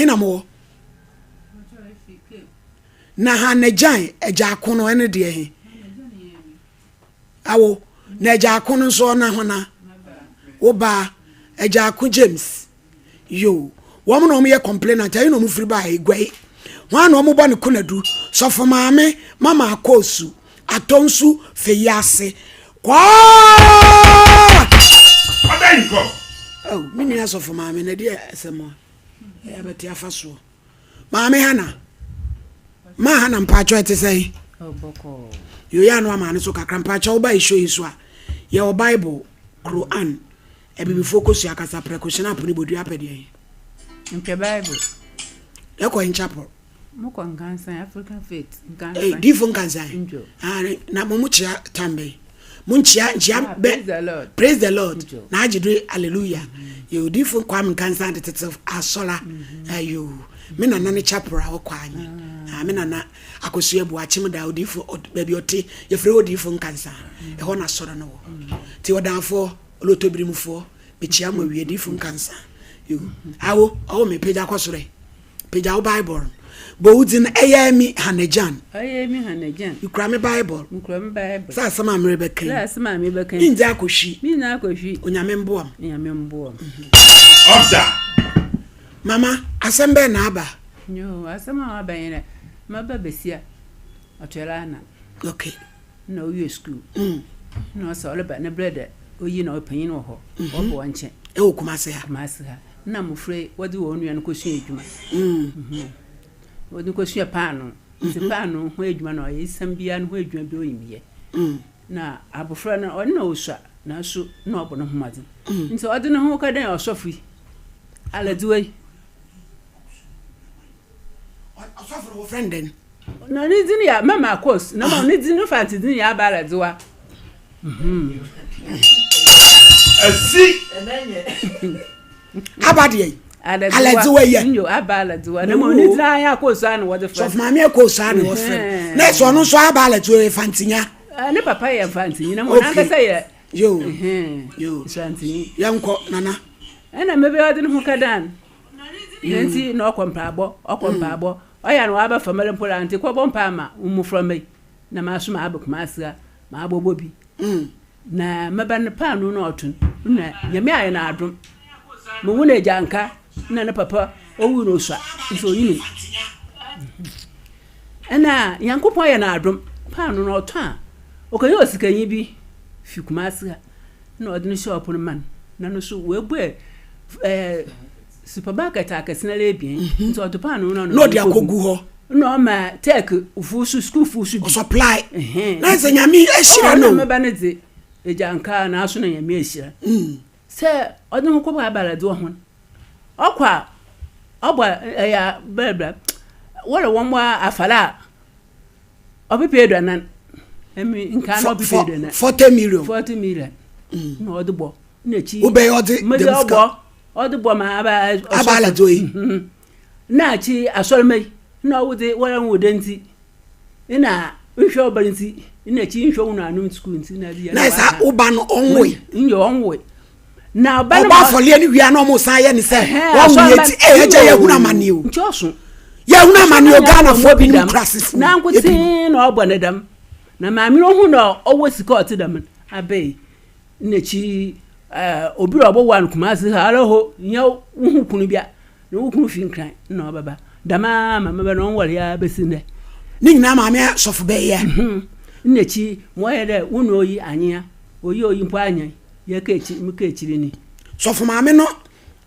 Ɛhe na mowɔ? Na Hanagyan agya ako no ɛne deɛ he? Awo, na agya ako no nso ɔna hona? Wo baa, agya ako James. Yoo, wɔn na wɔn yɛ complainant, ɛhe na wɔn firi baa Eguai. Hwan na wɔn bɔ ne konadu? Sɔfo maame, mama akɔɔsu, atɔ nsu, fɛ yi ase. Kwaa! Ɔda nkɔ. Oh, me nua sɔfo maame, na ɛdeɛ asɛm a ɛyɛ abɛte afa soɔ. Maame Hana, ma Hana mpakyɛ ɛte sɛn? Yoyɛ ano ama no so kakra mpakyɛ woba yi show yi so a yɛwɔ Bible, Quran, abibifoɔ kosua kasa prɛko hyena ne bodua apɛ deɛ. Mpɛ Bible. Yɛkɔ in chapel. Mokɔ Nkansan, African Faith, Nkansan. Hey, difo Nkansan. Ah, na mo mo kyia tambe. Mo nkyia nkyia ah, bɛ. Praise the Lord. Praise the Lord. Na agye do hallelujah. Yo difo Kwame Nkansan de tete asola. Ayo. Me nana ne chapel a wɔkɔ anyi. Ah, me nana akosua bu akyem da odifo baabi ɔte. Yɛfrɛ odifo Nkansan. Ɛhɔ na asɔre no wɔ. Ti ɔdanfoɔ olotobirimufoɔ mekyia mo awie difo Nkansan. Yo. Awo, ɔwɔ me pagya kɔ soro. Pagya wo Bible no. Bɔ wo dzin Ɛyɛɛmi Hanagyan. Ɛyɛɛmi Hanagyan. Mekura me Bible. Mekura me Bible. Sɛ asɛm a merebɛka yi. Sɛ asɛm a merebɛka yi. Minndzi akɔhwi. Minndzi akɔhwi. Onyame mboa m. Onyame mboa m. Ɔda. Mama, asɛm bɛn na aba? Yoo, asɛm a aba nye dɛ, maba basia ɔtoɛr anan. Okay. Nna owie skuul. Nna ɔsɛ ɔreba ne brɛ dɛ oyi na ɔyɛ panyin wɔ hɔ, ɔba hɔn nkyɛn. Ɛwɔ Kumase ha? Kumase ha. Nna mbofra yi wɔdze hɔn nua no kosua edwuma. Wɔdze no kosua paanoo. Ntsi paanoo ho edwuma na ɔyɛ, esiam biara no ho edwuma biara onyim yɛ. Na abofra no, nna osua naaso nna ɔbɔ no ho mbɔdzen. Ntsi ɔdze no ho kɛdɛn ɔsɔfo yi, Aladzewa yi. Ɔsɔfo no wɔfrɛ no dɛn? Na ne dzin yɛ Mama Akos, na mbom ne dzin no Fantse dzin yɛ Aba Aladzewa. Asi. Aba deɛ yi. Aladzewa yɛ. Nyo Aba Aladzewa na mbom ne dzin ara yɛ Akos a na wɔdze frɛ. Sɔfo maame Akos a na wɔfrɛ no. Na ɛsɛ ɔno nso Aba Aladzewa yɛ Fantsinya. Ne papa yɛ Fantsinyi na mbom n'ankasa yɛ. Yo. Yo. Santsinyi. Yɛnkɔ nana. Ɛna mebɛyɛ ɔdze ne ho kɛdan. Na ntsi na ɔkɔ mpaabɔ, ɔkɔ mpaabɔ. Ɔyɛ a na ɔaba famu mpo la, ntsi kɔbɔ mpaa ma wo mboframba yi, na maso maaba Kumasi ha maabɔbɔ bi. Na meba no paanoo na ɔto no, nna Nyame ayɛ no adom. Muhun egyanka na ne papa owui no osua, nso onyim no. Nna Nyankopɔn ayɛ no adom, paanoo no ɔtɔ a, ɔkɛyɛ osikanyi bi fi Kumasi ha. na ɔdze no hyɛɛ ɔpon ma no, na no so oebue ɛɛ supermarket akɛse noara ebien, ntsi ɔdze paanoo no na ɔdze akɔgu hɔ. Na ɔma tech fo so skuulfo so bi. Ɔsupply. Na sɛ Nyame ahyira no. Ɔwɔ na meba no dze, egya nkaa naaso na Nyame ehyira. Sɛ ɔdze no ho kɔbɔ abaradze wɔ ho no, ɔkɔ a ɔbɔ ɛyɛ a brɛbrɛ wɔrɛ wɔn afar a. Ɔpepe aduanan. Ɛmi nka na ɔpepe aduanan. 40 million. 40 million. Mm. Na ɔde bɔ. Na akyi. Wobɛyɛ ɔde dɛm sika. Ɔbɔ ɔde bɔ ma aba. Aba aladzo yi. Mhm. Na akyi asɔrɔmɛ yi. Na ɔwɔ de wɔn wɔ de nti. Na nhwɛ ɔba nti. Na akyi nhwɛ wɔn anum sukuu nti na ɛde yɛ. Na ɛsa ɔba no ɔnwoe. Nyɛ ɔnwoe. Na ɔba no ɔbɔ afɔleɛ no wia na ɔmo san yɛ ne sɛ wɔn yɛ ti ɛyɛ gya yɛhunu amane o yɛhunu amane o Ghanafoɔ binom kura sisi na nkotsee na ɔbɔ ne dɛm na maame no hu na ɔwɔ sika ɔte dɛm abɛyi n'akyi ɛɛ obi a ɔbɔ wa no Kumasi ha ara hɔ nyɛ wohu kunu bia na wo kunu fi Nkran na ɔbɛba dɛm ara ma mɛbɛ na ɔnwɔre ya bɛsi nnɛ ne nyinaa maame sɔfo bɛyɛ n'akyi ma ɔyɛ dɛ wo na oyi anyea oyi oyi mpo anyɛ Yɛka akyi, meka akyiri ni. Sɔfo maame no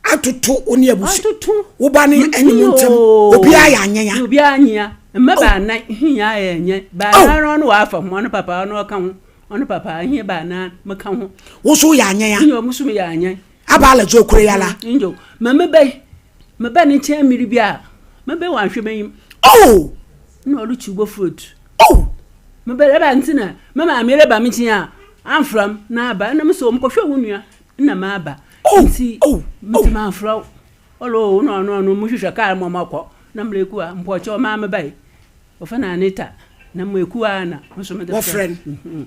atoto wo ne abusu. Atoto. Wo ba ne ɛne mu ntɛm. Obiara yɛ anyanya. Obiara anyanya. Mma baanan hinya ayɛ nyɛ. Baanan no ɔno wafa ho, ɔno papa ɔno ɔka ho. Ɔno papa hinya baanan meka ho. Wo so yɛ anyanya. Nyo, mo so yɛ anyanya. Aba ala zo kure yala. Nyo, ma me bɛ me ba ne nkyɛn mmiri bi a, me bɛ wanhwɛ m'enyim. Oh! Na ɔretwi bofrot. Oh! Me bɛ reba nti na me maame reba me nkyɛn a, amfra m na aba. Ɛna me sɛ mekɔhwɛ wo nua na maba. Oh! Nti, Oh! mete mamfra wo. Ɔlɔ o, na ɔno ɔno mohwehwɛ kaa ma ɔmakɔ. Na mmerɛ a mpɔkyɛ ɔmaa me bae. Wɔfrɛ no Anita. Na mmaku ara na nso mede frɛ no.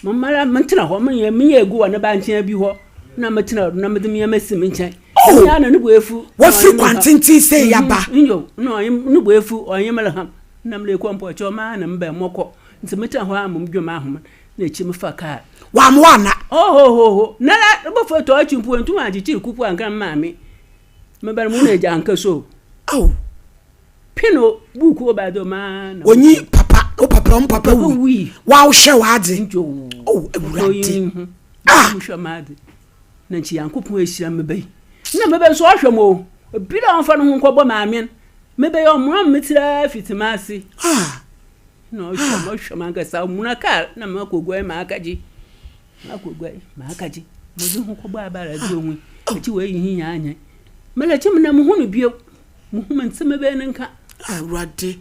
Mo mmara mentena hɔ, menyɛ egu wɔ ne ba nkyɛn bi hɔ. Na metena na mede me nneɛma si me nkyɛn. Oh! Na no bo efu. Wafiri kwantenten sei yaba. Nyo, na ɔnye no bo efu, ɔnye me reham. Na mrekɔ mpɔkyɛw maa na mebɛn mɔkɔ. Nti metsena hɔ ara ma modwen m'ahom na ekyir mefa kaar. Wɔammoa anna? Ohohoho! Nara ebɔfo tɔ ekyir mpo enntum annkyekyer kuku annka me maame. Mebɛn mo na egya annkɛsɔ o. Ao! Pin o, buuku o ba do maa na. Onyi papa, wo papa, wo papa wui. Wa wo hwɛ w'adze. Njo. Oh, Awurade. Ah! Hwɛ m'adze. Na nkyɛ Nyankopɔn ehyira me ba yi. Nna me ba yi so ɔhwɛ me o. Obi dɛ ɔmfa no ho nkɔbɔ maame no. Me ba yi ɔmoa me tsir ara fitsi m'ase. Ah! Na ɔhwɛ me, ɔhwɛ me ankasa. Ɔmuna kaar na makɔ guan makɛgye. Makɔ guan makɛgye. Modze ho kɔbɔ aber a dze ohun. Ekyir oeyi hin anyɛ. Mara kyim na muhu no bio. Muhu me ntsi mebɛyɛ no nka. Awurade.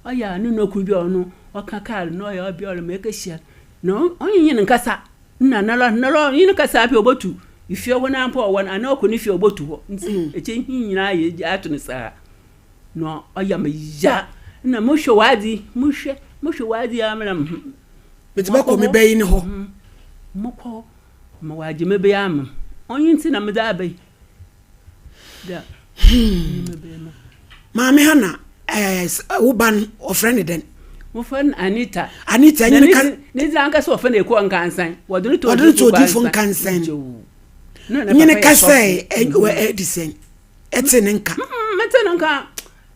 Ɔyɛ a no nua kor bi a ɔno ɔka kaar no na ɔyɛ ɔbea ɔrema ekehyia no na ɔnye no nkasa. Nna noara noara ɔnye no kasa pɛ obotu fie hɔ no ara mpo a ɔwɔ no anaa ɔkɔ ne fie a obotu hɔ. Ntsi ekyir hɛn nyina yɛgyaa ato no saa. Na ɔyɛ me ya. Nna mohwɛ w'adze yi, mohwɛ, mohwɛ w'adze yi ara mara hmm. Medze bɔkɔ me ba yi no hɔ. Mokɔ hɔ ma ɔagye me ba yi ama me. Ɔno ntsi na medze aba yi. Hmm. Maame Hana, eh, wo ba no, wɔfrɛ no dɛn? Wɔfrɛ no Anita. Anita, nyine ka. Ne dza ankasa wɔfrɛ no Ekuo Nkansan. Wɔde no to Odifo Nkansan. Nyine ka sɛ ɛdi sɛn? Ɛte ne nka. Mete ne nka.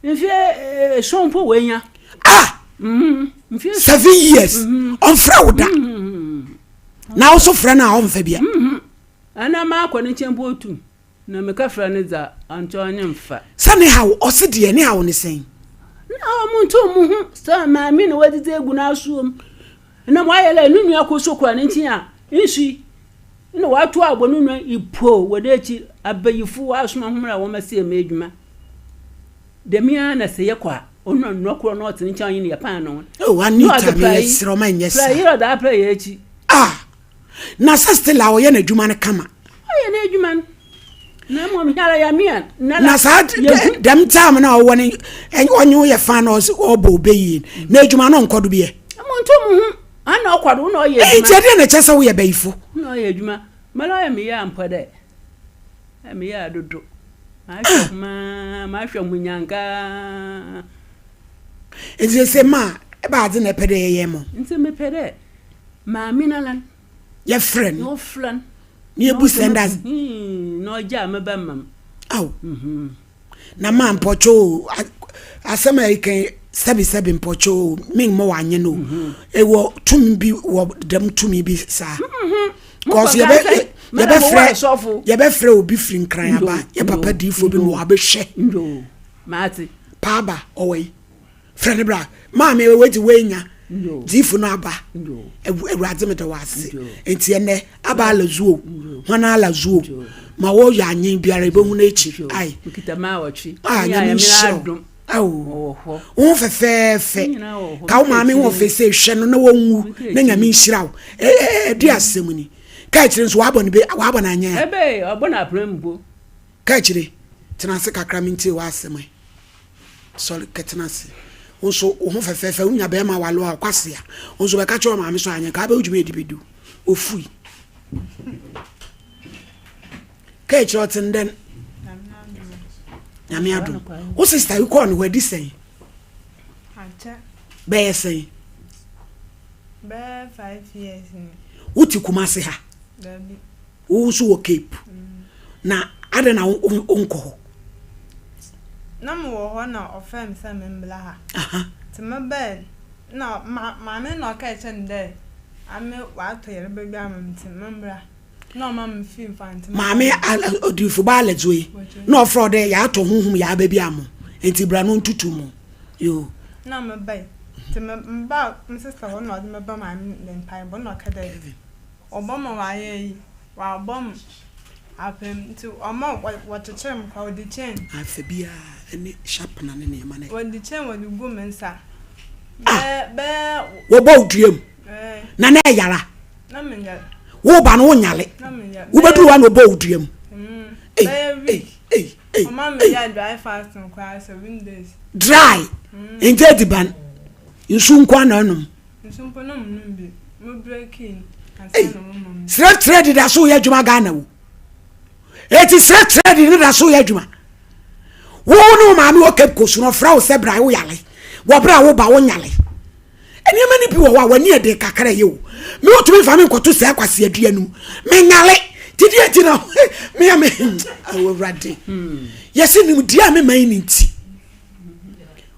Mfe eson mpo wɔanya. Ah! Mfe 7 years. Ɔmfrɛ wo da. Na wo so frɛ no a ɔmfa bia. Ana makɔ ne nkyɛn mpo otum, na meka frɛ no dza ɔnkyɛ ɔnye mfa. Sɛ ne haw, ɔse deɛ ne haw ne sɛn? Ne haw monto mo ho sɛ maame na wadzidzi egu n'asowa mu, na ɔayɛ dɛ no nua kor so kora ne nkyɛn a, nsu yi na ɔatow abɔ no nua yi poo wɔ n'ekyir, abayifo wɔasoma hom ra wɔmbɛsɛɛ m'edwuma. Dɛm yi ara na sɛ yɛkɔ a, ɔno nua kor no ɔtse ne nkyɛn a ɔnye no yɛ paanoo no, Oh, na Anita, ɔdze pra meyɛ yi, serɛ wo ma nyɛ pra saa. yi ɔdze apra yɛ ekyir. Ah! Na sɛ still a ɔyɛ n'adwuma no kama. Ɔyɛ n'adwuma no. Na mmom hiara yɛ mea na na saa dɛm time na ɔwɔ ne ɔnye wo yɛ fan na ɔbɔ ɔbɛ yie na adwuma no nkɔ do bi yɛ. Mo nto mo ho ana ɔkɔ do na ɔyɛ adwuma. Nti ɛdeɛ na ɛkyɛ sɛ woyɛ bɛyifo. Na ɔyɛ adwuma mɛlɛ ɔyɛ meyɛ ampɔ dɛ meyɛ adodo mahwɛ ho maa mahwɛ ho nyankaa. Nti sɛ ma ɛbɛ adze na ɛpɛ dɛ yɛyɛ mo. Nti mepɛ dɛ Maame no ara no. Yɛfrɛ no. Na ɔfrɛ no. Na yɛbu sɛ nda. Na ɔgyaa me ba ma m. Ao. Na ma mpɔkyɛ o, asɛm a ɛka sɛbi sɛbi mpɔkyɛ o, me mmɔ wanye no. Ɛwɔ tumi bi wɔ dɛm tumi bi saa. Kɔɔso yɛbɛ yɛbɛfrɛ yɛbɛfrɛ obi firi nkran aba yɛ papa diifoɔ bi ma wabɛhwɛ. Maate. Paaba ɔwɔ yi. Frɛ no bra. Maame wei dze woenya. Dzifo no aba. Ewuradze meda wo ase. Ntsi ɛnɛ aba ala zuo. Hwan ala zuo. Ma wɔyɛ anyen biara ebohu n'ekyir. Ai. Ah, Nyame nhyira wo. Ao. Wo ho fɛfɛɛfɛ. Ka wo maame ho ɔfɛ sɛ hwɛ no na wɔnwu na Nyame nhyira wo. Ɛde asɛm ni. Ka akyire nso wabɔ no be wabɔ no anyen a. Ebe ɔbɔ no aprɛ mpo. Ka akyire tena ase kakra mentie w'asɛm ɛ. Sɔre kɛtena ase. Wo nso wo ho fɛfɛɛfɛ, wonya bɛrima wale a ɔkwasea. Wo nso bɛka kyerɛ maame so anyɛ nka abɛwo dwuma edi bɛdu. Ofui. Ka akyerɛ ɔte ndɛn. Nyame adom. Wo sister yi kɔɔ ne hɔ adi sɛn? Bɛyɛ sɛn? Bɛyɛ 5 years ni. Wote Kumase ha? Dabi. Wo nso wɔ Cape. Na adɛn na wonkɔ hɔ? Na mewɔ hɔ na ɔfrɛ me sɛ membla ha. Nti mebɛɛ na maame na ɔka kyerɛ no dɛ ame watɔ yarba bi ama me nti membra. Na ɔma me fii Mfantse. Maame odifo ba Alex yi na ɔfrɛ wo dɛ yɛatɔ honhom yarba bi ama wo nti bra na ɔntutu mu. Yoo. Na mebae. Nti mebaa me sister hɔ na ɔdze me ba maame ne mpaebɔ na ɔka dɛ Ɔbɔ ma wɔayɛ yi, wɔabɔ me apem nti ɔma wɔkyekyere me koraa wɔde chain. Afa biara ne sharpener ne nneɛma no. Wɔde chain wɔde gu me nsa. Bɛɛ bɛɛ. Wɔbɔ wo dua mu. Na na ɛyara. Na menyare. Woba no wonyale. Na menyare. Wobɛduru hɔ na wɔbɔ wo dua mu. Bɛyɛ week. Ɔma meyɛ dry fasting koraa 7 days. Dry. Nti ediban. Nsu nko na ɛnom. Nsu mpo na menom bi. Mo breaking. Ei, slave trade da so yɛ adwuma Ghana o. Eti sɛ trade ne da so yɛ adwuma. Wo ne wo maame wɔ Cape Coast no ɔfrɛ wo sɛ bra wo yale. Wɔ bra wo ba wo nyale. Nneɛma no bi wɔ hɔ a w'ani ɛden kakra yɛ o. Me wotumi nfa me nkɔto saa kwasi adua no mu. Me nyale. Ti deɛ ti na me a me awurade. Yɛsi nimdeɛ a me man ni nti.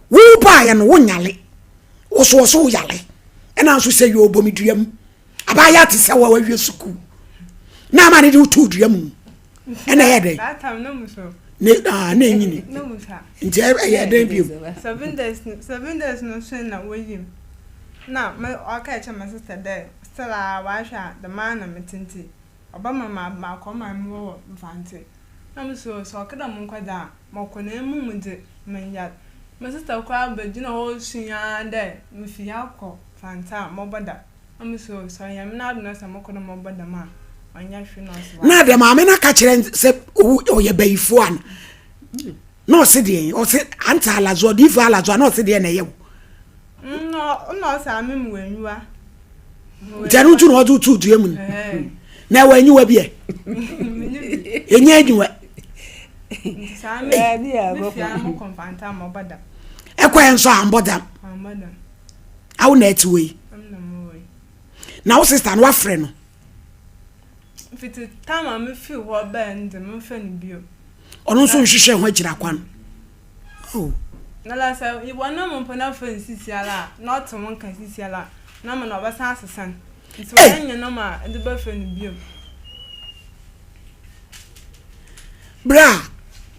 Wo baayɛ no wo nyale. Wo so wo so wo yale. Ɛna nso sɛ yɛ ɔbɔ me dua mu. Abaayewa te sɛ wo a wawie sukuu na ama ne de wotu dua mu ɛna ɛyɛ dɛn ne ah na enyini nti ɛyɛ dɛn bio. 7 days 7 days no so na woyim na me ɔka kyerɛ me sister dɛ still a wahwɛ a dɛm ara na mete nti ɔbɛma ma makɔ maame hɔ wɔ Mfantse na me so sɛ ɔka dɛ monkɔ dze a mɔkɔ na mmom dze mennyar. Me sister koraa bɛgyina hɔ sui ara dɛ mefi ha kɔ Mfantse a mɔbɔ da. Na me so sɛ ɔyɛ Nyame n'adom na sɛ mokɔ na mɔbɔ dam a ɔnnyɛ hwee na ɔse Na deɛ maame no aka kyerɛ sɛ ɔyɛ bayifoɔ a na ɔse deɛ ɔse anta alazo ɔdiifoɔ alazo a na ɔse deɛ na ɛyɛ wo. Na ɔse ame mu w'anyiwa. Nti ɛno nti na ɔde wotu dua mu no na ɛwɔ anyiwa bi ɛ ɛnyɛ anyiwa. Ɛkɔ yɛ nso ambɔ dam. Awo na ɛte wɔ yi. Na wo sister no wafrɛ no. Fiti time a me firi hɔ bɛɛ no de me nfrɛ no bio. Ɔno nso nhwehwɛ ho akyiri akwan. Oh. Na la sɛ wɔnam mpo na afrɛ no sisi ara a na ɔte wo nka sisi ara a na ama na ɔbɛsan asesa no. Nti wɔyɛ nyɛ nɔma a ɛde bɛfrɛ no bio. Bra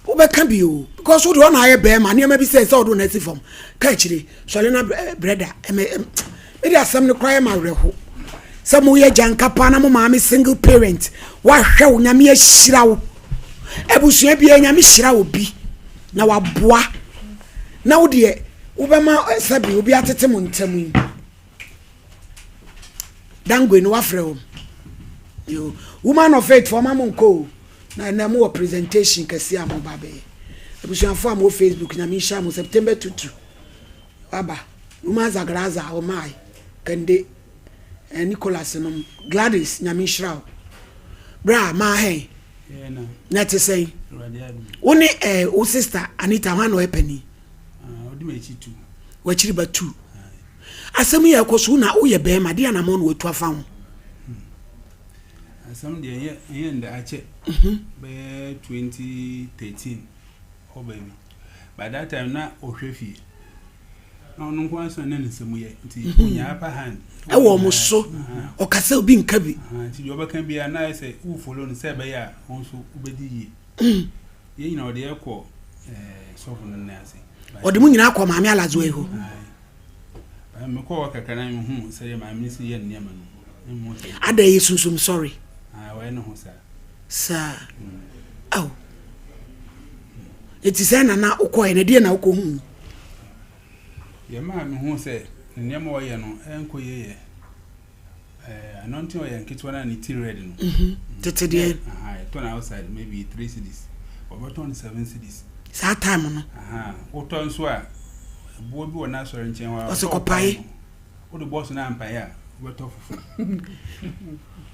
wobɛka bi o because wode ɔna ayɛ bɛrima nneɛma bi sɛ sɛ ɔde wo na asi fam ka akyire sɔre na brɛda ɛmɛ mede asɛm no koraa yɛ ma awerɛho sɛ moyɛ gyanka paa na mo maame single parent wahwɛ wo nyame ahyira wo abusua biara nyame hyira wo bi na waboa na wo deɛ wobɛma sɛbi obi atete mo ntam yi Dangwe no wafrɛ wɔn. Yo, woman of faith fo ɔma mo nkɔ o. Na ɛnɛ mo wɔ presentation kɛse a mo ba bɛyɛ. Abusuafo a mo wɔ Facebook nyame nhyira mo September tutu. Waba. Woman Zagraza ɔmae. Kande. Eh, Nicholas nom. Gladys nyame nhyira wo. Bra ma hɛn. Na ɛte sɛn? Wo ne eh, wo sister Anita hwan na ɔyɛ panin? Wakyiri ba tu. Asɛm yi a ɛkɔ so na woyɛ bɛrima de anamɔ na watu afa ho. Asɛm deɛ ɛnyɛ ɛnyɛ ndɛ akyɛ bɛyɛ 2013 hɔ baabi. By that time na ɔhwɛ fie. Na ɔno nko ara so na ne nsɛm yɛ nti ɔnya upper hand. Ɛwɔ ɔmo so ɔkasa obi nka bi. Nti deɛ ɔbɛka biara na ayɛ sɛ wo follow no sɛ ɛbɛyɛ a wo nso wobɛdi yie. Yɛn nyinaa ɔde yɛ kɔ sɔfo no nan ase. Ɔde mo nyinaa kɔ maame Alazoe hɔ. Mekɔ hɔ kakra na mehu sɛdeɛ maame no si yɛ nneɛma no. Ada yɛ sunsum sɔre. Wɔyɛ ne ho saa. Saa. Aw. Eti sɛ na na wokɔɛ na deɛ na wokɔhu. Yɛ maa mehu sɛ nneɛma ɔyɛ no ɛnkɔ yie yɛ. Anointing oil nketewa na ne ti red no. Tete deɛ. Ɛtɔ na outside maybe 3 cedis. Wɔbɛtɔn no 7 cedis. Saa time no. Wotɔ nso a ɛboɔ bi wɔ n'asɔre nkyɛn hɔ a. Ɔsɛ kɔpae. Wode bɔs no ampae a wobɛtɔ foforɔ.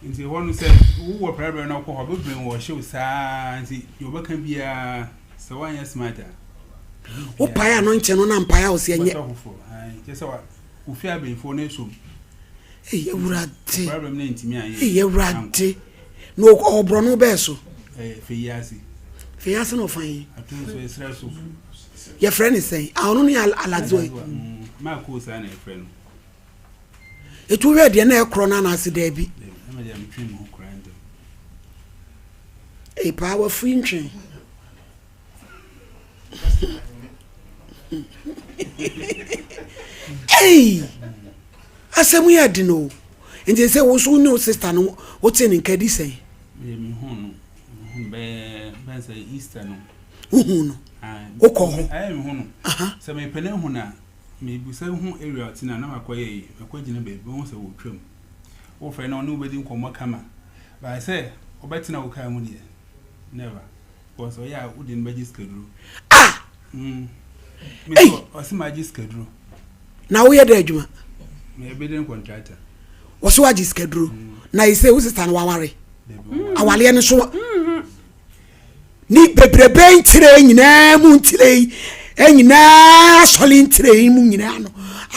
Nti hɔ no sɛ wowɔ prɛbrɛ na wokɔ hɔ bɛbrɛ wɔ hyew saa nti deɛ wɔbɛka biara sɛ woanyɛ smart a. Wopae anointing no na mpae a ɔsɛ ɛnyɛ. Wobɛtɔ foforɔ. Kyɛ sɛ wofi abɛnfoɔ no asom. Ei Awurade. Ei Awurade. Na ɔwɔ borɔno bɛɛ so. Feyiase. Feyiase na ɔfa yi. Yɛfrɛ ne sɛn? A ɔno ne Aladzo yi. Maako saa na yɛfrɛ no. Etu hwɛ deɛ na ɛkorɔ no anaase daabi. Ei paa wafiri ntwe. Ei! Asɛm yi ɛden o. Nti sɛ wo nso wo ne wo sister no wote ne nka di sɛn? Wohu no? Wokɔ hɔ? Sɛ mepɛ no ahu no a, mebisa hu area ɔte no a na makɔyɛ yi, makɔgyina baabi, bɛhu sɛ wɔtwam. Wofrɛ no ɔne wobɛdi nkɔmmɔ kama. But sɛ ɔbɛtena wo kaa mu deɛ, never. Because ɔyɛ a wode no bɛgye sikaduro. Ah! Me Ei! so ɔse magye sikaduro. Na woyɛ dɛ adwuma? Meyɛ building contractor. Wɔse wagye sikaduro. Na yi sɛ wo sister no waware. Awaleɛ no so. Ne bebrebe ntire nyinaa mu ntire yi nyinaa asɔre ntire yi mu nyinaa no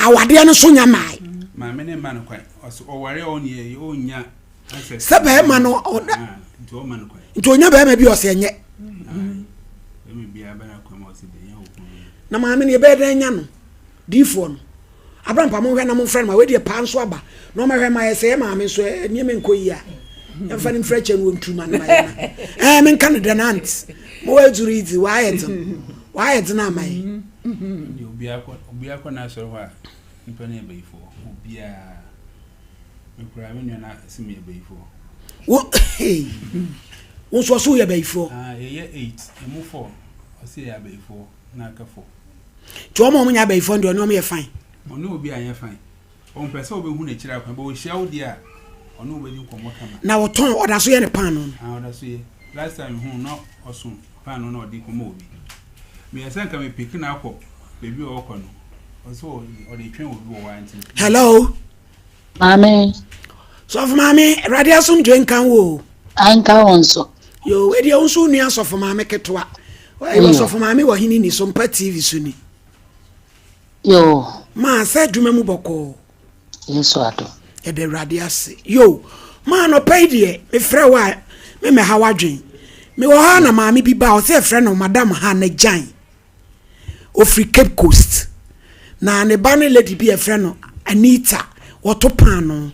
awadeɛ no so nya mae. Maame ne mma no kwan ɔsɛ ɔware a ɔne yɛ ɔnya sɛ bɛrima no nti ɔnya bɛrima bi ɔsɛ ɛnyɛ na maame no yɛbɛyɛ dɛn nya no diifoɔ no Abrampa monhwɛ na momfrɛ no ma wei deɛ paa nso aba na ɔmɛhwɛ ma yɛ sɛ yɛ maame nso nneɛma nkɔ yie a yɛmfa no mfrɛ kyɛ no wɔntu ma no ma yɛ na ɛɛ menka no dɛ nant ma wɔaduru yi dzi wɔayɛ dzen wɔayɛ dzen ama yɛ. Obiara kɔ n'asɔre hɔ a nipa no yɛ bayifoɔ obiara mekura me nua na sɛ meyɛ bayifoɔ. Wo wo nso ɔso yɛ bayifoɔ. Ah yɛyɛ 8 emu 4 ɔsɛ yɛ abayifoɔ na aka 4. Nti wɔn a wɔnyɛ abayifoɔ no deɛ ɔne wɔn yɛ fine. Ɔne obi anyɛ fine. Ɔmpɛ sɛ ɔbɛhu n'akyiri akwan, but ɔhyia wo deɛ a, ɔne wo bɛdi nkɔmmɔ kama. Na ɔtɔn, ɔda so yɛ ne paanoo no? Ah, ɔda so yɛ. Last time mehuu no, na ɔso paanoo na ɔde kɔma obi. Meyɛ sɛ nka me pick no akɔ baabi a ɔrekɔ no, ɔsɛ ɔde retwɛn obi wɔ hɔ ara nti. Hello. Maame. Sɔfo maame, Awurade asomdwe nka wo o. Anka wo nso. Yo, wei deɛ wo nso wo nua sɔfo maame ketewa. Ɛyɛ sɔfo maame wɔ hene ni so mpa TV so ni. Yo. Maa sɛ adwuma mu bɔkɔɔ. Yesu adom. Yɛda Awurade ase. Yo, maa nɔpa yi deɛ mefrɛ wo a memɛha w'adwen. Mewɔ hɔ a na maame bi ba ɔsɛ yɛfrɛ no Madam Hannah Gyan. Ɔfiri Cape Coast. Na ne ba ne lady bi a yɛfrɛ no Anita, wɔto paanoo.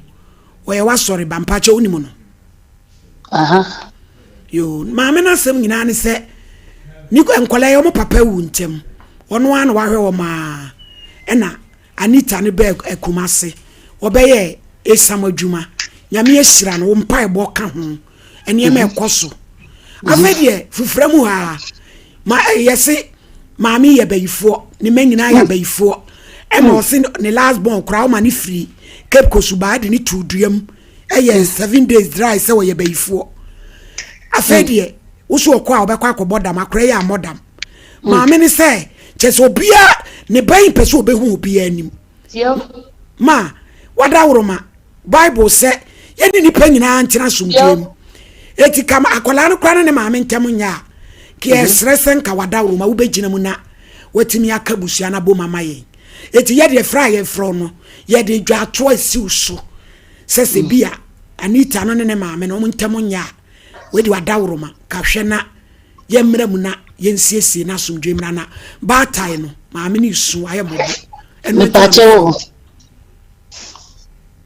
Ɔyɛ w'asɔre ba, mpakyɛ wonim no? Aha. Yo, maame no asɛm nyinaa ne sɛ ne nkwadaa yi wɔn papa wu ntɛm. Ɔno ara na wahwɛ wɔn ara. Ɛna Anita no bɛɛ Kumase. Wɔbɛyɛ esam adwuma. Nyame ahyira no, wo mpaebɔ ka ho. Nneɛma ɛkɔ so. Afei deɛ fufura mu ha ma yɛse maame yɛ bayifoɔ, ne mma nyinaa yɛ abayifoɔ. Ɛna ɔse ne last born koraa ɔma ne firi Cape Coast baa de ne too dua mu. Ɛyɛ 7 days dry sɛ ɔyɛ bayifoɔ. Afei deɛ woso ɔkɔ a ɔbɛkɔ akɔbɔ dam, akora yɛ ammɔ dam. Maame ne sɛ kyɛ sɛ obiara ne ba yi mpɛ sɛ ɔbɛhu obiara anim. Ma wadaworoma Bible sɛ yɛne nnipa nyinaa ntena asomdwoe mu. Eti ka akwadaa no koraa ne ne maame ntam nyɛ a, ka yɛsrɛ sɛ nka wadaworoma wobɛgyina mu na watumi aka abusua no abom ama yɛn. Eti yɛdeɛ frɛ a yɛfrɛ wo no, yɛde dwaatoa asiw so sɛ sɛ bi a Anita no ne ne maame no wɔn ntam nyɛ a, wei de wadaworoma ka hwɛ na yɛmmra mu na yɛnsiesie na asomdwoe mmra na baatae no maame no resu ayɛ mmɔbɔ. Ɛno nti na Mepakyɛ wo,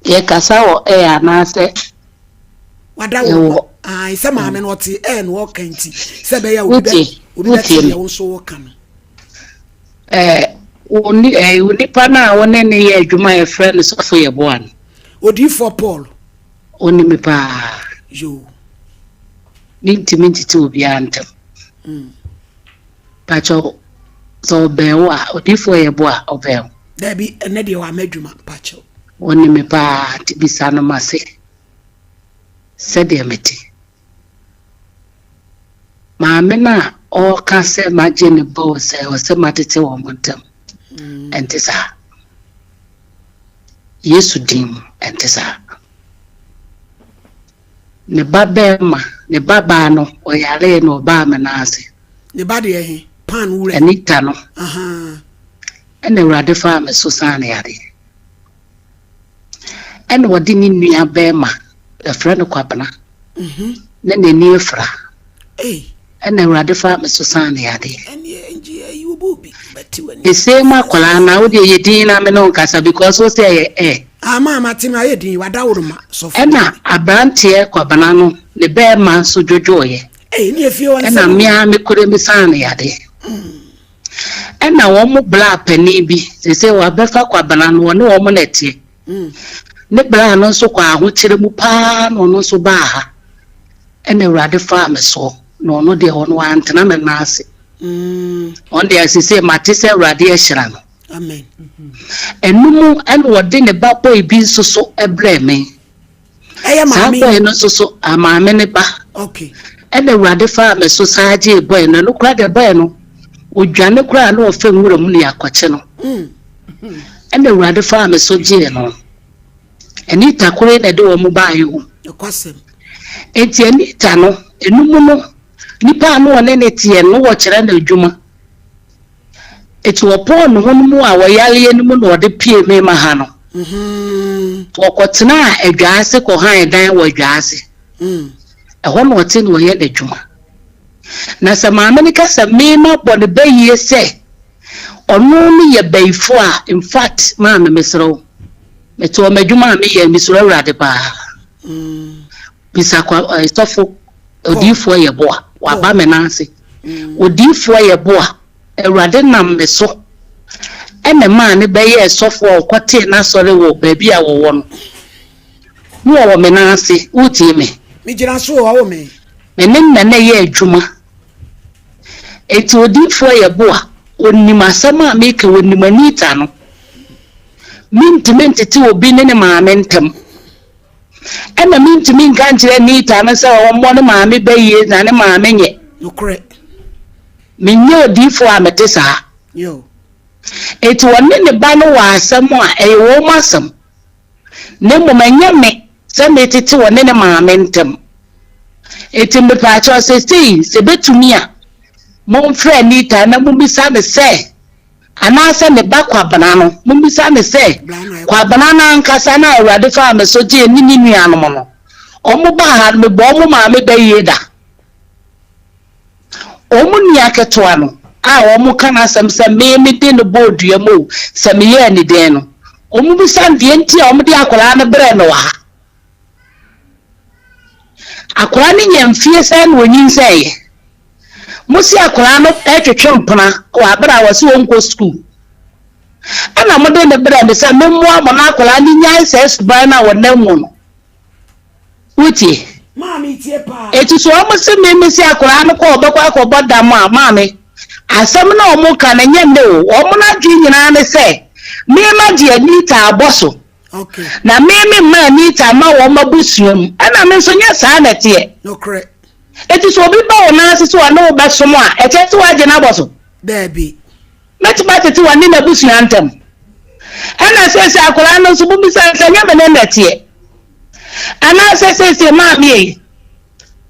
yɛkasa wɔ air anaasɛ wadaworoma yɛwɔ ae sɛ maame no ɔte air na ɔka nti sɛ ɛbɛyɛ a obi bɛ wotie obi bɛte wotie deɛ me wo nso woka no. ɛɛ wo ni ɛɛ wo nipa no a wo ne ne yɛ adwuma a yɛfrɛ no sɔfo yɛboa no. Odiyifoɔ Paul. Ɔnim me paa. Yoo. Mentumi ntete obiara ntam. Pakyɛw, sɛ ɔbɛn wo a, odiyifoɔ yɛboa a, ɔbɛn wo? Daabi, ɛnnɛ deɛ wamma adwuma, pakyɛw. Ɔnim me paa, nti bisa no m'ase sɛdeɛ mete. Maame no a ɔreka sɛ magye ne ba o sɛ ɔsɛ matete wɔn ntam, ɛnte saa. Yesu din mu, ɛnte saa. Ne ba bɛrima, ne ba baa no, ɔyaree na ɔbaa me nan ase. Ne ba deɛ he? Pan wura. Anita no. Ahaa. Ɛna Awurade faa me so saa no yareɛ. Ɛna ɔde ne nua bɛrima, yɛfrɛ no Kwabena, na n'ani afira. Ɛna Awurade faa me so saa no yadeɛ. The same akwadaa na wo deɛ yɛ din na me ne wo nkasa because wo sɛ ɛyɛ ɛ. Ama ama te ma ayɛ din wadaworo ma sɔfo. Ɛna aberanteɛ Kwabena no ne bɛrima nso dwodwoeɛ. Ɛna me ara me kore me saa no yadeɛ. Ɛna wɔn braa panin bi, seesei wabɛfa Kwabena no, ɔne wɔn na ɛteɛ. Ne braa no nso kɔɔ ahokyere mu paa na ɔno nso baa ha. Ɛna Awurade faa me soɔ, na ɔno deɛ ɔno wantena me nan ase. Ɔno deɛ seesei mate sɛ Awurade ahyira no. Amen. Ɛno mu ɛna ɔde ne ba boy bi nso so brɛɛ me. Ɛyɛ Saa maame boy yi. no nso so, ah, maame ne ba. Okay. Ɛna Awurade faa me so saa gyee boy no. Ɛno koraa deɛ boy no, ɔdwane koraa na ɔfa nwura mu na yɛakɔkye no. Ɛna Awurade faa me so gyee no. Anita koro yi na ɛde wɔn baeɛ o. Nokwasɛm. Enti Anita no, ɛno mu no, Nipa a na ɔne no teɛ no, na wɔkyerɛ no adwuma. Eti ɔpɔɔ ne ho no mu a ɔyareɛ no mu na ɔde pue me ma ha no. Ɔkɔtenaa Adwaase kɔhan dan wɔ Adwaase. Ɛhɔ na ɔte na ɔyɛ n'adwuma. Na sɛ maame no ka sɛ me mabɔ no bayie sɛ ɔno no yɛ bayifoɔ a, in fact maame mesrɛ wo, mete hɔ m'adwuma a meyɛ mesuro Awurade paa. Bisa kwa eh, sɔfo odiyifoɔ yɛ boa, waba me nan ase. Odiyifoɔ yɛ boa, Awurade nam me so ɛna ɛmaa no bɛyɛɛ sɔfo a ɔkɔtee n'asɔre wɔ baabi a wɔwɔ no. Ne wɔwɔ me nan ase, wotie me? Megyina so o, ɔwo me. Me ne no na na ɛyɛ adwuma. Enti odiyifoɔ yɛ boa, ɔnim asɛm a meka, ɔnim Anita no. Mentumi ntete obi ne ne maame ntam. Ɛna mentumi nka nkyerɛ Anita no sɛ ɔmmɔ ne maame bayie na ne maame nyɛ. Nokorɛ. Menyɛ odiyifoɔ a mete saa. Yo. Enti ɔne ne ba no wɔ asɛm a, ɛyɛ wɔn asɛm. Na mmom ɛnyɛ me sɛ metete ɔne ne maame ntam. Enti mepaakyɛw seesei sɛ ebetumi a, momfrɛ Anita na mummisa no sɛ, anaasɛ ne ba Kwabena no, mummisa no sɛ, Kwabena no ankasa no a Awurade faa me so gyee ne ne nuanom no, wɔbaa ha no, mebɔɔ wɔn maame bayie da? Wɔn nua ketewa no a wɔka n'asɛm sɛ me mede no bɔɔ dua mu o, sɛ meyɛɛ ne dɛn no, wɔbisa no deɛ nti a wɔde akwadaa no brɛɛ no wɔ ha. Akwadaa no nya mfie sɛn na ɔnyinsɛeɛ? Mose akwadaa no retwetwe mpena wɔ abere a wɔse ɔnkɔ sukuu. Ɛna mode no brɛɛ me sɛ memmoa mo na akwadaa no nyae saa suban no a ɔnam mu no. Wotie? Maame tie paa. Eti so wɔn se me me se akwadaa no kɔ ɔbɛkɔ akɔbɔ dam a maame asɛm na wɔn ka no nyɛ nnɛ o wɔn adwene nyinaa ne sɛ me ma gye Anita abɔ so Okay. na me me mma Anita ma wɔn abusua mu ɛna me nso nyɛ saa na ɛteɛ. Nokorɛ. Eti so obi ba wo nan ase sɛ ɔne wo bɛsom a ɛkyɛ sɛ wagye no abɔ so? Daabi. Mɛtumi atete wɔne n'abusua ntam. Ɛna seesei akwadaa no nso mobisa no sɛ ɛnyɛ me ne na ɛteɛ. Anaasɛ seesei maame ei,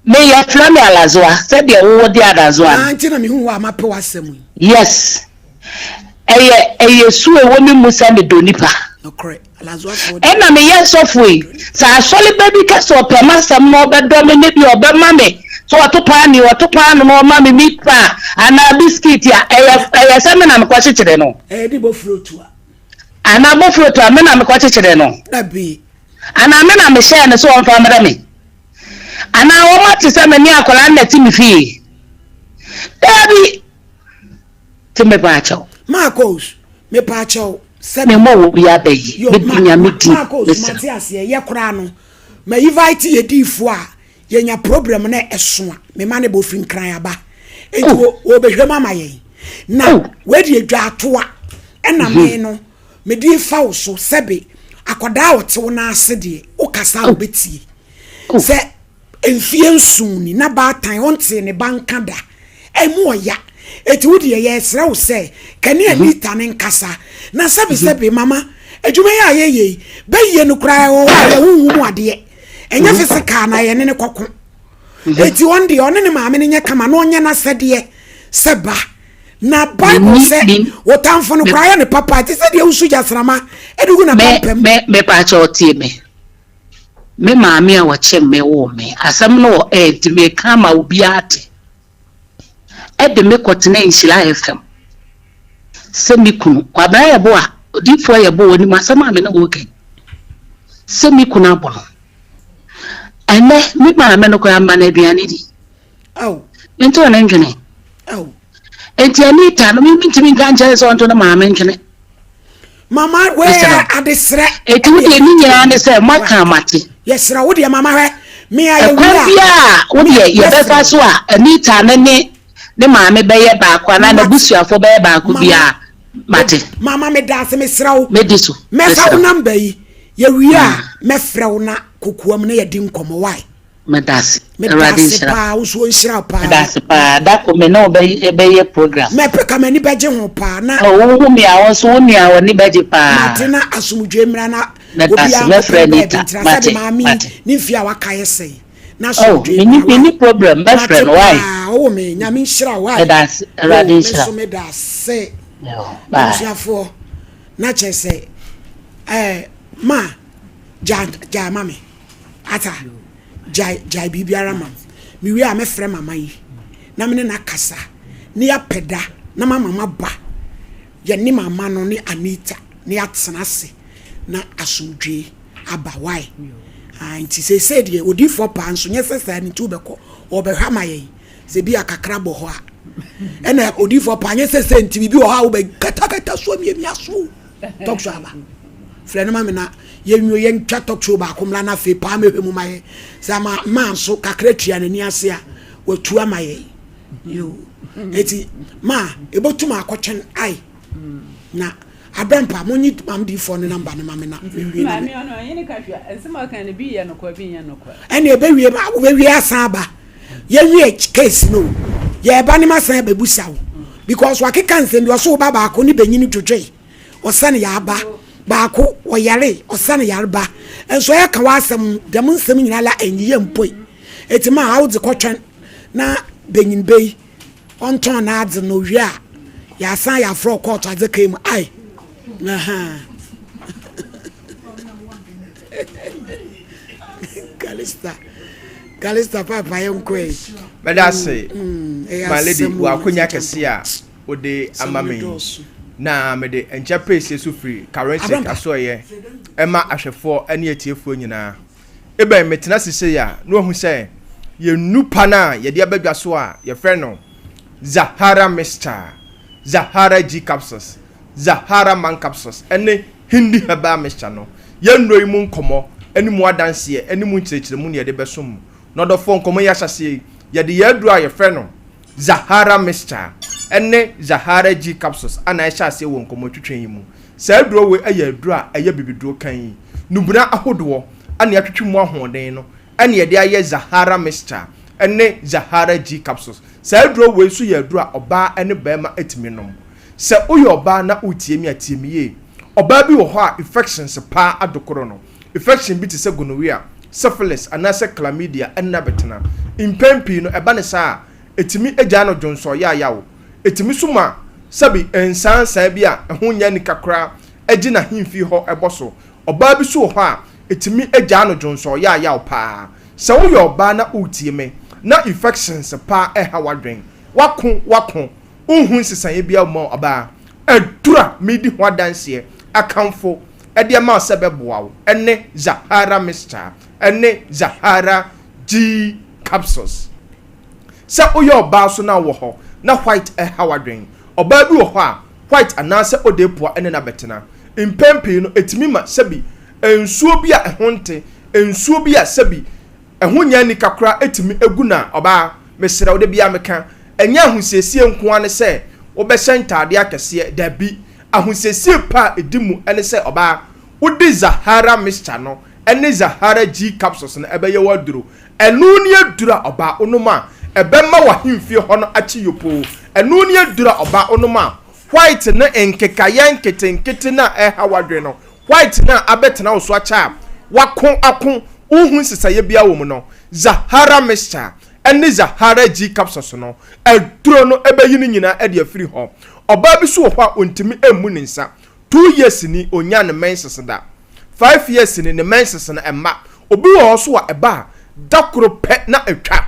me yɛfrɛ me Alazoa sɛdeɛ wowɔ de Adazoa no. Ah, nti na mehu wo a mapɛ w'asɛm yi. Yes. Ɛyɛ ɛyɛ su a ɛwɔ me mu sɛ medɔ nipa. Nokorɛ. Alazoafoɔ deɛ. Ɛna meyɛ sɔfo yi, sɛ asɔre ba bi ka sɛ ɔpɛ m'asɛm na ɔbɛdɔ me ne deɛ ɔbɛma me sɛ ɔto paanee, ɔto paano na ɔma me meat pie anaa biscuit a, ɛyɛ ɛyɛ sɛ me na mekɔkyekyere no. Ɛyɛ de bofrot a. Anaa bofrot a, me na mekɔkyekyere no. Dabi. Anaa me na mehyɛɛ no sɛ ɔmfa mmrɛ me. Anaa wɔate sɛ me ne akwadaa no na ɛte me fie. Dabi. Nti mepaakyɛw. Marcos, mepaakyɛw, sɛ. Me mmɔ wɔ bi aba yi, Yo, me ma, di Nyame ma, di, Marcos, mesrɛ. mate aseɛ, yɛ koraa no, ma invite yɛ diifoɔ a, yɛnya problem na ɛso a, me ma ne bɔ firi Nkran aba. Enti Oh. wɔ, wɔbɛhwɛ mu ama yɛn. Na, Oh. wei deɛ dwaatoa, ɛna me no, mede fa wo so, sɛbe, akwadaa a ɔte wo nan ase deɛ, wokasa a Oh. ɔbɛtie. Oh. Sɛ Mfeɛ nson ni na baatan ɔntee ne ba nka da. Ɛmu ɔya. Eti wo deɛ yɛresrɛ wo sɛ ka ne Anita no nkasa. Na sɛbe sɛbe mama, adwuma yi a yɛyɛ yi, bɛyie no koraa ɛwɔ hɔ a yɛ honhom mu adeɛ. Ɛnyɛ physical na yɛne no kɔko. Eti ɔno deɛ ɔne ne maame no nyɛ kama na ɔnyɛ n'asɛdeɛ sɛ ba. Na Bible sɛ wo tamfo no koraa yɛ no papa te sɛ deɛ wosu gyasrama de gu n'apampam. Me, me, mepaakyɛw tie me. Me maame a ɔkyem me woo me, asɛm no wɔ air nti meka ama obiara ate, de me kɔtenaa Nhyira FM sɛ me kunu, Kwabena Yeboah, Odiyifoɔ Yeboah, ɔnim asɛm a me ne wo reka yi, sɛ me kunu abɔ no. Ɛnnɛ, me maame no koraa mma no aduane di. Mentoo ne ntwene. Enti Anita no, me mentumi nka nkyerɛ no sɛ ɔnto ne maame ntwene. Mama wei Mesrɛ wo. adesrɛ. Eti wo deɛ ne nyinaa ne sɛ moaka mate. Yɛsrɛ wo deɛ mama hwɛ me a Ɛkwan yɛwie a. biara a wo deɛ yɛbɛfa so a Anita ne ne ne maame bɛyɛ baako anaa n'abusuafoɔ bɛyɛ baako biara mate. Mama meda ase mesrɛ wo. Mɛdi so. Mɛfa Mesrɛ wo wo. number yi yɛwie a mɛfrɛ wo na kokoam na yɛdi nkɔmmɔ why. Medase. Meda Awurade ase nhyira. paa, wo nso ɔnhyira wo paa. Medase paa. Da ko me ne wo bɛyɛ program. Mɛpɛ ka m'ani bɛgye ho paa na. Oh, wo hu me a, wo nso wo nua w'ani bɛgye paa. Mate na asomdwoe mmra na Medase, obiara mɛfrɛ nkɔpɛ ne baabi Anita. ntra Mate, sɛde maame yi mate. ne mfie a waka yɛ sɛn. Na Oh, asomdwee menni bra wai. menni problem, mɛfrɛ Mate no wai. paa, ɔwɔ me, Nyame nhyira wo wai. Meda ase, Awurade Oh, me nhyira nso wo. meda ase. Yo, bye. Abusuafoɔ, na kyerɛ sɛ, eh, ma, gya, gya ma me. Ata, gyae, gyae biribiara ma me. Mewie a mɛfrɛ mama yi, na me ne no akasa, na yɛapɛ da, na mama maba. Yɛne mama no ne Anita, na yɛatena ase, na asomdwee aba. Why? Ah, nti seesei deɛ odiifoɔ paa nso nyɛ sɛ saa no nti wobɛkɔ, ɔbɛhwɛ ama yɛn. Sɛ bi a kakra bɔ hɔ a, ɛna odiifoɔ paa nyɛ sɛ sɛ nti biribi wɔ hɔ a wobɛkatakata so amiamia so. Talk show aba. Frɛ no ma me na yɛnwie yɛntwa talk show baako mmra na afei paa mɛhwɛ mu ma yɛ. Sɛ ama maa nso kakra tua n'ani ase a, watu ama yɛn. Yo. Eti ma ebotum akɔtwɛn ai na abɛmpa monyi mam diifoɔ no namba no ma me na mewie na me. Maame ɔno ɔnye ne ka hwɛ nsɛm a ɔka no bi yɛ nokwar bi nyɛ nokwar. Ɛne ɛbɛwie ma wobɛwie asan aba yɛwie case no yɛba ne masan abɛbusa wo because wakeka nsɛm bi ɔso wo ba baako ne bɛnyini dwodwoe ɔsane yɛ aba baako ɔyare ɔsane yareba nso ɛka w'asɛm dɛm nsɛm nyinaa la ɛnyiyɛ mpoe eti ma awodze kɔtwɛn na benyin bɛ yi ɔntɔn n'adze na owie a yɛasan yɛafrɛ wo kɔɔto adze ka mu ai ahaa Kalista Kalista paapa yɛ nkɔ yi. Mɛda ase my lady wɔ akonya kɛse a wode ama me yi na mede nkyɛ pɛsie so firi Karenshek asoɛyɛ ɛma ahwɛfoɔ ne atiefoɔ nyinaa. Ebɛn metsena ase sei a na oehu sɛ yɛn nnupa no a yɛde aba dwa so a yɛfrɛ no Zahara Mixture, Zahara G Capsules, Zahara Man Capsules ne Hindi Herbal Mixture no, yɛn nnuro yi mu nkɔmmɔ ne mu adanseɛ ne mu nkyerɛkyerɛmu na yɛde bɛsom mo. Na ɔdɔfoɔ, nkɔmmɔ yi ahyɛaseɛ yi, yɛde yɛn aduro a yɛfrɛ no Zahara Mixture ne Zahara G Capsules a na ɛhyɛ aseɛ wɔ nkɔmmɔtwetwe yi mu. Saa aduro wei yɛ aduro a ɛyɛ bibiduro kann. Nnubona ahodoɔ a na yɛatwetwe mu ahoɔden no na yɛde ayɛ Zahara Mixture ne Zahara G Capsules. Saa aduro wei nso yɛ aduro a ɔbaa ne barima tumi nom. Sɛ woyɛ ɔbaa na woretie me a, tie me yie. Ɔbaa bi wɔ hɔ a infections paa adokoro no. Infection bi te sɛ gonorrhea, syphilis anaasɛ chlamydia nna bɛtena. Mpɛn pii no, ɛba no saa a, ɛtumi gyaa no dwonsɔ yaayaw. Ɛtumi nso ma sɛbi nsaansaa bi a ɛho nyɛ anika koraa gye n'ahemfie hɔ bɔ so. Ɔbaa bi nso wɔ hɔ a, ɛtumi gyaa no dwonsɔ yaayaw paa. Sɛ woyɛ ɔbaa na woretie me na infections paa reha w'adwene, woako, woako, wonhu nsesaeɛ biara wɔ mu a, ɔbaa, aduru a meredi ho adanseɛ akamfo de ama wo sɛ ɛbɛboa wo ne Zahara Mixture ne Zahara G Capsules. Sɛ woyɛ ɔbaa nso na wowɔ hɔ na white reha w'adwene, ɔbaa bi wɔ hɔ a white anaasɛ odeepua ne no abɛtena. Mpɛn pii no ɛtumi ma sɛbi nsuo bi a ɛho nte, nsuo bi a sɛbi ɛho nyɛ anika koraa tumi gu no a, ɔbaa, mesrɛ wo, da biara meka, ɛnyɛ ahosiesie nko ara ne sɛ wobɛhyɛ ntaadeɛ akɛseɛ, dabi, ahosiesie pa a ɛdi mu ne sɛ, ɔbaa, wode Zahara mixture no ne Zahara G capsules no bɛyɛ w'aduro. Ɛno ne aduro a, ɔbaa, wonom a, ɛbɛma w'ahemfie hɔ no akye yopoo. Ɛno ne aduro a, ɔbaa, wonom a, white ne nkekaeɛ nketenkete no a ɛreha w'adwene no, White no a abɛtena wo so akyɛ a wako ako wonhu nsesaeɛ biara wɔ mu no, Zahara mixture ne Zahara G capsules no, aduro no bɛyi ne nyinaa de afiri hɔ. Ɔbaa bi nso wɔ hɔ a ɔntumi mmu ne nsa. Two years ni ɔnyaa ne menses da. Five years ni ne menses no mma. Obi wɔ hɔ nso a ɛba a, da koro pɛ na atwa.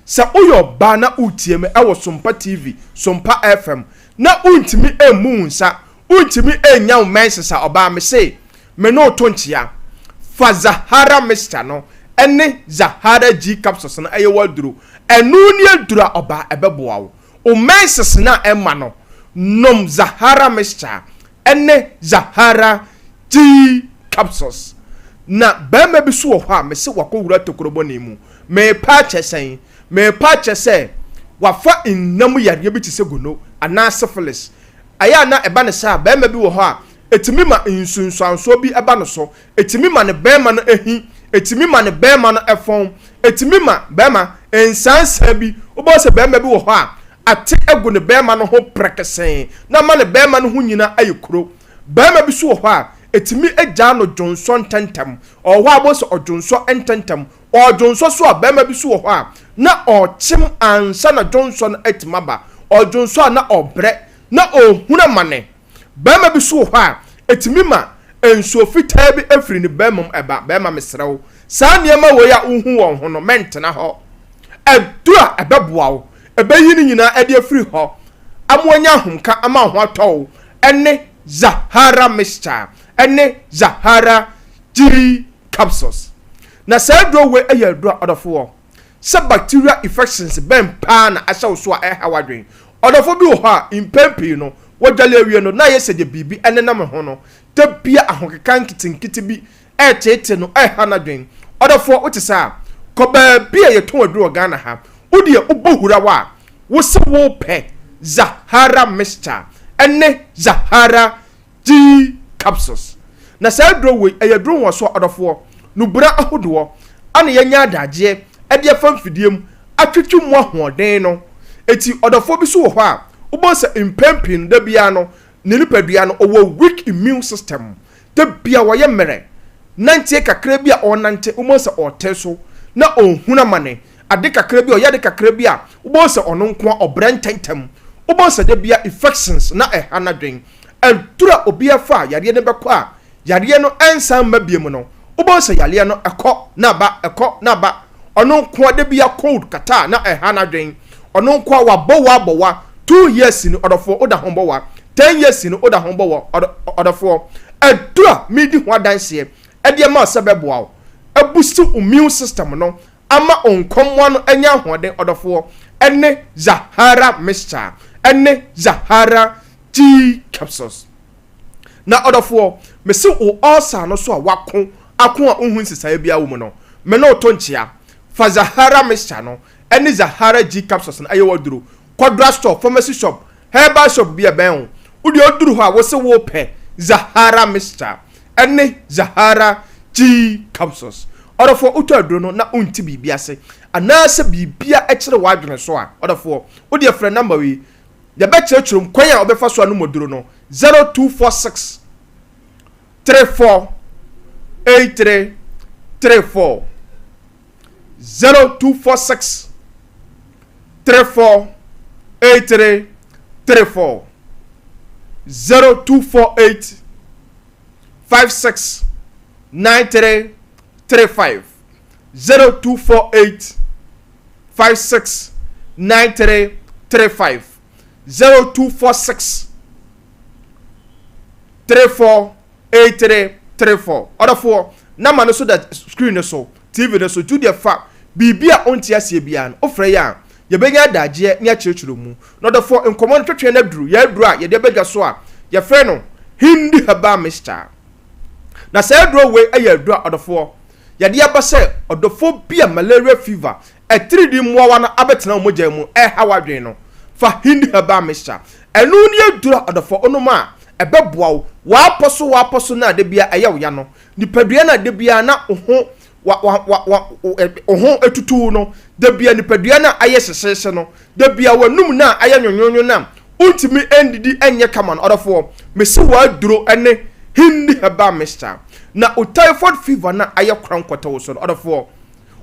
Sɛ woyɛ ɔbaa na woretie me wɔ Sompa TV, Sompa FM, na wontumi mmu wo nsa, Wontumi nnya wo menses a ɔbaa mese me ne wo to nkyea. Fa Zahara mixture no ne Zahara G capsules no yɛ w'aduro. Ɛno ne aduro a ɔbaa ɛbɛboa wo. Wo menses no a ɛmma no, nom Zahara mixture ne Zahara G capsules. Na barima bi so wɔ hɔ a mese wakɔwura tokuro bɔne mu. Merepa akyɛ sɛn? Merepa akyɛ sɛ wafa nna mu yareɛ bi te sɛ gono anaa syphilis. Ɛyɛ a na ɛba no saa a, barima bi wɔ hɔ a, ɛtumi ma nsunsuansoɔ bi ba no so. Ɛtumi ma ne barima no hi, ɛtumi ma ne barima no fɔn, ɛtumi ma barima nsansan bi. Wobɛhu sɛ barima bi wɔ hɔ a, ate agu ne barima no ho prɛkɛsɛɛ na ama ne barima no ho nyina ayɛ kuro. Barima bi nso wɔ hɔ a, ɛtumi gyaa no dwonsɔ ntɛntɛm. Ɔwɔ hɔ a, wobɛhu sɛ ɔdwonsɔ ntɛntɛm. Ɔdwonsɔ so a, barima bi so wɔ hɔ a, na ɔkyem ansa na dwonsɔ no atumi aba. Ɔdwonsɔ a na ɔbrɛ, na ɔhunu amane. Barima bi so wɔ hɔ a, ɛtumi ma nsuo fitaa bi firi ne barima mu ba. Barima mesrɛ wo, saa nneɛma wei a wohu wɔn ho no, mɛntena hɔ. Aduru a ɛbɛboa wo, ɛbɛyi ne nyinaa de afiri hɔ ama woanya ahomka ama wo ho atɔ wo ne Zahara Mixture ne Zahara G Capsules. Na saa aduro wei yɛ aduro a ɔdɔfoɔ, sɛ bacterial infections bɛn paa na ahyɛ wo so a ɛreha w'adwene. Ɔdɔfoɔ bi wɔ hɔ a, mpɛn pii no, wɔdwale awie no, na ayɛ sɛ deɛ biribi nenam ne ho no, da biara ahokeka nketenkete bi reteetee no, ɛreha n'adwene. Ɔdɔfoɔ, wote saa a, kɔ baabi a yɛtɔn aduro wɔ Ghana ha. Wo deɛ wobɔ hurawa a, wo se wopɛ Zahara mixture ne Zahara G capsules. Na saa aduro wei, ɛyɛ aduro nwonwasoɔ ɔdɔfoɔ. Nubura ahodoɔ ana yɛanya adagyeɛ de afa mfidie mu atwetwe mu ahoɔden no. Enti ɔdɔfoɔ bi so wɔ hɔ a, wobɛhu sɛ mpɛn pii no, da biara no, ne nipadua no, ɔwɔ weak immune system. Da biara ɔyɛ mmerɛ. Nanteɛ kakra bi a ɔrenante, wobɛhu sɛ ɔrete so na ɔrehunu amane. Ade kakra bi a, ɔyɛ ade kakra bi a, wobɛhu sɛ ɔno nko ara ɔbrɛ ntɛmntɛm. Wobɛhu sɛ da biara infections na ɛha n'adwene. Aduru a obi afa a yareɛ no bɛkɔ a yareɛ no nsan mma biom no, wobɛhu sɛ yareɛ no ɛkɔ na aba, ɛkɔ na aba. Ɔno nko ara da biara cold catarrh na ɛha n'adwene. Ɔno nko ara wabɔ wa abɔ wa, 2 years ni ɔdɔfoɔ woda ho bɔ wa, 10 years ni woda ho bɔ wa ɔdɔfoɔ. Aduru a meredi ho adanseɛ de ama wo sɛ bɛboa wo abusti wo immune system no ama wo nkɔmmoa no anya ahoɔden ɔdɔfoɔ ɛne Zahara mixture ɛne Zahara Tea capsules. Na ɔdɔfoɔ, mese wo ulcer no so a wako ako a wonhu nsesaeɛ biara wɔ mu no, me ne wo to nkyea. Fa Zahara mixture no ɛne Zahara G capsules no ɛyɛ w'aduro. Kɔ drug store, pharmacy shop, herbal shop bi a ɛbɛn wo. Wo deɛ woduru hɔ a wose wopɛ Zahara mixture ɛne Zahara G capsules. Ɔdɔfoɔ, wotɔ aduro no na wonte biribi ase anaasɛ biribia kyere w'adwene so a, ɔdɔfoɔ, wo deɛ frɛ number wei, Yɛbɛkyerɛkyerɛ mu kwan a wobɛfa so anom aduro no, 0246 34 83 34 0246 34 83 34 0248 56 93 35 0248 56 93 35 0246 34 83 34 Ɔdɔfoɔ, namba no so da screen no so, TV no so, nti wodeɛ fa biribi a wonte aseɛ biara no, wofrɛ yɛn a, yɛbɛnya adagyeɛ ne akyerɛkyerɛ mu. Na ɔdɔfoɔ, nkɔmmɔ no twetwe no aduru, yɛn aduru a yɛde aba dwa so a yɛfrɛ no Hindi Herbal Mixture. Na saa aduro wei yɛ aduro a ɔdɔfoɔ, yɛde aba sɛ ɔdɔfoɔ bi a malaria fever, atiridii mmoawa no abɛtena wo mogya mu ɛreha w'adwene no, fa Hindi Herbal Mixture. Ɛno ne aduro a ɔdɔfoɔ wonom a ɛbɛboa wo, w'apɔ so w'apɔ so no a da biara ɛyɛ wo ya no, nipadua no a da biara na wo ho wa wa wa wa wo ho tutu wo no, da biara nipadua no a ayɛ hyehyeehye no, da biara w'anum no a ayɛ nwonwonwo no a wontumi ndidi nyɛ kama no, ɔdɔfoɔ, mese w'aduro ne Hindi Herbal Mixture. Na wo typhoid fever no a ayɛ korankɔtɛ wo so no, ɔdɔfoɔ,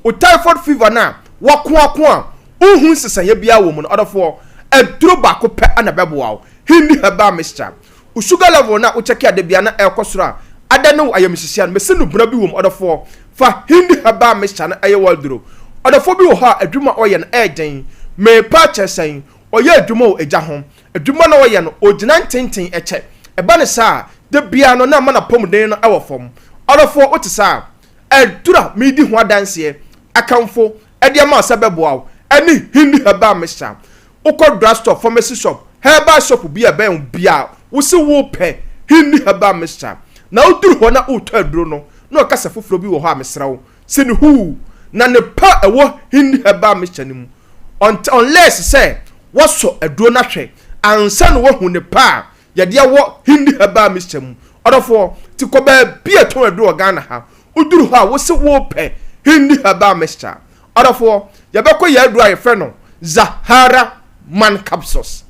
wo typhoid fever no a wakoako a wonhu nsesaeɛ biara wɔ mu no, ɔdɔfoɔ, aduro baako pɛ na ɛbɛboa wo, Hindi Herbal Mixture. Wo sugar level no a wo check a da biara na ɛrekɔ soro a adane wo ayamhyehye a no, mese no bena bi wom ɔdɔfoɔ, fa Hindi Herbal Mixture no ɛyɛ w'aduro. Ɔdɔfoɔ bi wɔ hɔ a adwuma a ɔyɛ no ɛyɛ den, merepa akyerɛ sɛn, ɔyɛ adwuma wɔ egya ho, adwuma no a ɔyɛ no ɔgyina ntenten kyɛ, ɛba no saa a, da biara no na ama n'apɔmuden no wɔ fam. Ɔdɔfoɔ wote saa a, aduro a meredi ho adanseɛ akamfo de ama wo sɛ ɛbɛboa wo ɛne Hindi Herbal Mixture. Wokɔ drug store, pharmacy shop, herbal shop bi a ɛbɛn wo biara, wose worepɛ Hindi herbal mixture. Na woduru hɔ na woretɔ aduro no, na ɔka sɛ foforɔ bi wɔ hɔ a mesrɛ wo, si no huu. Na ne pa a ɛwɔ Hindi herbal mixture no mu, unless sɛ woasɔ aduro no ahwɛ ansa na woahu ne pa a yɛde awɔ Hindi herbal mixture mu. Ɔdɔfoɔ, nti kɔ baabi a ɛtɔn aduro wɔ Ghana ha, woduru hɔ a wose worepɛ Hindi herbal mixture. Ɔdɔfoɔ, yɛbɛkɔ yɛn aduro a yɛfrɛ no Zahara Man Capsules.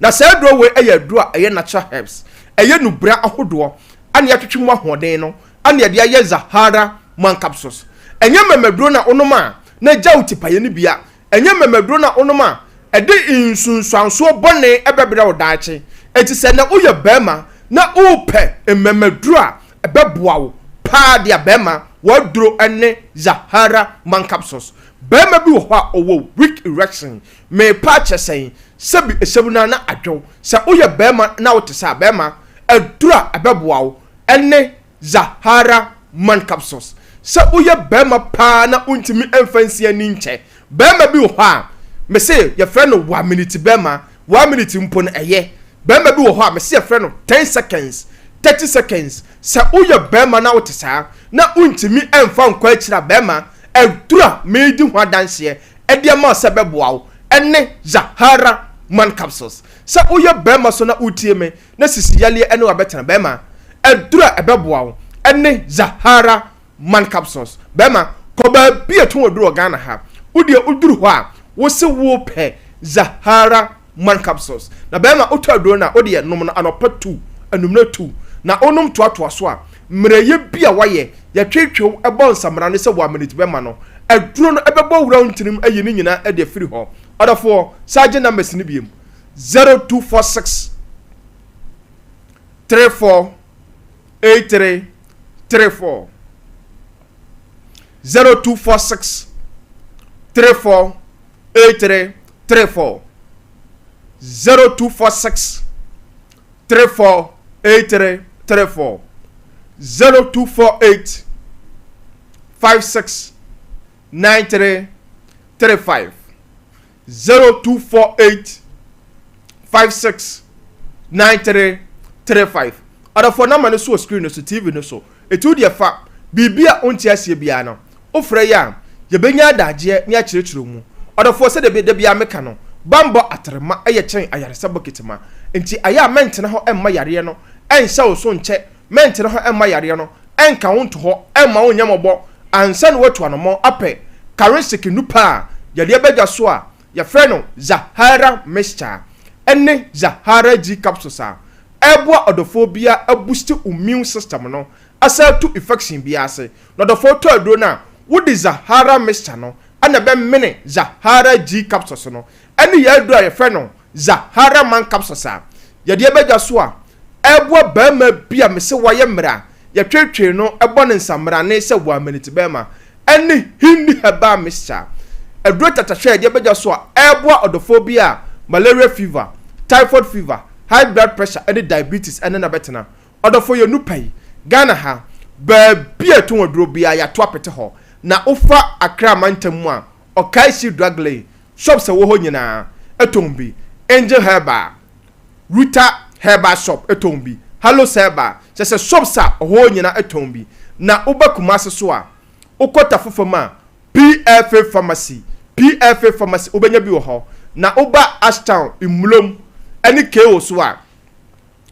Na saa aduro wei yɛ aduro a ɛyɛ natural herbs, ɛyɛ nubra ahodoɔ ana yɛatwetwe mu ahoɔden no ana yɛde ayɛ Zahara Man Capsules. Ɛnyɛ mmɛmɛduro na wonom a na agya wo tipaeɛ no bi a, ɛnyɛ mmɛmɛduro na wonom a ɛde nsunsuansoɔ bɔne bɛbrɛ wo daakye. Enti sɛ nnɛ woyɛ barima na worepɛ mmɛmɛduro a ɛbɛboa wo paa de a, barima, w'aduro ne Zahara Man Capsules. Barima bi wɔ hɔ a ɔwɔ weak erection, merepa akyɛ sɛn, sɛbi ɛhyɛ mu no ara na adwo. Sɛ woyɛ barima na wote saa, barima, aduro a ɛbɛboa wo ne Zahara Man Capsules. Sɛ woyɛ barima paa na wontumi mfa nsi ani nkyɛ, barima bi wɔ hɔ a, mese yɛfrɛ no one minute barima, one minute mpo no ɛyɛ. Barima bi wɔ hɔ a, mese yɛfrɛ no ten seconds, 30 seconds. Sɛ woyɛ barima na wote saa na wontumi mfa nkɔ akyiri a, barima, aduru a meredi ho adanseɛ de ama wo sɛ ɛbɛboa wo ne Zahara Man Capsules. Sɛ woyɛ barima so na wotie me na sisi yareɛ ne wo abɛtena, bɛrima, aduru a ɛbɛboa wo ne Zahara Man Capsules. Bɛrima, kɔ baabi a ɛtɔn aduru wɔ Ghana ha. Wo deɛ woduru hɔ a, wo se wopɛ Zahara Man Capsules. Na bɛrima, wotɔ aduro no a, wo deɛ nom no anɔpa tu, anwummerɛ tu. Na wonom toatoa so a, mmerɛyɛ bi a woayɛ, yɛtwetwe wo bɔ nsamena no sɛ one minute bɛma no, aduro no bɛbɔ wura wo ntirim ayi ne nyinaa de afiri hɔ. Ɔdɔfoɔ, san gye numbers no biom. 0246 34 83 34 0246 34 83 34 0246 34 83 34 0248 56 93 35 0248 56 93 35 Ɔdɔfoɔ nɔma no so wɔ screen no so, TV no so. Ɛti wo deɛ fa biribi a wonte aseɛ biara no, wofrɛ yɛ a, yɛbɛnya adagyeɛ ne akyerɛkyerɛ mu. Ɔdɔfoɔ sɛdeɛ da biara meka no, banbɔ atrema yɛ kyɛn ayaresa bokiti ma. Nti ayɛ a mɛntena hɔ mma yareɛ no nhyɛ wo so nkyɛ, mɛntena hɔ mma yareɛ no nka wo nto hɔ mma wo nyɛ mmɔbɔ ansa na woatu anamɔn apɛ Karisik nnupa a yɛde aba dwa so a yɛfrɛ no Zahara Mixture ne Zahara G Capsules a ɛboa ɔdɔfoɔ biara abusti wo immune system no asan atu infection biara ase. Na ɔdɔfoɔ tɔ aduro no a, wode Zahara Mixture no na ɛbɛmene Zahara G Capsules no ne yɛn aduro a yɛfrɛ no Zahara Man Capsules a yɛde aba dwa so a ɛboa barima bi a mese wayɛ mmerɛ a yɛtwetwee no bɔ no nsammerane sɛ wɔamaniti barima ne Hindi Herbal Mixture aduro tatahwɛ a yɛde aba dwa so a ɛboa ɔdɔfoɔ bi a malaria fever, typhoid fever, high blood pressure ne diabetes ne no abɛtena. Ɔdɔfoɔ yɛn nupa yi, Ghana ha, baabi a yɛtɔn aduro biara yɛato apete hɔ. Na wofa Accra mantam mu a, Okaishie Drug Lane, Shops a ɛwɔ hɔ nyinaa tɔn bi. Angel Herbal, Ruta Herbal Shop tɔn bi. Halos Herbal, kyerɛ sɛ shops a ɛwɔ hɔ nyinaa tɔn bi. Na woba Kumasi so a, wokɔ Tafo fam a, PFA Pharmacy, PFA Pharmacy, wobɛnya bi wɔ hɔ. Na woba Ashtown, Mmulom ne KO so a,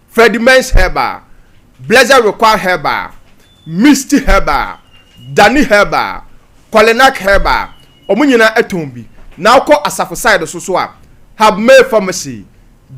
Freddie Men's Herbal, Blessed Require Herbal, Misty Herbal, Danny Herbal, Kolinak Herbal, wɔn nyinaa tɔn bi. Na wokɔ Asafo side so so a, Habmay Pharmacy,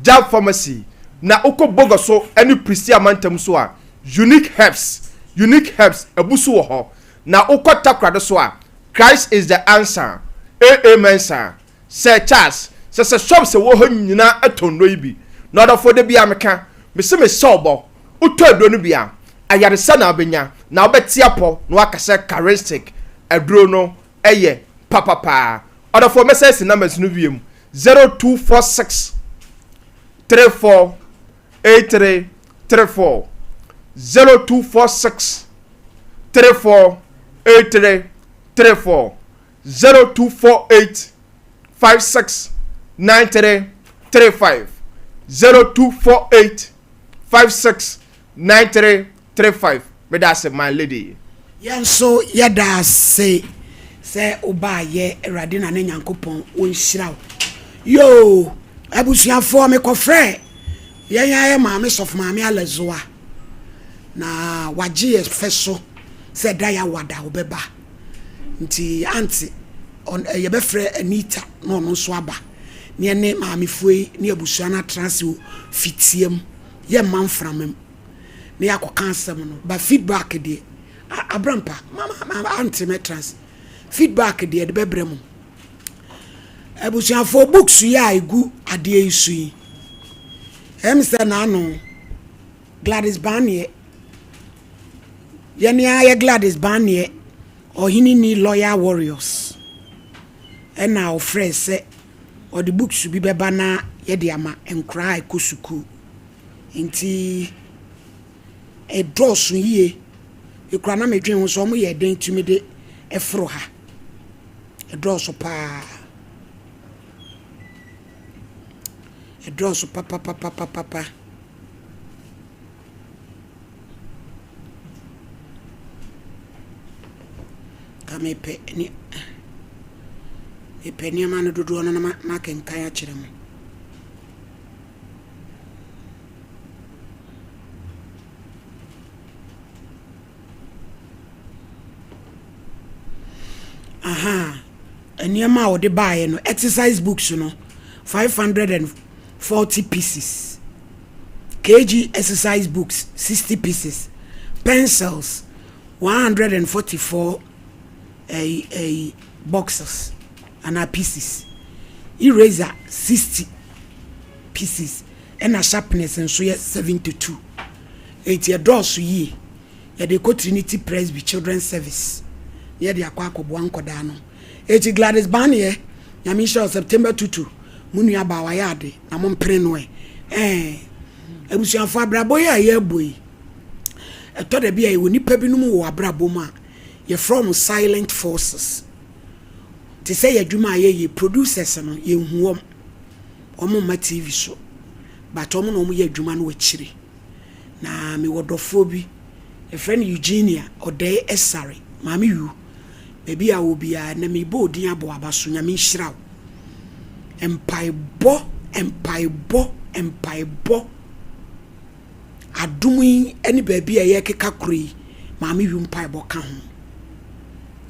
Jab Pharmacy, na wokɔ Bogoso ne Prestea mantam so a, Unique Herbs, Unique Herbs abu so wɔ hɔ. Na wokɔ Takoradi so a, Christ is the Answer, AA Mensah, Sir Charles, sɛ sɛ shops ɛwɔ hɔ nyinaa tɔn nnuro yi bi. Na ɔdɔfoɔ da biara meka, mese mehyɛ wo bɔ, wotɔ aduro no bi a, ayaresa na wobɛnya, na wobɛte apɔ na woaka sɛ Charistic aduro no yɛ papa paa. Ɔdɔfoɔ mɛsan asi numbers no wiem, 0246 34 83 34, 0246 34 83 34. 0248 56 93 35 0248 56 93 35 meda ase my lady. Yɛn nso yɛda ase sɛ wobaayɛ Awurade na ne Nyankopɔn ɔnhyira wo. Yoo abusuafoɔ mekɔfrɛ yɛn ayɛ maame sɔfo maame Alɛzoa na wagye yɛ fɛ so sɛ da yɛ awada wobɛba. Nti ante yɛbɛfrɛ Anita na ɔno nso aba na yɛne maamefoɔ yi ne abusua no atena ase wɔ fitiam, yɛmma mframa mu na yɛakɔka asɛm no. But feedback deɛ, Abrampa, mama ante mɛ trans. Feedback deɛ de bɛbrɛ mo. Abusuafoɔ books yi a egu adeɛ yi so yi, ɛm sɛ n'ano Gladys Barnier, yɛne ara yɛ Gladys Barnier, ɔhene ni Loyal Warriors, ɛna ɔfrɛ sɛ ɔde books bi bɛba na yɛde ama nkoraa a ɛkɔ sukuu. Nti ɛdɔɔso yie. Ekura na medwen ho sɛ wɔn yɛ dɛn tumi de ɛforo ha. Ɛdɔɔso paa. Ɛdɔɔso papapapapapa. Ka mepɛ ne mepɛ nneɛma no dodoɔ no na makenkan akyerɛ mo. Ahaa, nneɛma a wɔde baeɛ no, exercise books no, 540 pieces. KG exercise books, 60 pieces. Pencils, 144 ɛyi ɛyi boxes anaa pieces. Eraser, 60 pieces. Ɛna sharpness nso yɛ 72. Enti ɛdɔɔso yie. Yɛde rekɔ Trinity Presby Children's Service na yɛde akɔ akɔboa nkɔdaa no. Enti Gladys Barneɛ, Nyame nhyira wo, September Tutu, mo nua baa wayɛ ade na mo mpene no ɛ. Ɛɛ, abusuafoɔ abrabɔ yi a yɛrebɔ yi, ɛtɔ da bi a yɛwɔ nnipa binom wɔ abrabɔ mu a yɛfrɛ wɔn silent forces. Te sɛ yɛn adwuma a yɛyɛ producers no, yɛnhu wɔn. Wɔn mma TV so, but wɔn na wɔyɛ adwuma no wɔ akyire. Na mewɔ dɔfoɔ bi, yɛfrɛ no Eugenia Ɔdɛe Ɛsare, Maame Yu, baabi a wɔ biara, na mebɔ wo din abɔ w'aba so, Nyame nhyira wo. Mpaebɔ, mpaebɔ, mpaebɔ. Adom yi ne baabi a yɛrekeka korɔ yi, Maame Yu mpaebɔ ka ho.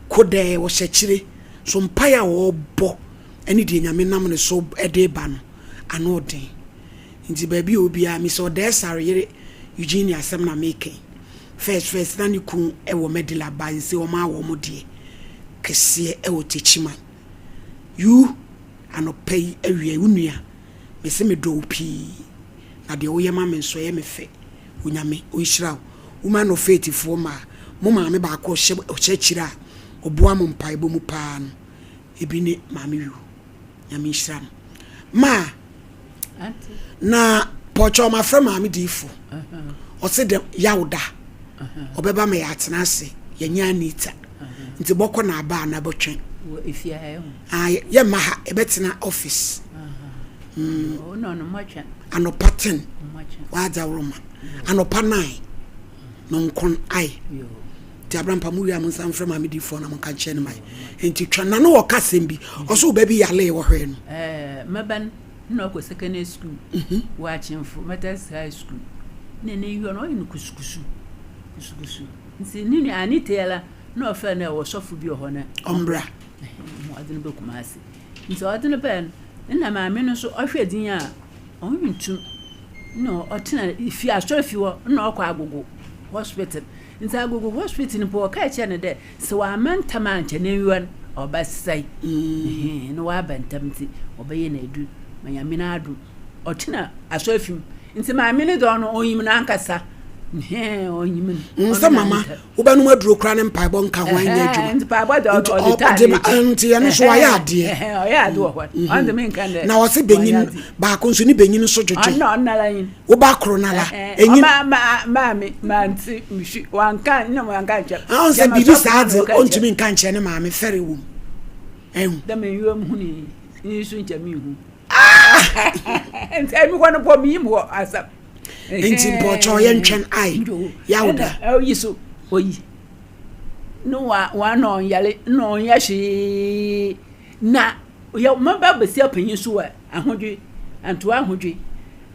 Kodɛɛ, ɔhyɛ akyire, so mpaeɛ a ɔrebɔ ne deɛ Nyame nam ne so de reba no, ano ɔden. Nti baabi a ɔwɔ biara me sɛ ɔdɛɛ sare yere Eugenia asɛm na meka yi. First first na ne kun wɔ Medila ba nse wɔn a wɔn deɛ kɛseɛ wɔ Techiman. You anɔpa yi awia yi wo nua me se me dɔ wo pii na deɛ woyɛ ma me nso ɛyɛ me fɛ. Onyame ɔnhyira wo. Woman of Faith foɔ mmaa mo maame baako ɔhyɛ ɔhyɛ akyire a ɔboa mo mpaebɔ mu paa no ebi ne maame you. Nyame nhyira no. Ma na pɔkyɛ ɔmafrɛ maame diifo ɔse dɛ yawda ɔbɛba ma yɛatena ase yɛnyɛ anita nti bɔkɔ na aba ana bɔtwɛn yɛmma ha yɛbɛtena office mm. anɔpa 10 wadza woroma anɔpa 9 no nkon ai Nti Abrampa mo wie a mo nsan mfrɛ maame difoɔ na mo nka nkyerɛ no ma yɛ. Nti twa na no wɔ ka asɛm bi. Ɔso wo ba bi yalee wɔ hwɛɛ no. Ɛɛ mɛba no na ɔkɔ secondary school wɔ Akyemfo Methodist High School na ne yɔ no ɔyɛ no kusukusu kusukusu nti ne nua Anita yɛla na ɔfrɛ no ɛwɔ sɔfo bi wɔ hɔ no ɔmbra ɔde no bɛ Kumasi nti ɔde no bɛɛ no na maame no nso ɔhwɛ din a ɔntum na ɔtena fie asɔre fi hɔ na ɔkɔ agogo hospital Ntsi Agogo Hospital no mpo wɔkaa kyerɛɛ no dɛ sɛ ɔamma ntsɛm a nkyɛ n'enyiwa no ɔbɛsɛe. Ehe, na ɔaba ntsɛm ntsi wɔbɛyɛ no edur ma Nyame n'adom ɔtsena asɔrfi mu. Ntsi maame no dze ɔno onyim nankasa. Ehe, onyim no. Ɔno sɛ mama wobɛnom aduro koraa ne mpaebɔ nka ho anyɛ adwuma. Nti mpaebɔ de ɔno ɔde taa ne akyi. Nti ɛno nso wayɛ adeɛ. Ɔyɛ ade wɔ hɔ. Ɔno de menka dɛ. Na ɔse benyin baako nso ne benyin nso dwodwo. Ɔno ɔnara nyin. Wo ba koro no ara, enyin. Ɔma ma maame mante mehwi wanka na wanka nkyerɛ. Ahun sɛ biribi saa dze ɔntumi nka nkyerɛ ne maame fɛre wom. Ɛhu. Dɛ me nyiwa mu hu ne yi nso nkyɛ me hu. Nti ɛmi hɔ no pɔ mi hɔ asɛm. Nti mpɔkyɛ ɔyɛ ntwɛn ai yawda. Oyi so oyi no wa wa na ɔnyare na ɔnyɛ hwee na yɛ maba basia panyin so wɔ ahodwe antoa ahodwe.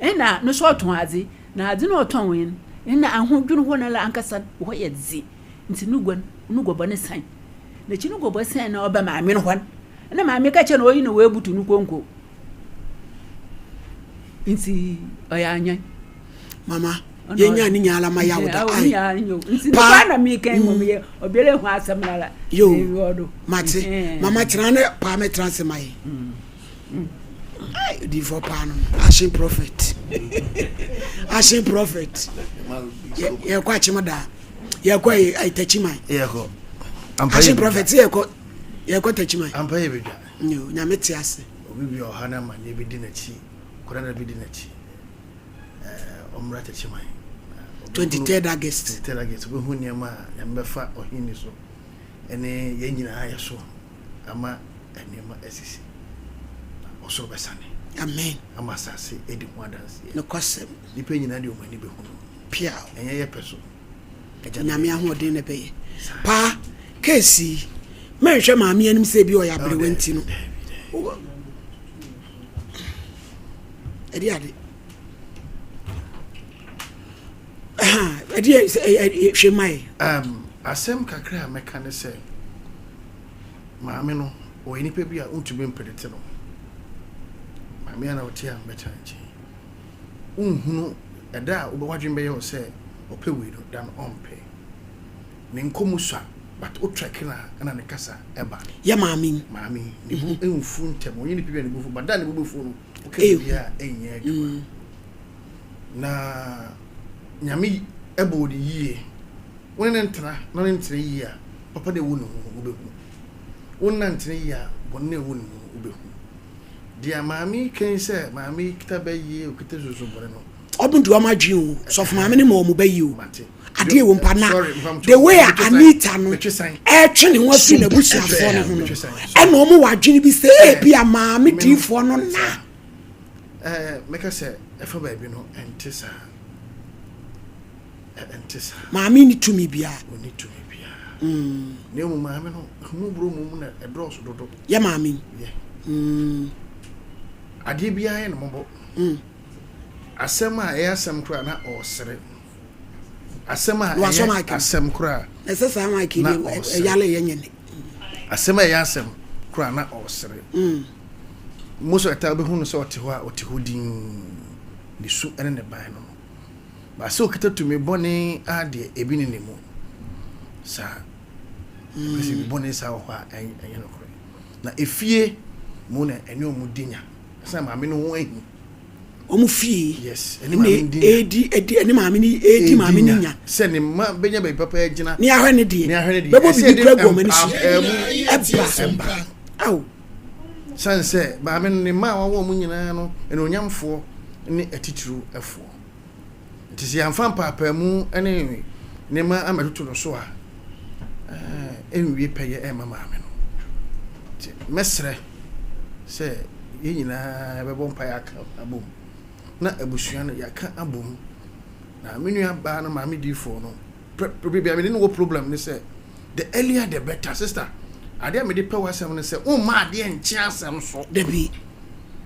Nna no so ɔtɔn adze, na adze no a ɔtɔnee no, nna ahodwen hɔ noara ankasa hɔ yɛ dze, ntsi no gua no, no guabɔ no san. N'ekyir no guabɔ san na ɔba maame no hɔ no, nna maame ka kyerɛ no oyi na oebutuw no konko. Ntsi ɔyɛ anyan. Mama. Yɛnya ne nyinaa la ma yawo da. Ai. Paa. Na mi kan mu yɛ obiara hu asɛm na la. Yo. Mate. Mama tena ne paa me tena se ma yɛ. Ai, odifo paa no. Action prophet. Action prophet. Yɛ kɔ akyem da. Yɛ kɔ ai tachiman. Yɛ kɔ. Action prophet yɛ kɔ yɛ kɔ tachiman. Ampa yɛ bedwa. Yo, nyame te ase. Obi bi ɔha na ma ne bi di n'akyi. Kora na bi di n'akyi. Ɔmmra Techiman. 23rd August. 23rd August. Wobɛhu nneɛma a Nyame bɛfa ɔhene so ne yɛn nyinaa yɛ so ama nneɛma asisi. Na ɔsoro bɛsane. Amen. Ama asase adi ho adanseɛ. Nokwasɛm. Nnipa nyinaa de wɔn ani bɛhu no. Piaw. Ɛnyɛ yɛ pɛ so. Agya Nyame ahoɔden na ɛbɛyɛ. Paa, keesi yi, mɛnhwɛ maame anim sɛ ebi ɔyɛ aberewa nti no. Ɛde ade. Ɛde hwɛ ma yɛ. Um, asɛm kakra a mɛka ne sɛ, maame no, ɔyɛ nipa bi a wontumi mpredete no. Maame a na ɔte a mbɛtena nkyɛn. Wonhunu ɛda a w'adwene bɛyɛ wo sɛ ɔpɛ wei no, da no ɔmpɛ. Ne nkɔmmɔ sua but wo track no a ɛna ne kasa ɛba. Yɛ maame yi. Maame yi, ne bo mfu ntɛm, ɔnyɛ nipa bi a ne bo fu but da a ne bo bɛfu no, woka biribiara a ɛnyɛ adwuma. Na Nyame bɔɔ no yie, wo ne no ntena na ne ntena yie a, papa no a ɛwɔ ne mu no wobɛhu. Wo ne no antena yie a, bɔne no a ɛwɔ ne mu no wobɛhu. Deɛ maame yi ka yi sɛ maame yi kita bɛ yie, okita sunsum bɔne no. Ɔmo de ɔmo adwene o, sɔfo maame no ma ɔmo bɛ yie o. Adeɛ wɔ mpa na the way a Anita no ɛretwe ne ho afiri n'abusuafoɔ no ho no, ɛna ɔmo wɔ adwene bi sɛ ebi a maame diifoɔ no na. Ɛɛ mɛka sɛ ɛfa baabi no ɛnte saa. Ɛnte saa. Maame ni tumi biara. Ɔni tumi biara. Na emu maame no ahummɔborɔ mmom na ɛdɔɔso dodo. Yɛ maame yi. Yɛ. Adeɛ biara yɛ no mmɔbɔ. Asɛm a ɛyɛ asɛm koraa na ɔresere. Asɛm a ɛyɛ asɛm koraa na ɛsɛ saa mic yi deɛ ɛyale yɛ nyɛ ne. Asɛm a ɛyɛ asɛm koraa na ɔresere. Most of the time wobɛhu no sɛ ɔte hɔ a ɔte hɔ dinn. Ne su ne ne ban no no. But sɛ okita tumi bɔne ara deɛ ebi ne ne mu saa. Mm. Sɛ bi bɔne saa wɔ hɔ a ɛnyɛ nokorɛ. Na efie mu na ɛne ɔmo di nya. Ɛsɛ maame no ho ahi. Ɔmo fie. Yes, ɛne maame no di nya. Edi edi ɛne maame no edi maame no nya. Sɛ ne mma bɛnya baabi papa agyina. Ne ahwɛ ne deɛ. Ne ahwɛ ne deɛ. Bɛbɔ bibi kura gu ɔmo ani so. Ɛba. Ɛba. Aw. Sane sɛ maame no ne mma a wawo wɔn nyinaa no anuonyamfoɔ ne atitiriwfoɔ nti, sɛ yɛamfa mpaapaamu ne nneɛma ammɛtoto no so a, ɛnwie pɛyɛ ɛmma maame no. Nti mɛsrɛ sɛ yɛn nyinaa yɛbɛbɔ mpaeɛ aka abom na abusua no yɛaka abom. Na me nua baa no maame diifoɔ no, baabi a mene no wɔ problem ne sɛ the earlier the better sister adeɛ a mede pɛ w'asɛm ne sɛ womma adeɛ nkye asɛm so. Dabi.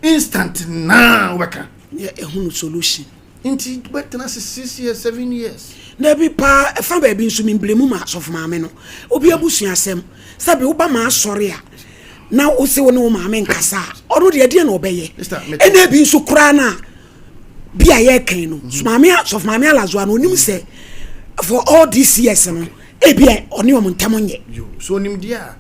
Instant naa wobɛka. Yɛ ehunu solution. Nti wobɛtena ase 6 years 7 years. Dabi paa ɛfa baabi nso me blame ma sɔfo maame no obi abusua asɛm sɛbi woba ma asɔre a na wose wo ne wo maame nkasa a ɔno deɛ ɛdeɛ na ɔbɛyɛ ɛna ebi nso koraa no a bi a yɛkɛn no mhm. maame sɔfo maame alazoa no onim sɛ for all these years no ebi a ɔne wɔn ntam nyɛ. so onim deɛ a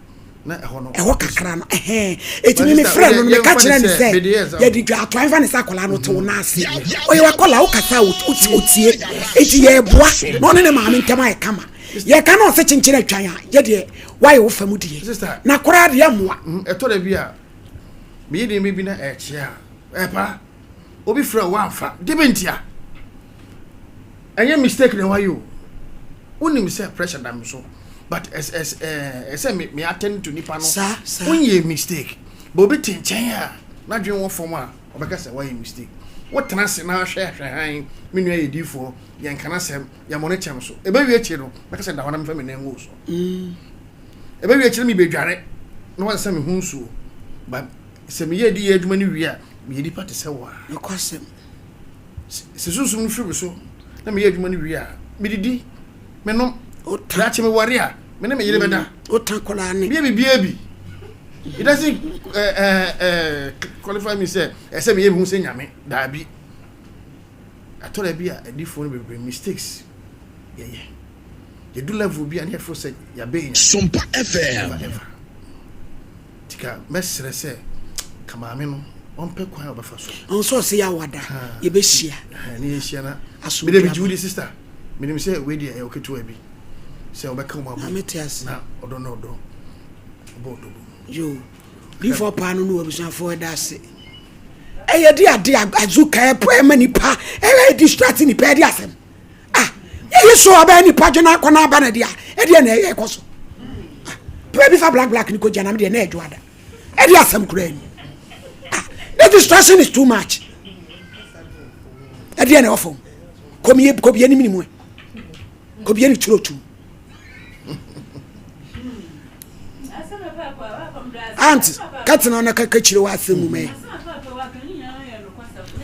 na ɛhɔ no. ɛhɔ kakra no ɛhɛn eti mi mi frɛ no mi ka kyerɛ ne sɛ yɛde dwa ato anfa ne sɛ akwadaa no te wo nan ase ɔyɛ wakɔla wo kasa otie eti yɛ boa na ɔne ne maame ntam ayɛ kama yɛ ka na ɔsɛ kyenkyen atwan a yɛ deɛ wayɛ wo fam deɛ na koraa deɛ mmoa. Ɛtɔ da bi a meyɛ nneɛma bi na ɛkyea a ɛpa. Obi frɛ wo woamfa, debɛn ntia? Ɛnyɛ mistake na wayɛ o. Wonim sɛ pressure da me so but ɛsɛ me me attend to nipa no. Saa saa. Wonyɛ mistake. But obi te nkyɛn a n'adwene wɔ fam a ɔbɛka sɛ wayɛ mistake. Wotena ase na ahwɛ ahwɛ hann, me nua yɛ diifoɔ, yɛnka n'asɛm, yɛmmɔ ne kyɛm so. Ɛbɛwie akyire no, mɛka sɛ da hɔ na memfa me nan ngu wo so. Ɛbɛwie akyire no mebɛdware na wansesa me ho nsuo. But Sɛ meyɛ adiyɛ adwuma no wie a, meyɛ nipa te sɛ wo ara. Nokwasɛm. Sɛ sunsum no firi me so na meyɛ adwuma no wie a, medidi, menom. Daakye meware a, me ne me yere bɛda. Wota akwadaa ne. Meyɛ biribiara bi. It doesn't uh, uh, uh, qualify me sɛ ɛsɛ meyɛ me ho sɛ nyame. Daabi. Ɛtɔ da bi a adiyifoɔ no bebree mistakes yɛyɛ. Yɛdu level bi a na yɛfeel sɛ yɛabɛn Nyame. Sompa FM. Never ever. Nti ka mɛsrɛ sɛ ka maame no ɔmpɛ kwan a ɔbɛfa so. Ɔno nso ɔse yɛawada yɛbɛhyia. Ne yɛnhyia na mede megye wo di sister. Menim sɛ wei deɛ ɛyɛ ɔketewa bi sɛ ɔbɛka wɔn abom na ɔdɔ na ɔdɔ ɔbɔ ɔdɔ bom. Yoo difoɔ paa no ne w'abusuafoɔ ɛda ase. Ɛyɛ de ade azuka ɛma nipa ɛyɛ distract nipa ɛde asɛm. Ah yɛyɛ so abɛyɛ nipa dwena akɔ na aba na ɛde a ɛdeɛ na ɛyɛ ɛkɔ so. Ah pɛɛ bi fa black black ni kɔ gya na mi deɛ na ɛdwo ada ɛde asɛm koraa ni. Ah the distraction is too much. Ɛdeɛ na ɛwɔ fam kɔmie kɔbie ne mini mu ɛ kɔbie ne turo tum. Aunt kɛtena na kaka kyerɛ wɔ asɛm mu mɛ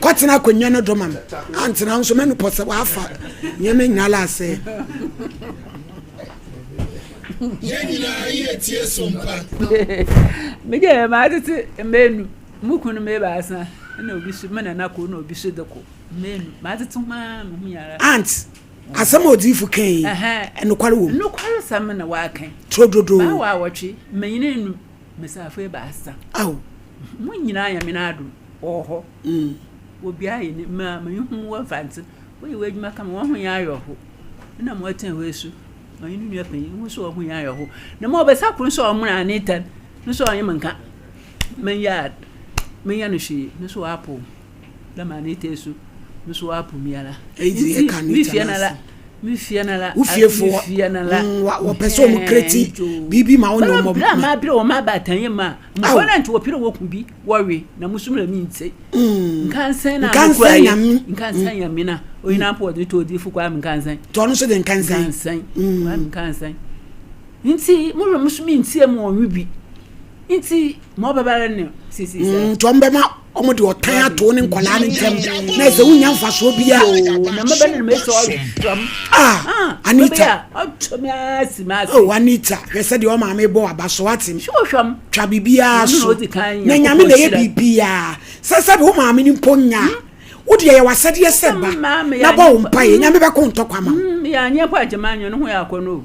kɔtena akonnwa no do ma me aunt na nso mɛnu pɔ sɛ wafa nneɛma nyinaa la asɛ. Yɛn nyinaa yɛ tie so mpa. Megye maa tete mmienu mu kunu mmienu baasa na obi so me nana ko na obi so de ko mmienu maa tete ho ara me ho yara. Aunt Asɛm a odiyifo kae yi, nokware wom. Nokware na waka yi. Turododoo. Baawa awɔtwe, mmanyin anum, mmesiafo ebaasa. Ao. Mo nyinaa Nyame n'adom wɔwɔ hɔ. Mm. Obiara yɛ ne ma ma ihu wɔ mfantse. Woyɛ w'edwuma kama, wɔn ho nyɛ awerɛho. Nna ma ɔtena hɔ esu. Ɔnye no nua panyin, ho so wɔn ho nyɛ awerɛho. Na ma ɔbɛsa kor nso a ɔmona Anita no so ɔnye me nka. Menyɛ a menyɛ no hwee, no so ɔapow. Dɛ ma Anita esu no so ɔapo mi ara. Eyi dze yɛka Anita n'asɛm. Me fie no ara. Wo fiefo wɔpɛ sɛ wɔn kreti biribi ma wo ne wɔn. Bere a mabere wɔn abaatan mu a mmofra no nti wɔpere wɔku bi wɔwe na musu mmerɛ mi nte. Nkansan na nkansan nyame nkansan nyame na oyina mpo wɔde to odifo kwa nkansan. Tɔ no nso de nkansan. Nkansan kwa nkansan. Nti mo wura musu mi ntie mu wɔn bi. Nti ma ɔbɛbɛrɛ ne sisi sɛ. Nti wɔn bɛma wɔn de ɔtan ato ne nkwadaa ne ntɛm na ɛsɛ wonya nfasoɔ bia. Ah, Anita. Oh, Anita, hwɛ sɛ deɛ ɔmaame bɔ aba so ate. Twa biribiara so. Na nyame na ɛyɛ biribiara. Sɛ sɛ wo maame no mpo nya. Wo deɛ yɛ w'asɛdeɛ sɛ ba na bɔ wo mpaeɛ nyame bɛko ntɔkwa ma wo. Yɛ anyɛ mpo agyema anyɛ no ho yɛ akɔnɔ o.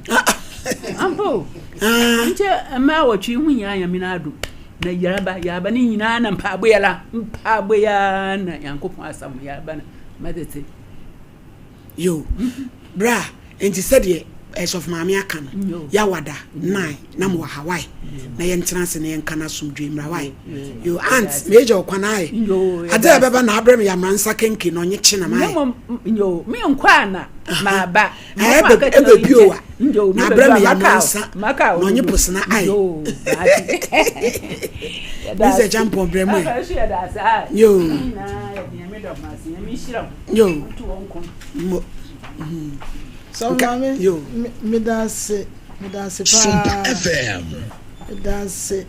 Ampa o. Nkyɛ mmaa wɔtwe ho nyinaa nyame no adom. Na yarba yarba ne nyinaa na mpaabɔ yi ara mpaabɔ yi ara na Nyankopɔn asa ho yarba na mɛtete. Yo, bra, nti sɛdeɛ Sɔfo Maame aka no, yawada nine na mowɔ Hawaii na yɛntena ase na yɛnka no asomdwoe mmra wae. Yo, aunt, meegya wo kwan ae. Adze a ɛbɛba na abrɛ me yamra nsa kenke na ɔnye kye na maayɛ. Yo, menkɔ ana maaba. Ɛbɛ bio a na abrɛ me yamra nsa na ɔnye posena ae. Mr. Champon brɛ mu ɛ. Yo. Yo. Mo. Sɔfo maame, meda ase, meda ase paa. Meda ase,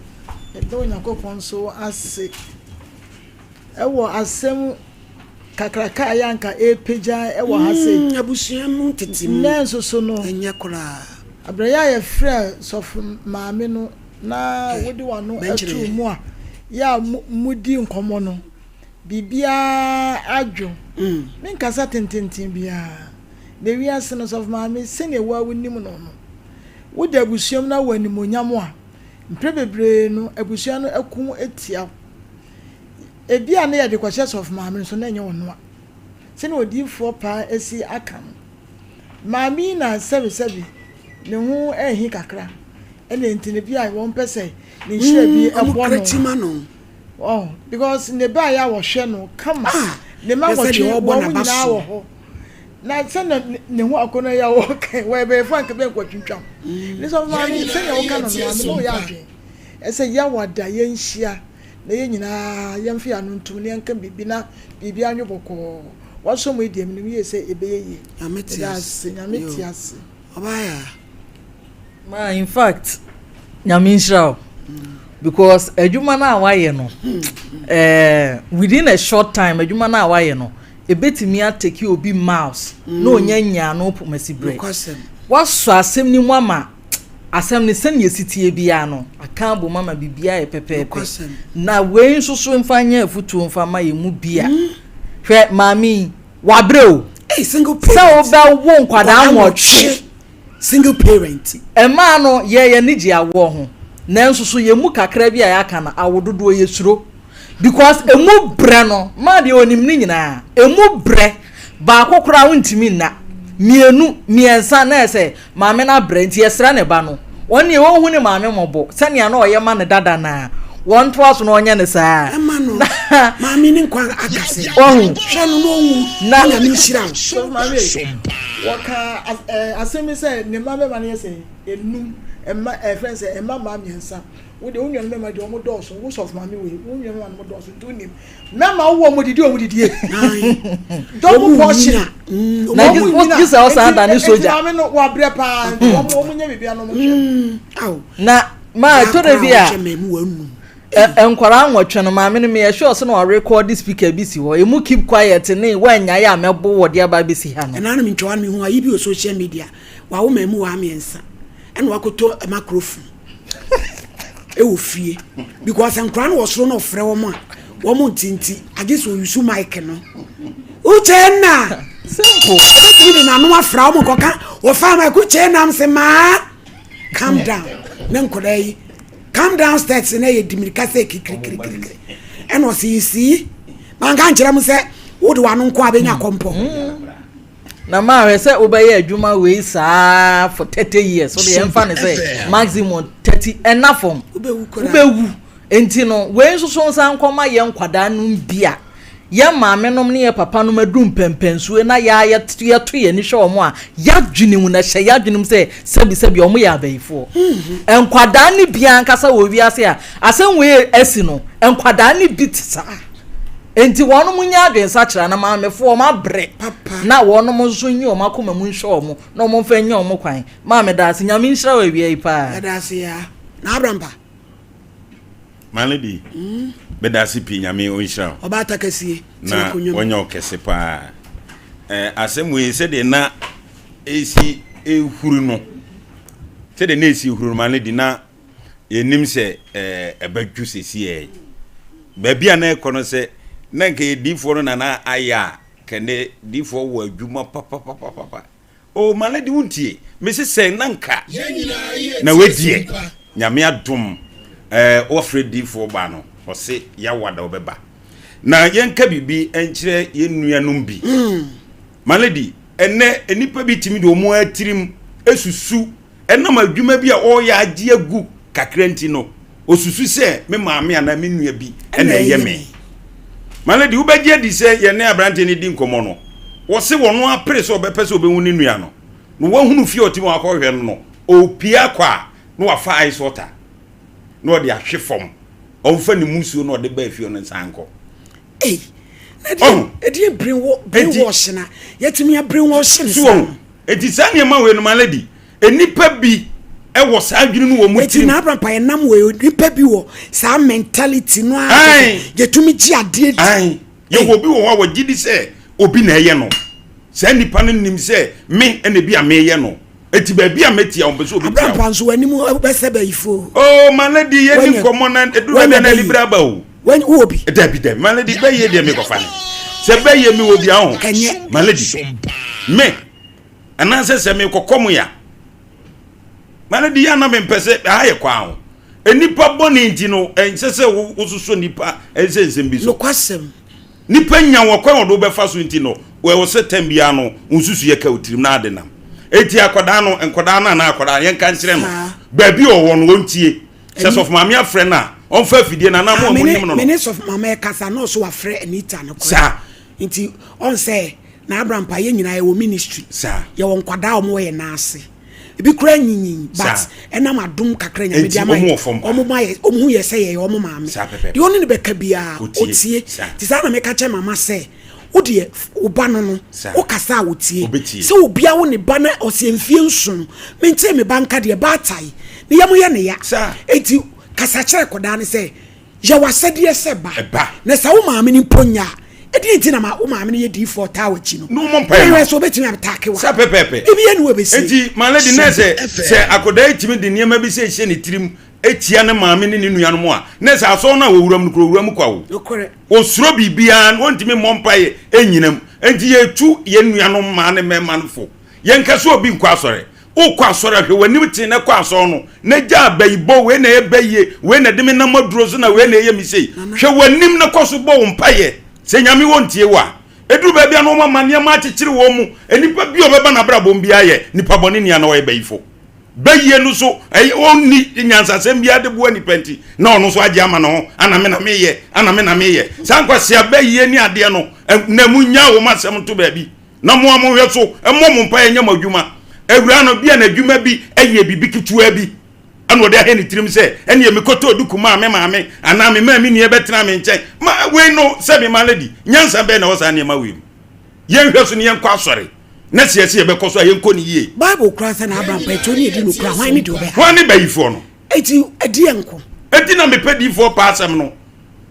meda Onyankopɔn nso ase. Ɛwɔ asɛm kakraka a yɛ anka ɛrepagya ɛwɔ ha sei. Mm, abusua mu tete mu. Nnɛ nso so no. Ɛnyɛ koraa. Abrɛ yɛ a yɛfrɛ sɔfo maame no na wode w'ano ato mu a yɛ a mudi nkɔmmɔ no. Biribiara adwo. Menkasa tententen biara. Na wiase no, Sɔfo Maame, sɛnea wo ara wunim no no, woda abusua mu na wowɔ animuonyam a, mprɛ bebree no, abusua no ko tia wo. Ebia na yɛde kɔhyɛ Sɔfo Maame no so na ɛnyɛ ɔno a. Sɛnea odiyifoɔ paa asi aka no, maame yi na sɛbesɛbe ne ho ahi kakra, ɛna enti no ebia wɔmpɛ sɛ ne nhyira bi bɔ no. Oh, because ne ba yɛ a wɔhwɛ no kama. Ah, ne ma wɔtwe wɔn nyinaa wɔ hɔ. Na sɛ na ne ho akɔnɔ yɛ a wɔka wɔyɛ bɛyɛfo anka bɛn kɔtwintwam. Mm. Ne sɛ maame sɛnea wɔka no no maame na ɔyɛ adwene. Ɛsɛ yɛ wada yɛnhyia na yɛn nyinaa yɛmfa yɛn ano ntom na yɛnka biribi na biribi anwe bɔkɔɔ. Wasɔ mu yi deɛ menim yie sɛ ɛbɛyɛ yie. Nyame te ase. Nyame te ase. Ɔbaa yɛ a. Ma in fact nyame nhyira wo because adwuma no a wayɛ no eh, within a short time adwuma no a wayɛ no ebetumi ateki obi miles na onya nyaa no pomasi brɛ wasɔ asɛm no mu ama asɛm no sɛnea esi tie biara no aka abom ama biribiara yɛ pɛpɛɛpɛ na wei nso so mfa nyɛ afutuo mfa ma yɛn mu bi a hwɛ maame yi. Wabrɛ o. Hey, single Sɛ parent. wobɛwo nkwadaa nwɔtwe. Single parent. Mmaa no, yɛn yɛn ani gye awoɔ ho. Nanso so yɛn mu kakra bi a yɛaka no, awo dodoɔ yɛsuro. Because ɛmu brɛ no, maa deɛ ɔnim ne nyinaa, ɛmu brɛ. Baako koraa wontumi nna. Mmienu, mmiɛnsa na ɛsɛ sɛ maame no abrɛ nti yɛsrɛ ne ba no, ɔno deɛ ɔnhu ne maame mmɔbɔ sɛnea na ɔyɛ ma no dada no ara, wɔntoa so na ɔnyɛ no saa. Ɛma no maame ne nkwa aka sɛ Wahu. hwɛ no na ɔnwu Na- na Nyame nhyira wo. Sɔfo maame ei, wɔka as- eh, asɛm bi sɛ ne mma bɛma no yɛ sɛ enum, mma eh, fɛn sɛ mma mmaa mmiɛnsa. Wo deɛ wo nuanom mmarima deɛ wɔn dɔɔso, wo sɔfo maame wei, wo nuanom mmarima no dɔɔso nti wonim. Mmarima wowɔ wɔn didi wɔn didie. Double portion. Na gye sɛ ɔsan da ne soja. Nti maame no wabrɛ paa nti wɔn wɔn nyɛ biribi ano wɔn hwɛ. Na maa ɛtɔ da bi a nkwadaa nwɔtwe no maame no meyɛ sure sɛ na ɔrekɔɔde speaker bi si hɔ emu keep quiet ne wɔanyae a mɛbo wɔ de aba abɛsi ha no. Ɛna no mentwa wa no mehu ayi bi wɔ social media wawo maamu waa mmiɛnsa ɛna wakɔtɔ microphone ɛwɔ fie because nkora no wɔ soro na ɔfrɛ wɔn a wɔn nti nti agye sɛ ɔyusu mic no uche nna simple ɔbɛtumi de n'ano afra wɔn kɔka wɔfa mic uche nna m sɛ maa calm down ne nkɔda yi calm down steps na yɛ di mirika sɛ kikirikirikiri ɛna ɔsɛ yi sii manka nkyerɛ mu sɛ wode w'ano nko a bɛnya kɔmpɔ. Mm. Na ma hwɛ sɛ wobɛyɛ adwuma wei saa for 30 years wode yɛmfa ne sɛ maximum 30 ɛna fam wobɛwu nti no wei nso so nsa nkɔma yɛn nkwadaa nom bi a yɛn maame nom ne yɛn papa nom adu mpɛmpɛnsuo na yɛa yɛto yɛn ani hwɛ wɔn a yɛadwene mu na hyɛ yɛadwene mu sɛ sɛbi sɛbi wɔn yɛ abayifoɔ mm-hmm. nkwadaa ne bi ankasa wɔ wiase a asɛm wei asi no nkwadaa ne bi te saa Enti wɔnom nyɛ adwensakyera na maamefoɔ wɔn abre na wɔnom nso nyi wɔn akoma mu nhwɛ wɔn na wɔn mfa nyɛ wɔn kwan. Maa medaase. Nyame nhyira wo awia yi paa. Yɛdaase yaa. Na Abrampa. My lady, medaase pii Nyame ɔnhyira wo. Ɔbaata kɛseɛ. Na wɔnyɛ wo kɛse paa. Eh, asɛm wei sɛdeɛ na ɛsi ɛhuru no, sɛdeɛ na ɛsi huru no, my lady, na yɛnim sɛ ɛbɛdwo sesiei. Baabi a na ɛkɔ no sɛ na nka yɛ diifoɔ no na na ayɛ a kɛnɛ diifoɔ wɔ adwuma papapapapa. O my lady wontie mese sɛ na nka na wadiɛ nyame adom ɛɛ wɔfrɛ diifoɔ ba no ɔse yawada ɔbɛba na yɛnka biribi nkyerɛ yɛn nuanom bi. My lady ɛnɛ nnipa bi tumi de wɔn atirim esusu Ɛnam adwuma bi a ɔreyɛ agye agu kakra nti no, osusu sɛ me maame anaa me nua bi na ɛyɛ me. My lady, wobɛgye adi sɛ yɛne aberanteɛ no di nkɔmmɔ no, wɔse wɔn apere sɛ ɔbɛpɛ sɛ ɔbɛhu ne nua no, na wahunu fie a ɔte mu akɔhwɛ no no, ɔrepie akɔ a, na wafa ice water na ɔde ahwe fam. Ɔmfa ne musuo na ɔde baa fie no nsan nkɔ. Ei, na ɛdeɛ ɛdeɛ brainwash na yɛtumi a brainwash ne saa no. Eti saa nneɛma wei no my lady, nnipa bi wɔ saa adwene no wɔ wɔn tirim. Eti na Abraham pa yɛnam wɔ nnipa bi wɔ saa mentality no ara yɛtumi gye adeɛ di. Ae, yɛwɔ obi wɔ hɔ a wɔgye di sɛ obi na ɛyɛ no. Saa nipa no nim sɛ me na ebi a meyɛ no. Eti baabi a mɛtia wɔn pɛ sɛ obi tia wɔn. Abraham nso w'anim bɛsɛ bɛyifo. Oh my lady yɛn ni nkɔmɔ na edu baabi a na anibere aba o. Wọ́n wɔ bi. Dabi dabi my lady bɛyɛ deɛ mekɔfa no sɛ bɛyɛ mi wɔ bi aho. Ɛnyɛ. My lady me anaasɛ sɛ mekɔkɔ mo ya my lady yɛ anam mpɛ sɛ aha yɛ kwan ho nipa bɔne nti no ɛnsɛ sɛ wososɔ nipa ɛnsɛ nsɛm bi so. Nokwasɛm. Nipa nya wɔ kwan wɔde wobɛfa so nti no ɛwɔ sɛ tɛm biara no wo nsusuiɛ ka wo tirim na ade nam. Eti akwadaa no nkwadaa no anaa akwadaa no yɛnka nkyerɛ no baabi ɔwɔ no ɔntie. Sɛ sɔfo maame afrɛ no a, ɔmfa afidie no anaa mo a monim no no. Me ne sɔfo maame ɛkasa na ɔso wafrɛ Anita no koraa. Saa. Nti ɔn sɛ na Abraham pa yɛn nyinaa yɛwɔ ministry. Saa. Yɛwɔ nkwadaa a wɔn wɔ yɛn nan ase. Ebi koraa nyinyin but ɛnam adom kakra nyame de ama yɛ. Wɔn ma yɛ wɔn hu yɛ sɛ yɛyɛ wɔn maame. Saa pɛpɛpɛ. Deɛ ɔne no bɛka biara ɔtie. Nti saa na meka kyerɛ mama sɛ wo deɛ wo ba no no wo kasa a ɔtie. Sɛ obi awo ne ba na ɔsɛ mfie nson mentee me ba nka deɛ baatae ne yam yɛ ne ya. Enti kasa kyerɛ akwadaa no sɛ yɛ w'asɛdeɛ sɛ ba. Na sɛ wo maame no mpo nyɛ a, ɛdeɛn nti na ma wo maame no yɛ diifoɔ ɔtaa w'akyi no? Na ɔmmɔ mpaeɛ ma wo. Sɛ ɔbɛtumi ataake wa. Sa pɛpɛɛpɛ. Ebi yɛ ne wɔ bɛsie. Enti my lady na sɛ sɛ akwadaa yi tumi de nneɛma bi sɛ ɛhyɛ ne tirim tia ne maame ne ne nuanom a, na sɛ asɔre no a wɔwura mu no kura ɔwura mu kwa o. Nokorɛ. Ɔsuro biribiara, ɔntumi mmɔ mpaeɛ nnyina mu. Enti yɛtu yɛn nuanom mmaa ne mmarima no fo. Yɛnka sɛ obi nkɔ asɔre. Wokɔ asɔre a, hwɛ w'anim tee na kɔ asɔre no, na gyaa bayibɔ, wei na ɛyɛ bayie, wei na ɛde me nam aduro so na wei na ɛyɛ me sei. Hwɛ w'anim na kɔ so bɔ wo mpaeɛ. Sɛ Nyame wɔ ntie wo a. Ɛduru baabi a na wɔn ama nneɛma akyekyere wɔn mu. Nnipa bi a ɔbɛba n'abrabɔ mu biara yɛ nipa bɔne ni anaa ɔyɛ bayifo. Bayie no so, ɛyɛ ɔnni nyansasɛm biara de boa nipa nti, na ɔno nso agye ama ne ho, ana me na meyɛ, ana me na meyɛ. Saa nkwasea bayie ne adeɛ no, na monyaa wɔn asɛm nto baabi. Na mo a monhwɛ so mmɔ mo mpaeɛ nyɛ mo adwuma. Awuraa no, bia n'adwuma bi yɛ biribi ketewa bi, ɛna ɔde ahɛ ne tirim sɛ, ɛneɛ mekɔtɔɔ duku maa me maame, anaa me maa me nua bɛtenaa me nkyɛn. Ma wei no, sɛ me ma lady, nyansa bɛn na ɛwɔ saa nneɛma wei mu? Yɛnhwɛ so na yɛnkɔ asɔre, na sɛ yɛse yɛbɛkɔ so a, yɛnkɔ no yie. Bible koraa sɛ na Abraham pɛ ɛtoɔ ne ɛdi no kura, hwan ne deɛ ɔbɛha? Hwan ne bayifoɔ no? Enti ɛdeɛ nko. Enti na mepɛ diyifoɔ paa asɛm no.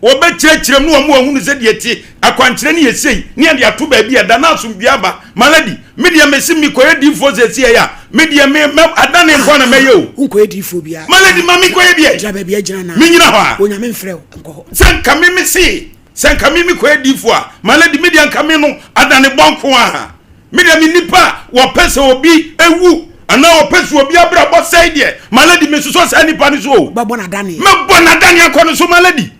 Wɔbɛkyerɛkyerɛ mu na wɔama wɔahunu sɛ deɛ ɛte, akwankyerɛ no yɛ sei, ne yɛde ato baabi a ɛda na asomdwoeɛ aba. Malady, me deɛ mese mekɔyɛ diyifoɔ seesei a, me deɛ me, mɛ, adane nko ara na mɛyɛ o. Wonkɔyɛ diyifoɔ biara. Malady, ma menkɔyɛ bi ɛ. Gyina baabi a gyina na. Menyina hɔ a. Onyame mfrɛ wo, nkɔ hɔ. Sɛ nka me mese, sɛ nka me mekɔyɛ diyifoɔ a, Malady, me deɛ nka me no, adane bɔ nko ara. Me deɛ me nipa a wɔpɛ sɛ obi ewu anaa wɔpɛ sɛ obi abrabɔ sɛe deɛ malady me sosɔ saa nipa no so o. Bɛbɔ n'adaneɛ. Mɛbɔ n'adaneɛ akɔ no so malady.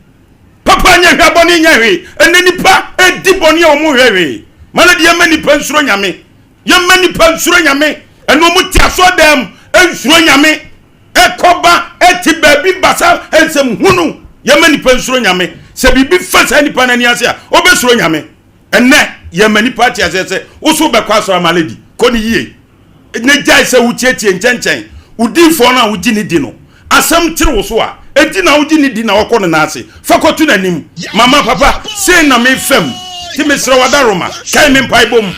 Papa nyɛ hwee abɔne nyɛ hwee ɛnɛ nipa edi bɔne a wɔn hwɛ hwee malady yɛmma nipa nsuro nyame yɛmma nipa nsuro nyame ɛnɛ wɔn te asɔɔdan mu nsuro nyame ɛkɔba ɛte baabi basa nsɛm hunu yɛmma nipa nsuro nyame sɛ biribi fa saa nipa n'ani ase a ɔbɛsuro nyame. Ɛnnɛ, yɛma nnipa ate aseɛ sɛ wo so wobɛkɔ asɔre ama lady. Kɔ no yie. Na gyae sɛ wotietie nkyɛnkyɛn. Wo diifoɔ no a wogye no di no, asɛm kyere wo so a, enti na wogye no di na wɔkɔ no nan ase. Fa kɔto n'anim. Mama, papa, sei na mefa mu, nti mesrɛ wo adaworoma, kae me mpaebɔ mu.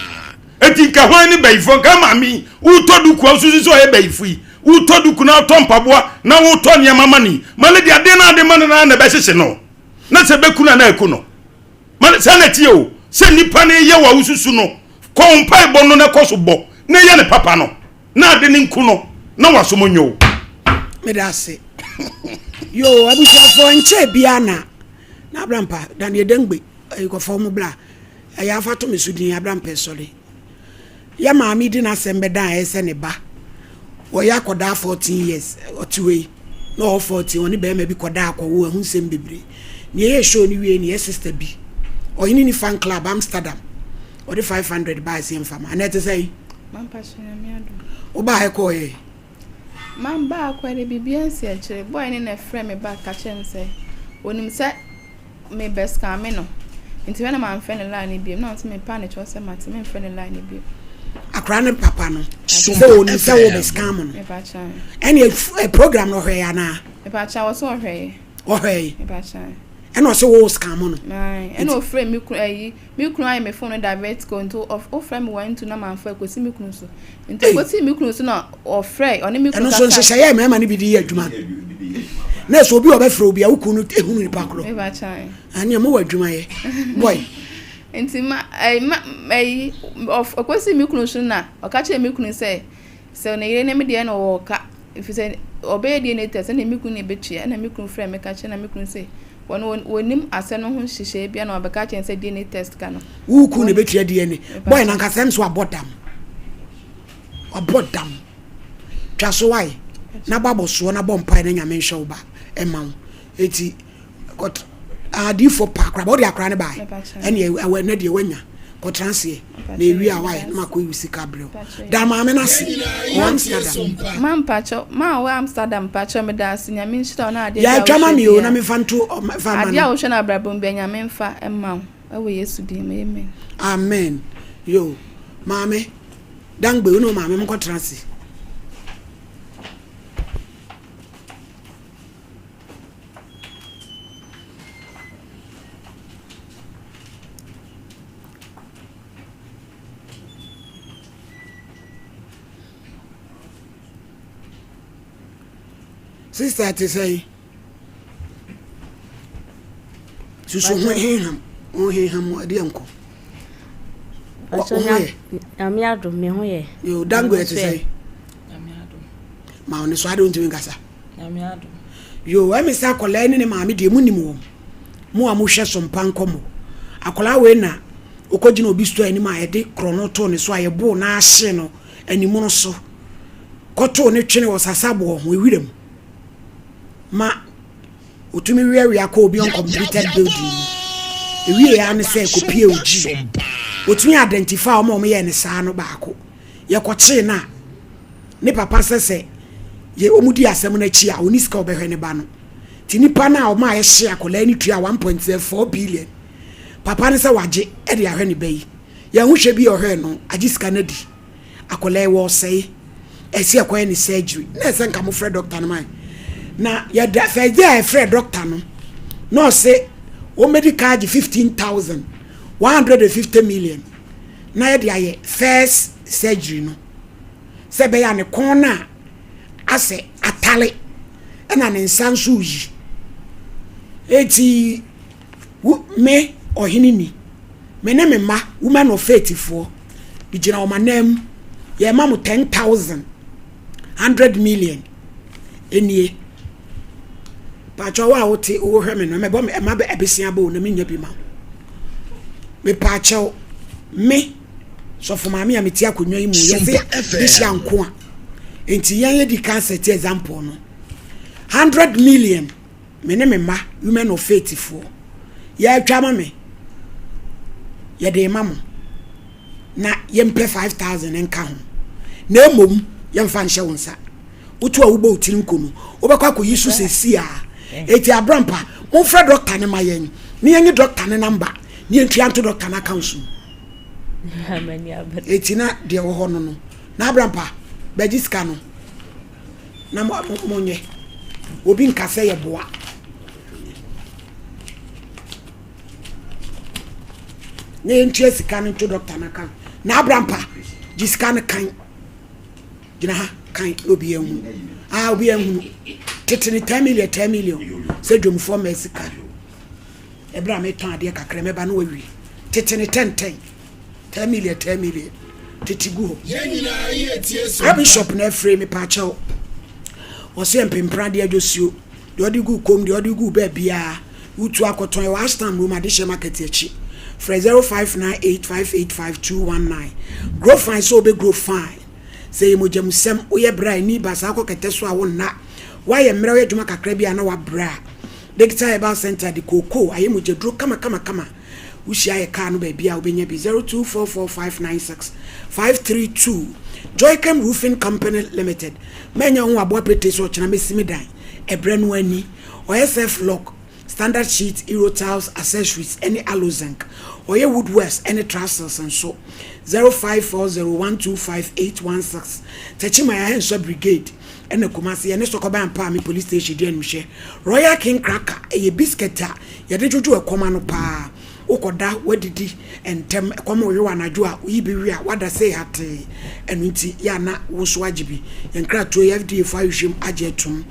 Enti nka hwan ne bayifoɔ? Nka maame yi, wotɔ duku a wosusu sɛ ɔyɛ bayifo yi, wotɔ duku na wotɔ mpaboa na wotɔ nneɛma ma no yi, ma lady adeɛ no a wode ma no no ara na ɛbɛhyehye no, na sɛ ɛbɛku no a na aku no. Ma no, saa na ɛteɛ o, sɛ nnipa no reyɛ wo a wosusu no, kɔ wo mpaebɔ no na kɔ so bɔ na yɛ no papa no, na ade no nku no, na w'asom nyɛ o. Meda ase. Yoo, abusuafoɔ nkyɛɛ biara na na Abrampa, Daniel Dengbe, ɛyi mu bla, ɛyɛ afa to me so din Abrampa sɔre. Yɛ maame di n'asɛm bɛdan ayɛ sɛ ne ba. Ɔyɛ akɔdaa 14 years, ɔte hɔ yi, na ɔwɔ 14, ɔne bɛrima bi kɔdaa akɔwo, ɛho nsɛm bebree. Nea ɛyɛ show no wiei no, yɛ sister bi, ɔhene ni fan club, Amsterdam, ɔde 500 bae sɛ yɛmfa ma. Ɛnɛ ɛte sɛn? Wobaa ɛkɔɔ yɛ? Mamba akɔ de biribi ansi akyire. Boy ne na ɛfrɛ me back ka kyerɛ me sɛ onim sɛ me bɛ scam no nti hwɛ na manfrɛ ne line no biom na ɔse me pa ne kyɛw sɛ mate menfrɛ ne line no biom. Akora ne papa no sɛ onim sɛ wo bɛ scam no ɛne program no ɔhwɛ yɛ anaa? Mepa kyɛw ɔse ɔhwɛ yɛ. Ɔhwɛ yɛ. Mepa kyɛw. Ɛna ɔse wo scam no. Ɛna ɔfrɛ me kunu ayi me kunu ayɛ me phone no divert call nti ɔfrɛ me wɔn ntu na manfa ekosi me kunu so. Nti ekosi me kunu so na ɔfrɛ ɔne me kunu kasa. Ɛno nso nhyehyɛeɛ mmarima no bi de yɛ adwuma no. Na sɛ obi a ɔbɛfrɛ obi a wo kunu no ehunu nipa korɔ. Ɛneɛ mo wɔ adwuma yɛ. Boy. Nti ma ɛyi ma ɛyi ɔkɔsi me kunu so na ɔka kyerɛ me kunu sɛ sɛ ne yere ne me deɛ na ɔwɔ ka efisɛ ɔbɛyɛ DNA test ɛna me kunu na ebetua ɛna me kunu frɛ me ka kyerɛ na me kunu sɛ wɔn wɔnim asɛm no ho nhyehyɛe bia na ɔbɛka kyerɛ sɛ DNA test ka no. Wo kunu na ebetua DNA. Boy na nkasa ɛm so abɔ dam. Wabɔ dam. Twa so wae na bɔ abɔsoɔ na bɔ mpae na nyame nhwɛ wo ba ɛma wo. Eti kɔt adiifoɔ pa akora ba wode akora ne bae ɛne ɛwɔ ɛnɛ deɛ wanya kɔtena aseɛ na ewie a wae na makɔ yi sika brɛ wo. Da maame no ase wɔ Amsterdam. Ma mpakyɛw ma wɔ Amsterdam mpakyɛw meda ase nyame nhyira wo na adeɛ bi a wohwɛ biara. Yɛ atwa ma me o na mefa nto fa ma no. Adeɛ a wohwɛ no abrabɔ mu biara nyame mfa mma wo ɛwɔ Yesu din mu amen. Amen yo maame. Dangbe, wo ne wo maame monkɔtena ase. Sister te sɛn? Susu ho heham, ho heham ɛdeɛ nkɔ. Wo ho yɛ? Nyame adom me ho yɛ. Yo, dango ɛte sɛn? Nyame adom. Ma wo ne so ade wontumi nkasa. Nyame adom. Yo, ɛmi sɛ akwadaa ne ne maame deɛ mu nim wɔn. Mo a mohwɛ so mpa nkɔmmɔ. Akwadaa wei na. Ɔkɔgyina obi store anim a yɛde korɔno too ne so a yɛboo no ara hyee no animono so kɔtoo no twene wɔ sasaboɔ ho ewira mu ma ɔtumi weawea kɔ obi uncompleted building mu. Ewie ara ne sɛ kɔpie ogyi. Ɔtumi identify wɔn a wɔyɛɛ no saa no baako. Yɛkɔkyee no a, ne papa sɛ sɛ yɛ wɔn di asɛm no akyi a ɔni sika ɔbɛhwɛ ne ba no. Nti nipa no a wɔn a yɛhyee akwadaa no tua 1.4 billion. Papa no sɛ wagye de ahwɛ ne ba yi. Yɛn ho hwɛ bi a ɔhwɛɛ no agye sika no adi. Akwadaa yi wɔresɛe. Ɛsɛ yɛkɔyɛ ne surgery. Na ɛsɛ nka mofrɛ doctor no ma Na yɛda first day a yɛfrɛ doctor no na ɔse wɔmmɛdi ka agye 15,000 150 million na yɛde ayɛ first surgery no sɛ ɛbɛyɛ a ne kɔn no a asɛ atale ɛna ne nsa nso reyi. Eti Wo, me, ɔhene ni, me ne me mma, women of faith foɔ, megyina wɔn ananmu, yɛrema mo 10,000, 100 million, enie. Paakyɛ wo a wote, wohwɛ me no, mɛbɔ me, ɛma ɛbesia bɔ o, na menya bi ma wo. Mepaakyɛw, me, sɔfo maame a mete akonnwa yi mu, yɛse behyia nko a, enti yɛn yɛdi kan sɛte example no, 100 million, Me ne me mma women of faith foɔ yɛatwa ama me yɛde rema mo na yɛmpɛ 5000 nka ho na mmom yɛmfa nhyɛ wo nsa woto a wobɔ wo tiri nko no wobɛkɔ akɔyi so sɛsi a eti abrampa momfrɛ dɔkta no ma yɛn ne yɛnye dɔkta no namba ne yɛntua nto dɔkta no account mu eti na deɛ wɔ hɔ no no na abrampa bɛgye sika no na mo monyɛ obi nka sɛ yɛboa na yɛntua sika no nto dɔkta no aka na abrampa gye sika no kan gyina ha kan na obi anhunu ah obi anhunu tete ne 10 million 10 million sɛ dwomfoɔ mmaa sika ɛberɛ a metɔn adeɛ kakra mɛba na wawie tete ne 10 10 10 million 10 million tete gu hɔ. Yɛn nyinaa yɛ tie so mpa. Bishop na afiri me paakyɛw. Ɔsɛ mpempra deɛ adwosuo deɛ ɔde gu kom deɛ ɔde gu baabiara wotu akɔtɔn ɛwɔ Ashtown Room Adehyɛ Market akyi. Frɛ 0598585219. Grow fine sɛ wobɛ grow fine. Sɛ ɛyɛ mogyamusɛm woyɛ brɛ a ani ba saa kɔ kɛtɛ so a wonna. Woayɛ mmerɛ woyɛ adwuma kakra bi a na wabrɛ a. Digital Herbal Center de kookoo ayɛ mogyaduro kama kama kama. Wohyia yɛ kaa no baabi a wobɛnya bi 0244596532 Joycam Roofing Company Limited Manya ho aboa petee sɛ ɔkyena mɛsi me dan ɛberɛ no ani Ɔyɛ self lock, standard sheet, euro tiles, accessories ne aloe zinc Ɔyɛ woodworks ne trusses nso 0540125816 Techiman Ahensua Brigade ɛna Kumasi yɛne Sɔkɔban Ampaame Police Station di animhwɛ Royal King Cracker ɛyɛ biscuit a Yɛde dwodwo ɛkɔm ano paa. Wokɔda, woadidi ntɛm, ɛkɔm rewe wo anadwo a, woyi bi we a, woada sei hatee. Ɛno nti, yɛ a na wo nso woagye bi. Yɛn nkratoɔ yi, FDA foɔ ahwehwɛ mu agye atum.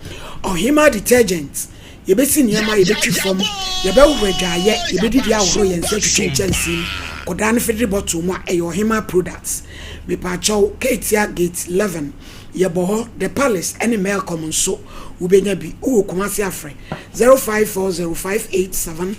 Ɔhemaa Detergent, Yɛbɛsi nneɛma, yɛbɛtwi fam, yɛbɛhohoro adwaeɛ, yɛbɛdidi ahohoro yɛn nsa atwitwi nkyɛnsee mu, kɔdaa no federe bottle mu a, ɛyɛ Ɔhemaa Products. Mepaakyɛw, Keetia Gate 11. Yɛbɔ hɔ, The Palace ne Melcom nso wobɛnya bi. Wowɔ Kumasi a frɛ 0540 587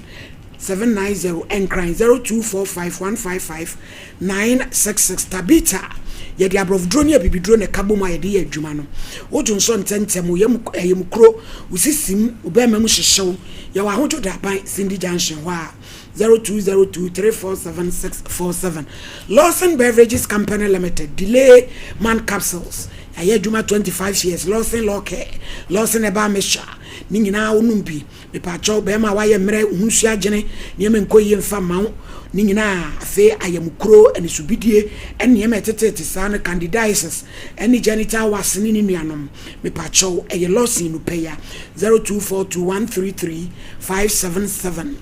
790, Nkran 0245 155 966. Tabitha, yɛde aborɔfoduro ne abibiduro na ɛka bom a yɛde yɛ adwuma no. Wodwo nsɔ ntɛmntɛm, wo yam ɛyɛ kuro, wo sisim, wo bɛrima mu hyehye wo. Yɛwɔ Ahodwo Daban, Cindy Junction hɔ a. 0202 347 647. Lawson Beverages Company Limited, Delay Man Capsules, yɛayɛ adwuma 25 years, Lawson Law Care, Lawson Herbal Mixture, ne nyinaa wonom bi. Mepaakyɛw, bɛrima a wayɛ mmerɛ, wo ho nsuo agyene, nneɛma nkɔ yie mfa mma wo, ne nyinaa afei ayamukuro, anisobidie, ne nneɛma ɛteteete saa no, candidiasis, ne genital warts ne ne nuanom. Mepaakyɛw, ɛyɛ Lawson no pɛ ya, 0242 133 577.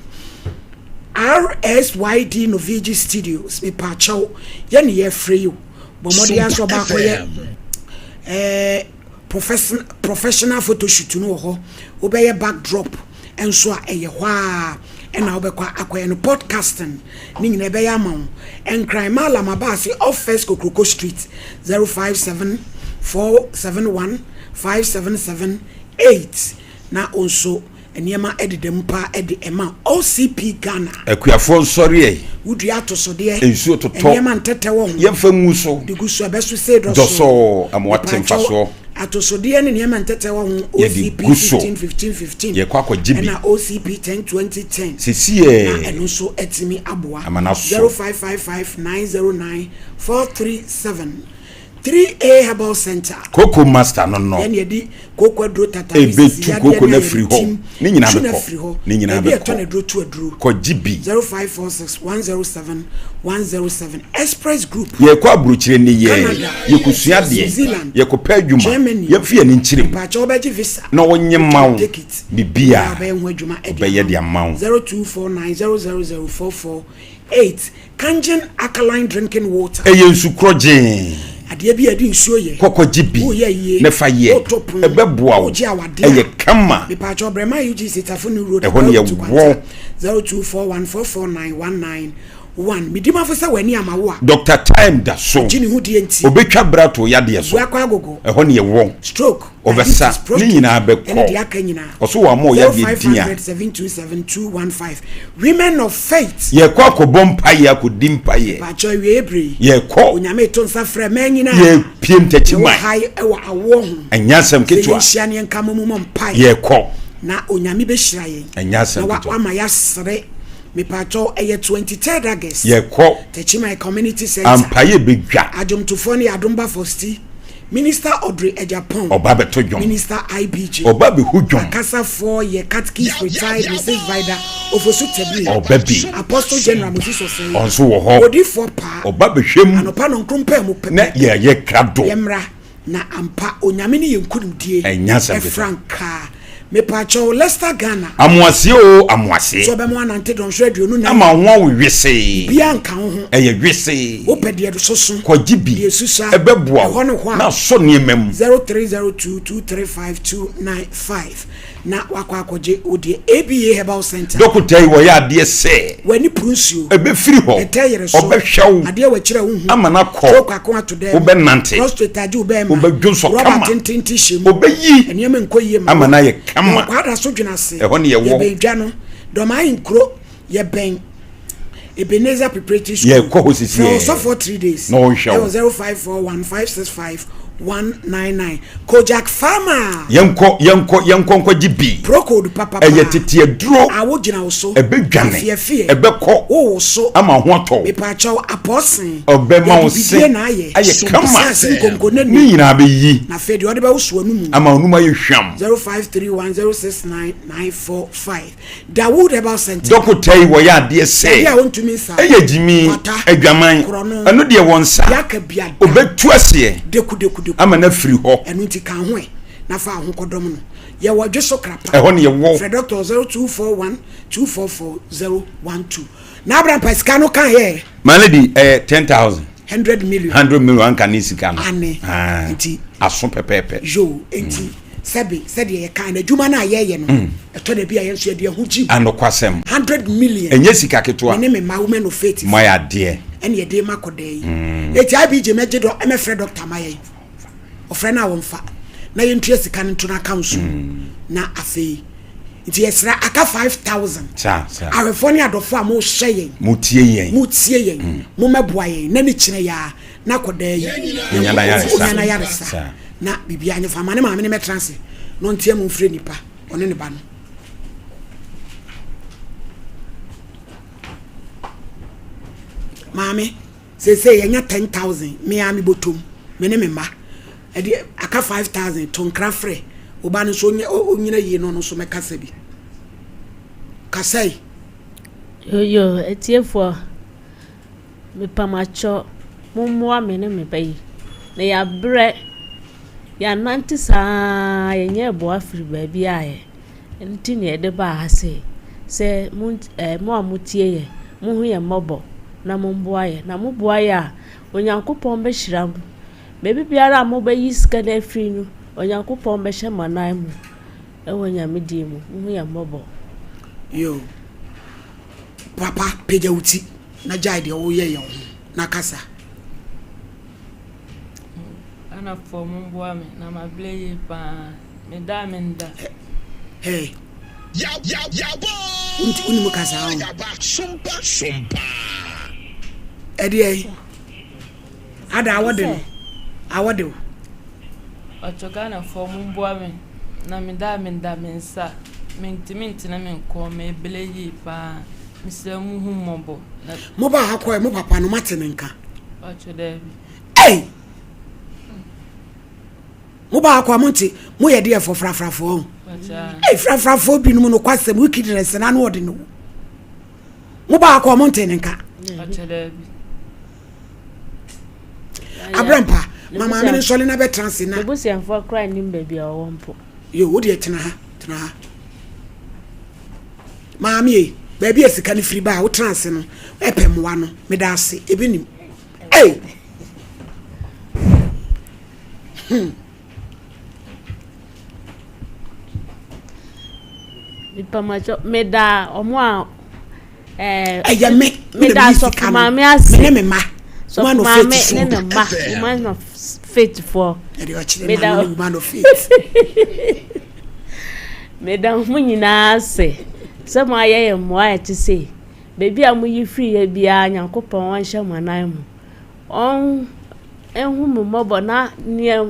RSYD Novigi Studios mepaakyɛw yɛ ne yɛfrɛ yi o bɔ mmɔden ara sɛ Sompa ɔbaakɔ yɛ FM. eh, profession, professional photoshoot no wɔ hɔ wobɛyɛ backdrop nso a ɛyɛ hɔ a ɛna wobɛkɔ akɔyɛ no podcasting ne nyinaa ɛbɛyɛ ama wo Nkran Mallam Abaase off First Kokroko Street 057 471 577 8 na wo nso. Nneɛma deda mu paa de ɛma OCP Ghana. Akuafoɔ nsɔre ɛ. Wodua atosodeɛ. Nsuo totɔ. Nneɛma ntɛtɛ wɔ ho. Yɛmfa ngu so. De gu so ɛbɛso sei dɔsɔɔ. Dɔsɔɔ ama wate mfasoɔ. Atosodeɛ ne nneɛma ntɛtɛ wɔ ho Yɛde OCP gu so. 15 15 15. Yɛkɔ akɔgye bi. Ɛna OCP 10 20 10. Sisi ɛ. Na ɛno nso atumi aboa. Ama no aso. 0555 909 437. 3A Herbal Center. Koko master no no. Yɛn yɛde koko aduro tata Ebetu koko no afiri hɔ. Ne nyinaa bɛkɔ. Ne nyinaa Baabi a bɛkɔ. ɛtɔ na aduro tu aduro. Kɔgye bi. 0546 107 107 Express Group. Yɛkɔ aburokyire ne yɛ. Canada. Yɛkɔsua New adeɛ. Zealand. Yɛkɔpɛ adwuma. Germany. Yɛmfa yɛn ani nkyerɛ mu. Mpakyɛ wobɛgye visa. Na wɔnyɛ mma wo. Take it. Biribiara. Ɔbɛyɛ ho adwuma de Ɔbɛyɛ de ama wo. 0249 000 448 Kangen alkaline drinking water. Ɛyɛ nsu korɔgyee. Adeɛ bi a yɛde nsuo yɛ. Kɔ kɔgye bi Woyɛ ayie. na fa yɛ. Woto pono. Ɛbɛboa wo. Wogye awadeɛ a. Ɛyɛ kama. Mepaakyɛw Brɛma UGC Tafo New Road Ɛhɔ ne Kwawu yɛwɔ. Tukwanta 0241449191 Medi mafo sɛ w'ani ama wo a. Doctor Time da so. Gye ne ho die nti. Ɔbɛtwa berɛ ato wo yadeɛ so. Buakɔ agogo. Ɛhɔ ne yɛwɔ. Stroke. Ɔbɛsa, Diabetes, ne prostate, nyinaa ɛne bɛkɔ. deɛ aka nyinaa. Ɔso wamma wo yadeɛ din a. 0500 727 215 Women of Faith. Yɛkɔ akɔbɔ mpaeɛ akɔdi mpaeɛ. Mpakyɛw awieɛ berɛ yi. Yɛkɔ. Onyame reto nsa frɛ mmaa nyinaa. Yɛpie Yɛwɔ ntakyiman. ha yi wɔ awoɔ ho. Ɛnyɛ asɛm Sɛ ketewa. yɛnhyia ne yɛnka mmɔ mu mmɔ mpaeɛ. Yɛkɔ. Na Onyame bɛhyira yɛn. Ɛnyɛ asɛm Na wa ketewa. wama yɛasere. Mepakyɛw ɛyɛ 23rd August. Yɛkɔ. Takyiman Community Centre. Ampa yɛbɛdwa. Adwomtofoɔ no yɛ Adom Bafosti. Minister Audrey Agyapong. Ɔba bɛto dwom. Minister IBJ. Ɔba bɛhu dwom. Akasafoɔ yɛ Catechist Retired Mrs Vida Ofosu Tabiri. Ɔba bi. Apostle General Moses Osei. Ɔnso wɔ hɔ. Odiyifoɔ Paa. Ɔba bɛhwɛ mu. Anɔpa nɔnkron paa mu pɛpɛ. Na yɛayɛ krado. Yɛmmra na ampa Onyame ne yɛn nkunimdie. Ɛnyɛ asɛm ketewa. Frankaa. Mepaakyɛw Leicester Ghana. Amoaseɛ oo amoaseɛ. Sɛ ɔbɛma wanante dɔnhwere 24. Ama wo ho awo wesee. Biribiara nka wo ho. Ɛyɛ wesee. Wopɛ deɛ soso. Kɔgye bi. Deɛ susua. Ɛbɛboa wo. Ɛhɔ ne hɔ a. Na asɔ nneɛma mu. 0302 235 295 na wakɔ akɔgye wo deɛ ABA Herbal Center. Dɔkota yi wɔyɛ adeɛ sɛ. W'ani puru nsuo. Ɛbɛfiri hɔ. Ɛtɛ yere so. Ɔbɛhwɛ wo. Adeɛ wɔ akyire a wonhu. Ama no akɔ. Stroke ako ato dɛm. Wobɛnante. Prostate agye wo bɛɛma. Wobɛdwo nsɔ Rɔba kama. tententen hyɛ mu. Ɔbɛyi. Nneɛma nkɔ yie ma Ama wo. no ayɛ kama. Yɛwɔ Kwada so dwene ase. Ɛhɔ ne yɛwɔ. Yɛbɛn dwa no. Dɔm Ahenkuro. Yɛbɛn Ebenezer Preparatory School. Yɛkɔ hɔ sisi Frɛ ɛ. ɔsɔfoɔ 3 days. Na ɔnhwɛ wo. Ɛwɔ 0541 565 199. Kojak Pharma. Yɛnkɔ yɛnkɔ yɛnkɔ nkɔgye bi. Procold papapa. Ɛyɛ tete aduro. A wogyina wo so. Ɛbɛdwane. Afeɛfeɛ. Ɛbɛkɔ. Wowoso. Ama ho atɔ wo. Mepaakyɛw apɔɔsen. Ɔbɛma wo Yɛde se bidie na ayɛ. ayɛ kama. Saase nkonko ne Ne nyinaa bɛyi. Na afei deɛ ɔde bɛwoso anum. Ama w'anum ayɛ hwam. 0531 069 945. Dawood Herbal Center. Dɔkota yi wɔyɛ adeɛ sɛ. Yadeɛ a wɔntumi nsa. Ɛyɛ gyimi, Kwata, adwaman, korɔno, ɛno deɛ wɔn nsa. Deɛ aka bia da. Ɔbɛtu aseɛ. Deku deku deku. Ama no afiri hɔ. Ɛno nti ka ho ɛ na fa ho kɔdɔm no. Yɛwɔ Dweso Krapa. Ɛhɔ ne yɛwɔ. Frɛ dɔkta 0241 244 012. Na Abrampa sika no kan yɛ. My lady ɛyɛ 10,000. 100 million. 100 million anka ne sika no. Ane. Ah, Nti. Aso pɛpɛɛpɛ. Yo, nti. Mm. Sɛbe, sɛdeɛ yɛka no, adwuma no a yɛyɛ no, mm. ɛtɔ da bi a yɛn nso yɛde ɛho gyim. Anokwasɛm. 100 million. Ɛnyɛ sika ketewa. Me ne me mma women of faith. Mo ayɛ adeɛ. Ɛne yɛde ma kɔda yi. Mm. Eti IBJ mɛgye dɔ ɛmɛfrɛ dɔkta ma yɛn. Ɔfrɛ no a wɔmfa. Na yɛntua sika no nto no account so. Mm. Na afei nti yɛsrɛ aka 5000 ahwɛfoɔ ne adɔfoɔ a mohwɛ yɛn motie yɛn motie yɛn mm. mommɛboa yɛn na ne kyerɛ yɛ a na akɔdaa yi Onya na yaresa. onya na yaresa na biribiara nyɛ fa ma ne maame ne mɛtena ase na ɔnteɛ mu mfrɛ nipa ɔne ne ba no maame seesei yɛnya 10000 me a mebɔtom me ne me mma ɛde aka 5000 to nkra frɛ wo ba no nso ɔnyina yie no ɔno nso mɛkasa bi kasa yi Yo, atiefoɔ, Mepamakyɛw, mommoa me ne me ba yi, na yɛabrɛ. Yɛanante saa ara, yɛnnya mmoa firi baabiara ɛ. Ɛno nti na yɛde baa ha sei, sɛ mo ɛɛ mo a motie yɛn, monhu yɛn mmɔbɔ na mommoa yɛn. Na moboa yɛn a, Onyankopɔn bɛhyira mo. Baabi biara a mobɛyi sika no afiri no, Onyankopɔn bɛhyɛ mo anan mu wɔ Nyame din mu. Monhu yɛn mmɔbɔ. Yo. Papa, pagya wo ti na gyae deɛ woyɛ yɛ wo ho na kasa. Ghanafoɔ momboa me na mabrɛ yie paa meda a menda. Hey. Wonim kasa ho. Ɛdeɛ yi. Ada awɔ de no. Awɔ de wo. Ɔkyɛ Ghanafoɔ mo mboa me na me da a me da me nsa me ntumi ntene me nkɔn me bele yie paa mesrɛ mo hu mmɔbɔ na. Mo ba ha kɔɛ mo papa no mate ne nka. Ɔkyɛ daabi. Ei! Mo ba ha kɔ a mo nte mo yɛ deɛ fɔ frafrafoɔ ho. Ei frafrafoɔ binom no kwasɛm wickedness na ano ɔde no. Mo ba ha kɔ a mo nte ne nka. Ɔkyɛ daabi. Abrampa, ma maame no nsɔle na bɛtena ase na. N'abusuafoɔ koraa nnim baabi a ɔwɔ mpo. Yo, wo deɛ tena ha, tena ha. Maame e, baabi a sika no firi ba a wotena ase no, ɛpɛ mmoa no, meda ase, ebi nim. Ei! Hmm. Mepamakyɛ meda ɔmo a ɛɛ. Ɛyɛ me me na meyi sika no me ne me ma woman of faith foɔ ne ne ma woman of faith foɔ. Ɛde ɔkyerɛ ma no ne woman of faith. Meda mo nyinaa ase sɛ mo ayɛ yɛn mmoa a ɛte sei. Baabi a moyi firi yɛ biara Nyankopɔn ɔnhyɛ mo anan mu. Ɔnhu mo mmɔbɔ na nea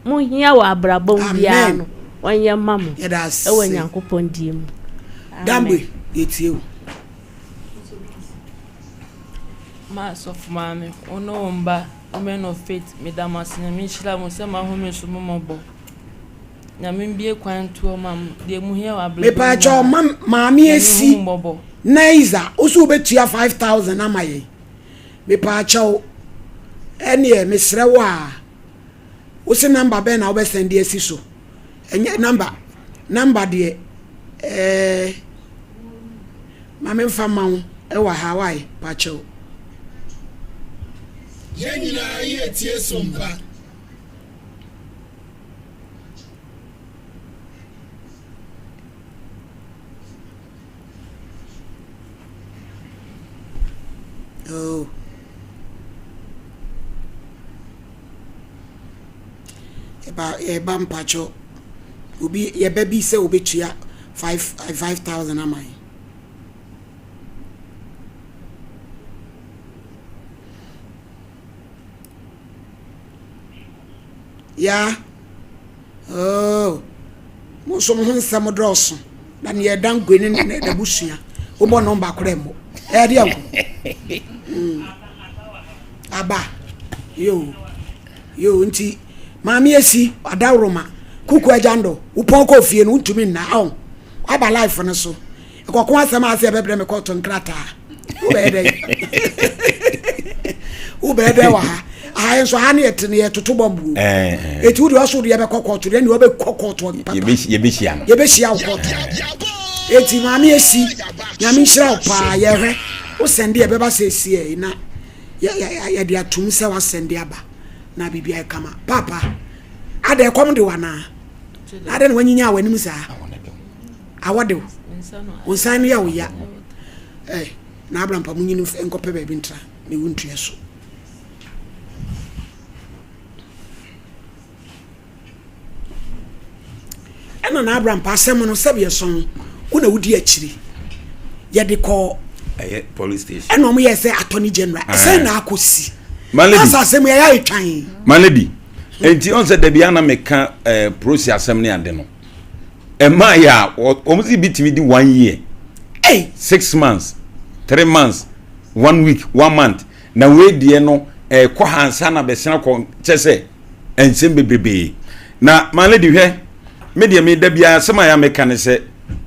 mohia wɔ abrabɔ mu biara no, ɔnyɛ mma mo wɔ Nyankopɔn din mu. Amen. Yɛtie wo. Ma asɔfo maame, wo ne wo mba, women of faith, meda mo ase Nyame nhyira mo sɛ moahu me so mo mmɔbɔ. Nyame mbue kwan nto hɔ ma mo, deɛ mo hia wɔ abrabɔ mu Mepaakyɛw nyinaa, ma maame Nyame esi hu mo mmɔbɔ. Naiza, wo so wobɛtua 5000 ama yɛn. Mepaakyɛw, ɛneɛ mesrɛ wo a, wo se number bɛn na wobɛ sɛnde asi so? Ɛnyɛ number, number deɛ ɛɛ ma memfa ma wo ɛwɔ ha wae, paakyɛw. Yɛn nyinaa yɛretie Sompa. Oh. Yɛba yɛba mpakyɛw. Obi yɛba bi sɛ obetua 5 5000 ama yɛn. Ya oh mo nso mo ho nsɛm dɔɔso na nea ɛda nkoe ne n'abusua wobɔ nɔmba korɛ mmɔ ɛyɛ deɛ nko mm. aba yo yo nti maame esi adaworoma kuku agya ndɔ wopɔn kɔ fie no wontumi nna ɔn aba life no so Ɛkɔko asɛm a sɛ ɛbɛbrɛ me kɔɔto nkrataa. Wobɛyɛ dɛn? Wobɛyɛ dɛn wɔ ha? Aha nso ha ne yɛte no yɛtoto bɔmbu. Eti wo deɛ ɔso deɛ bɛkɔ kɔɔto deɛ ne wɔbɛkɔ kɔɔto papa. Yɛbɛhyia no. Yɛbɛhyia wo kɔɔto. Eti maame esi nyame nhyira wo paa yɛhwɛ wo sɛnde ɛbɛba sɛ esi ɛ na yɛde atum sɛ wasɛnde aba na biribi ayɛ kama. Papa ada ɛkɔm de wanaa? Ada na wanyinya w'anim saa? Awɔ de wo. Wo nsa no yɛ wo ya. Eh, na Abraham pa munyi no nkɔpɛ baabi ntra ne wo ntua so. Ɛna na Abraham pa asɛm no sɛbi ɛsɔn wo na wodi akyiri. Yɛde kɔ ɛyɛ police station. Ɛna wɔn yɛ sɛ attorney general. Ɛsɛn na akɔsi. Asa asɛm yɛ ayɛ twan. Malady, nti ɔn sɛ dabi ana meka ɛɛ eh, prosi asɛm ne ade no. Ɛmaa yɛ a wɔn si bi tumi di one year, hey. six months, three months, one week, one month. Na wei deɛ no ɛkɔ ha ansa na bɛsena kɔ kyɛ sɛ nsɛm bebrebee. Na my lady hwɛ, me deɛ me da biara asɛm a yɛ meka ne sɛ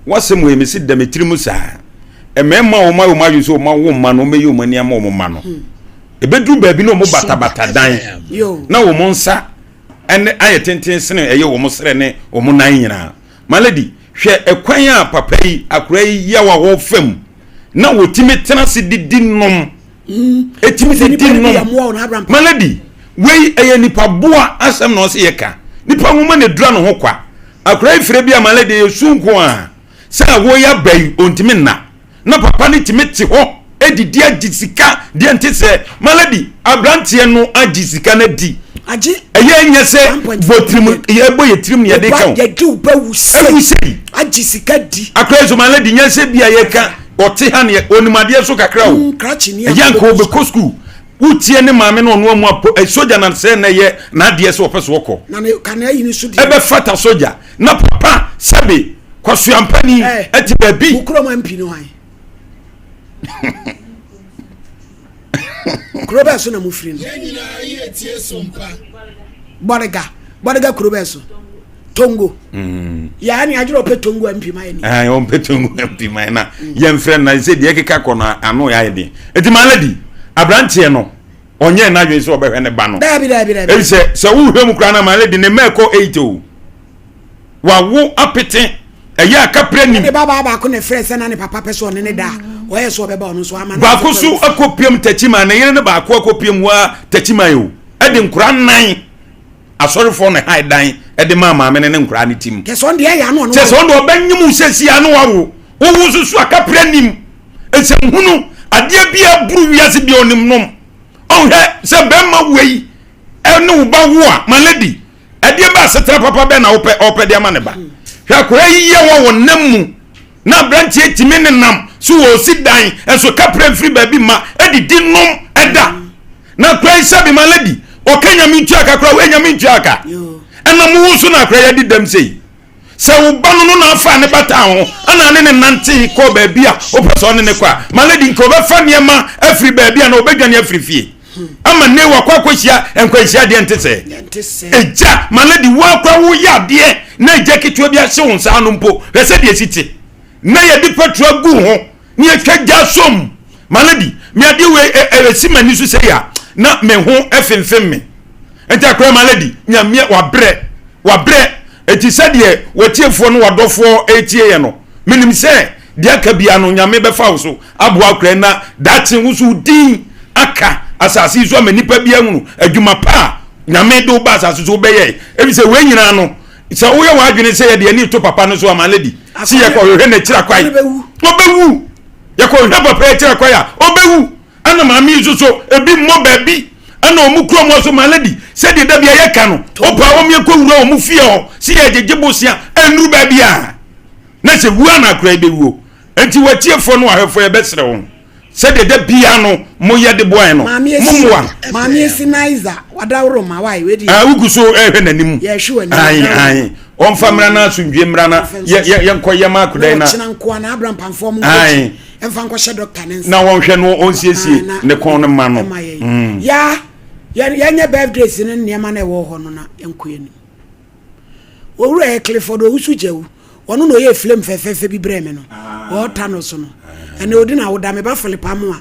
wasɛm wei me si da me tiri mu saa. Mmarima a wɔn ayɛ wɔn adwene sɛ wɔn awo mma no wɔn bɛyɛ wɔn ani ama wɔn mma no. Ebeduru baabi na wɔn batabata dan na wɔn nsa ɛne ayɛ tenten sene ɛyɛ wɔn srɛ ne wɔn nan nyinaa. My lady, hwɛ ɛkwan a papa yi, akora yi yaw a wɔfa mu na wɔtumi tena ase didi nom. Ɛtumi didi nom. My lady, wei ɛyɛ nipa boa asɛm na ɔsɛ yɛka. Nipa nwoma na edura ne ho kwa. Akora yi frɛ bi a my lady ɛyɛ su nko a sɛ awoɔ yi aba yi ɔntumi nna. Na papa no tumi te hɔ. Edidi agye sika deɛ nte sɛ maladi aberanteɛ no agye sika no adi. Agye. Ɛyɛ nyɛ sɛ bɔ tirim yɛbɔ yɛ tirim na yɛde ka o. Yɛde wo ba wu sɛ. Ewu sɛ. Agye sika di. Akora yi so maladi nyɛ sɛ bi a yɛka ɔte ha ne onim adeɛ so kakra o. Mm, krakye ni Ɛyɛ nka ɔbɛkɔ sukuu. Wotie ne maame no ɔno amu apo eh, sogya na sɛ na ɛyɛ n'adeɛ sɛ ɔpɛ so ɔkɔ. Na ne ka na ayi ne so deɛ. Ɛbɛfata sogya na papa sɛbe kwasuampani ɛte baabi. Wo kurom MP no hwan? Kuro bɛɛ so na mofiri no? Yɛn nyinaa yɛ tie so mpa. Bɔrega, Bɔrega kuro bɛɛ so? Tongo. Mm. Yaa ni adwene ɔpɛ Tongo MP ma yɛ ni. Ɛɛ ɔmpɛ Tongo MP ma yɛ na yɛn fɛ na sɛ deɛ ɛkeka kɔ no ano yɛ ayɛ den. Eti maa lady aberanteɛ no ɔnyɛ n'adwene sɛ ɔbɛhwɛ ne ba no. Daabi daabi daabi. Ebi sɛ sɛ wohwɛ mu koraa na maa lady ne mma ɛkɔ eight o. Wawo apete ɛyɛ a kaprɛ nim. Ne babaa baako na ɛfrɛ sɛ na ne papa pɛ sɛ ɔne ne da a ɔyɛ sɛ ɔbɛba ɔno nso ama no. Baako so akɔpiam Takyiman ne yere ne baako akɔpiam waa Takyiman o ɛde nkora nnan asɔrefoɔ na hae dan ɛde maa maame ne ne nkora ne tim. Kyɛ sɛ ɔno deɛ ɛyɛ ano ɔno. Kyɛ sɛ ɔno deɛ ɔbɛnyem wo sɛsi ano wawo wowo nso so a kaprɛ nim nsɛmhunu adeɛ bi a aburu wiase bi a ɔnim nom ɔnhwɛ sɛ bɛrima wei ɛne wo ba wo a my lady Ɛdeɛ bɛ asetena papa bɛn na wopɛ ɔpɛ de ama ne ba? Hwɛ akwadaa yi yɛ wɔ wɔn nam mu na aberanteɛ tumi ne nam so wɔ osi dan nso kaprɛ mfiri baabi ma ɛdidi nom ɛda na akwadaa yi sɛbi ma lady ɔka nyame ntua ka koraa wei nyame ntua ka ɛnam wo so na akwadaa yi adi dɛm sei. Sɛ wo ba no no na afa ne bataa ho ana ne ne nante kɔ baabi a wopɛ sɛ ɔne ne kɔ a, ma lady nka ɔbɛfa nneɛma afiri baabi a na ɔbɛdwane afiri fie ama ne wakɔ akɔhyia nkwanhyia adeɛ nte sɛ egya. Ma lady wo akora woyɛ adeɛ na egya ketewa bi ahye wo nsa ano mpo, hwɛ sɛ deɛ esi te na yɛde petrol agu ho ne yɛtwa gya som. Ma lady me adeɛ wei ɛsi m'ani so sɛ ya na me ho ɛfemfem me. Nti akora ma lady nyameɛ wabrɛ wabrɛ. Enti sɛdeɛ w'atiefoɔ ne w'adɔfoɔ retie yɛn no, menim sɛ deɛ aka biara no, Nyame bɛfa wo so aboa akora yi na daakye wo nso wo din aka asase yi so ama nnipa bi ahunu adwuma pa a Nyame de wo ba asase so wobɛyɛe. Ɛfiri sɛ wei nyinaa no, sɛ woyɛ w'adwene sɛ yɛde ani reto papa no so a, my lady, sɛ yɛkɔhwehwɛ n'akyiri akwan, ɔbɛwu. Yɛkɔhwehwɛ papa yi akyiri akwan a, ɔbɛwu. Ɛna maame yi nso so ebi mmɔ baabi ɛna wɔn kura wɔn so my lady sɛdeɛ dabi a yɛka no ɔpa wɔn yɛ kɔ wura wɔn fie hɔ si yɛ gyegye bosia ɛnuru baabi a na sɛ wuo ana akora yi bɛwuo nti wɔatiefoɔ no ahwɛfoɔ yɛbɛsrɛ wɔn sɛdeɛ da bia no moyɛ de boae no mommoa. Maame esi Naiza wadaworo ma wae wei deɛ. Ah wogu so ɛhwɛ n'anim. Yɛhwɛ w'anim. Ayi ayi ɔnfa mmra na asomdwe mmra na yɛ yɛ yɛnkɔ yɛ ma akoda yi na. Na ɔkyena nkoa na abira mpamfoɔ mo nkɔ Ɛmfa nkɔhyɛ dɔkta ne nsa. Na wɔnhwɛ no ɔnsiesie ah, ne kɔn no ma no. Mm. Ya yɛnyɛ birthdays ne nneɛma na ɛwɔ hɔ no na ɛnkɔ anim. Owura yɛ Clifford Owusu Gyawu. Ɔno na ɔyɛ flame fɛfɛɛfɛ bi brɛ me no. Ah. Ɔɔta no so no. Ɛna ɔdi na awoda me ba Philip Amoa.